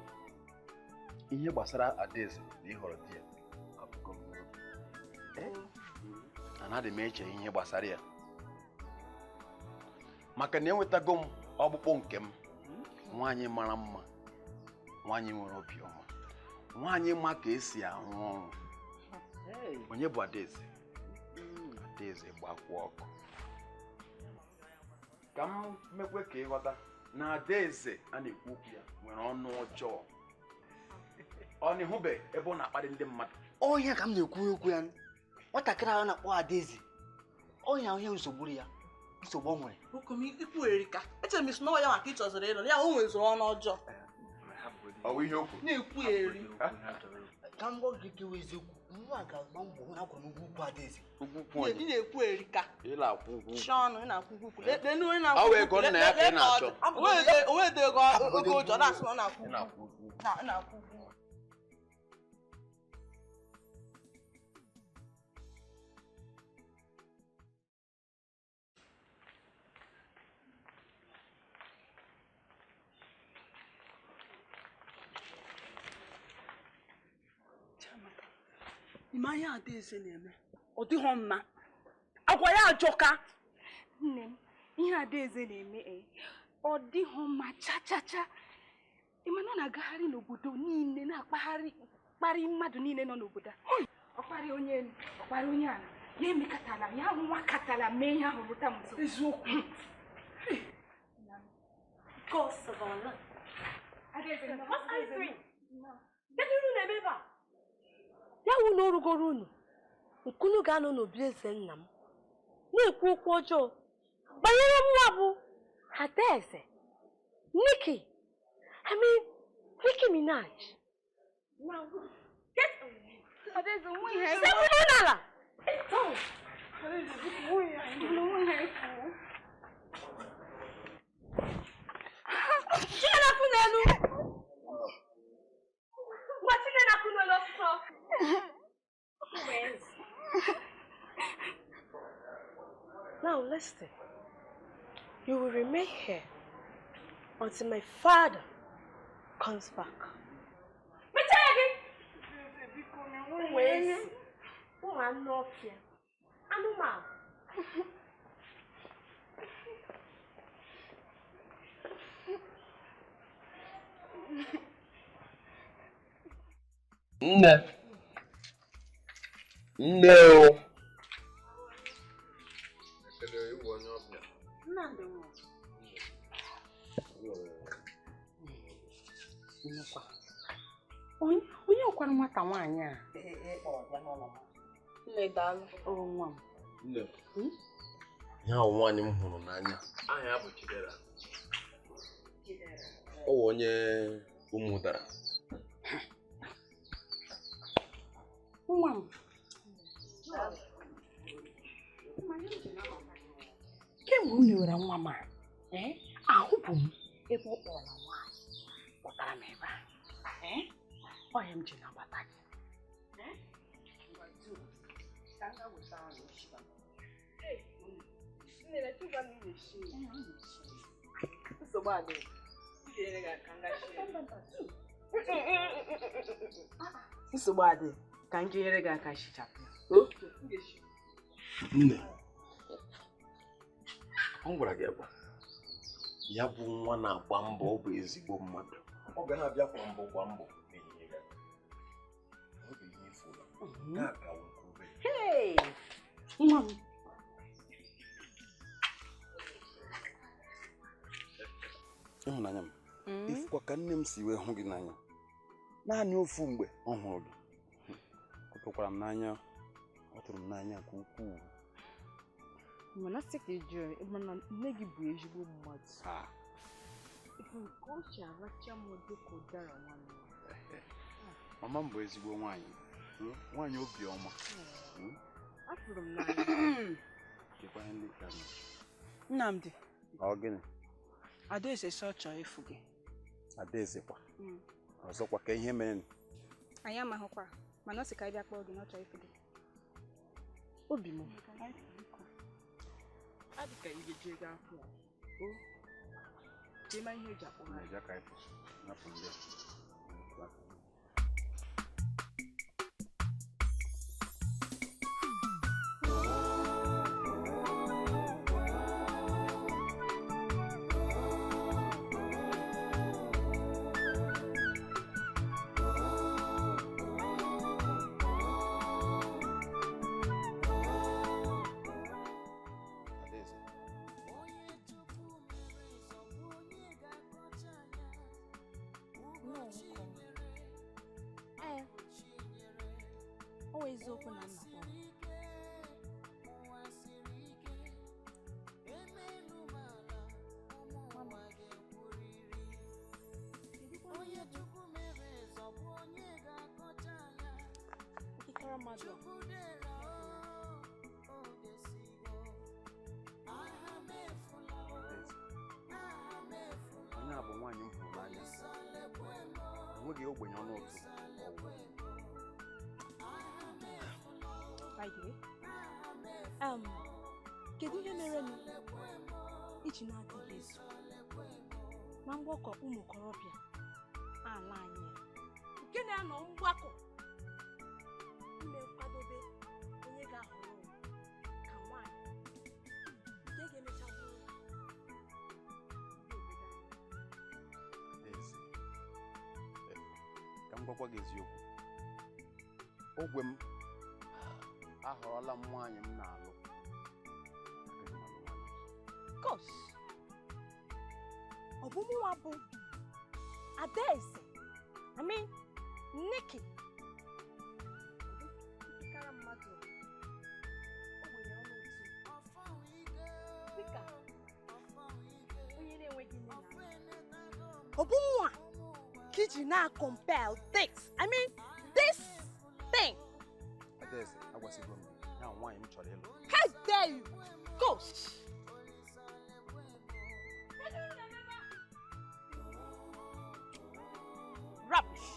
ihe gbasara Adaeze na ịhọrọ di ya abụgo m n'obi. Anaghị m eche ihe gbasara ya, maka na enwetago m ọkpụkpụ nke m. Nwaanyị mara mma, nwaanyị nwere obiọma, nwaanyị ma ka esi arụ ọrụ. Onye bụ Adaeze? Adaeze gbakwa ọkụ. Ka m mekwe ka ịghọta, Na Adaeze a na-ekwu okwu ya nwere ọnụ ọjọọ. Ọ na-ehube ebe ọ na-akparị ndị mmadụ. Ọhịa ka m na-ekwu okwu ya. Nwatakịrị ahụ na-akpọ Adaeze. Ọhịa onye nsogbu ya. Nsogbu ọ nwere. Okom ikwu erika. Echere m isi na ọ ya maka ịchọziri ịlụ ya o nwezuru ọnụ ọjọọ. Ọ bụ ihe okwu. Na-ekwu eri. Ka m gwa gị kewa eziokwu, nwa ga-agba mbọ hụ na akwụrụ m ụgwọ ukwu Adaeze. Ụgwọ ukwu onye? Ị na-ekwu erika. Ị na-akwụ ụgwọ. Chiọnụ, ị na-akwụ ụgwọ ukwu. Lee onye na-akwụ Ọ wụ ego nna ya ka ị na-achọ. O nwede ego ogo ụjọ na-asị na ọ na-akwụ Ị na-akwụ ụgwọ. Ọ na-akwụ ụgwọ. Ime ihe Adaeze na-eme ọ dịghọ mma, agwa ya ajọka. Nne m, ihe Adaeze na-eme ọ dịghọ mma cha cha cha. Ị ma na ọ na-agagharị n'obodo niile na-akpagharị kparị mmadụ niile nọ n'obodo a. Ọ kparị onye elu, ọ kparị onye ala, ya emekatala ya nwa katala mee ihe ahụ rụta m nso. Eziokwu. Ya wụ na orugoro unu nkunu ga-anọ n'obi eze nna m na-ekwu okwu ọjọọ banyere mwa bụ Adaeze Nicki, I mean Nicki Minaj. Sekpuru n'ala. Chinenakwu n'elu. Ngwa Chinenakwu n'elu ọsụsọ. Now listen, you will remain here until my father comes back. Animal. Nne. Nne o. Onye ọkwara nwata nwaanyị a? Nne daalụ. Ọ nwa m. Nne. Ihe ahụ nwaanyị m hụrụ n'anya. Aha ya bụ Chidera. Ọ wụ onye Ụmụdara. Nwa m. Kemgbe m lewere nwa m a, ahụbụ m ebe ọ kpọrọ nwaanyị kpọtara m ebe a. Ọ ya m ji nabata gị. Nsogbu adịghị ka m nyere gị aka shichapụ. Nne, ọ gwara gị agwa ya bụ nwa na-agba mbọ, ọ bụ ezigbo mmadụ. Ọ ga na-abịa kwa mbọ kwa mbọ n'ehihie ga. Ọ bụ ihe efu ụlọ. Ga-aga nke obere. Nwa m. Ịhụnanya m, ifukwa ka nne m si wee hụ gị n'anya. Naanị ofu mgbe ọ hụrụ gị. Ọ tụkwara m n'anya, ọ tụrụ m n'anya nke ukwuu. Mana sị ka ị jụrụ, mana nne gị bụ ezigbo mmadụ. Ifu nke o si aracha m dị ka ụdara nwanne. Mama m bụ ezigbo nwaanyị, nwaanyị obiọma. Afụrụ m n'anya. Kekwa ihe ndị ka m. Nnamdi. Ọ gịnị? Adaeze sị ọ chọrọ ịfụ gị. Adaeze kwa? Ọzọkwa ka ihe mere? Anyị amaghịkwa, mana ọ sị ka anyị bịa kpọọ gị na ọ chọrọ ịfụ gị. Obi m. Adị ka ị ga-eji ego akwụ ya. O, ka ịma ihe eji akpọ ha. Na-eji aka ịpụ, napụ ndị a. Eziokwu na nna kpọrọ. Nkịkara mmadụ a. Onye a bụ nwaanyị m hụrụ n'anya. Enweghị ogbenye ọnụ ụtụ ọwụ. By the way, kedu ihe mere nụ iji na-adịghị ezu na mgbakọ ụmụ okorobịa ala anyị a, nke na-anọ mgbakọ ime nkwadobe onye ga-ahọrọ ka nwaanyị nke ga-emecha bụrụ Adaeze, ka m gwakwa gị eziokwu, ogwe m ahọrọla m nwaanyị m na-alụ. Agaghị m alụ nwaanyị ọzọ. Gosh, ọ bụ mụnwa bụ Adaeze, I mean Nikki, nkịkara mmadụ ogbenye ọnụ ụtụ dịka onye na-enweghị nne na nna. Ọ bụ nwa ka iji na-compel this, I mean this thing. Adaeze, agwasịgo m gị ya nwaanyị m chọrọ ịlụ. How dare you? Gosh! Rubbish.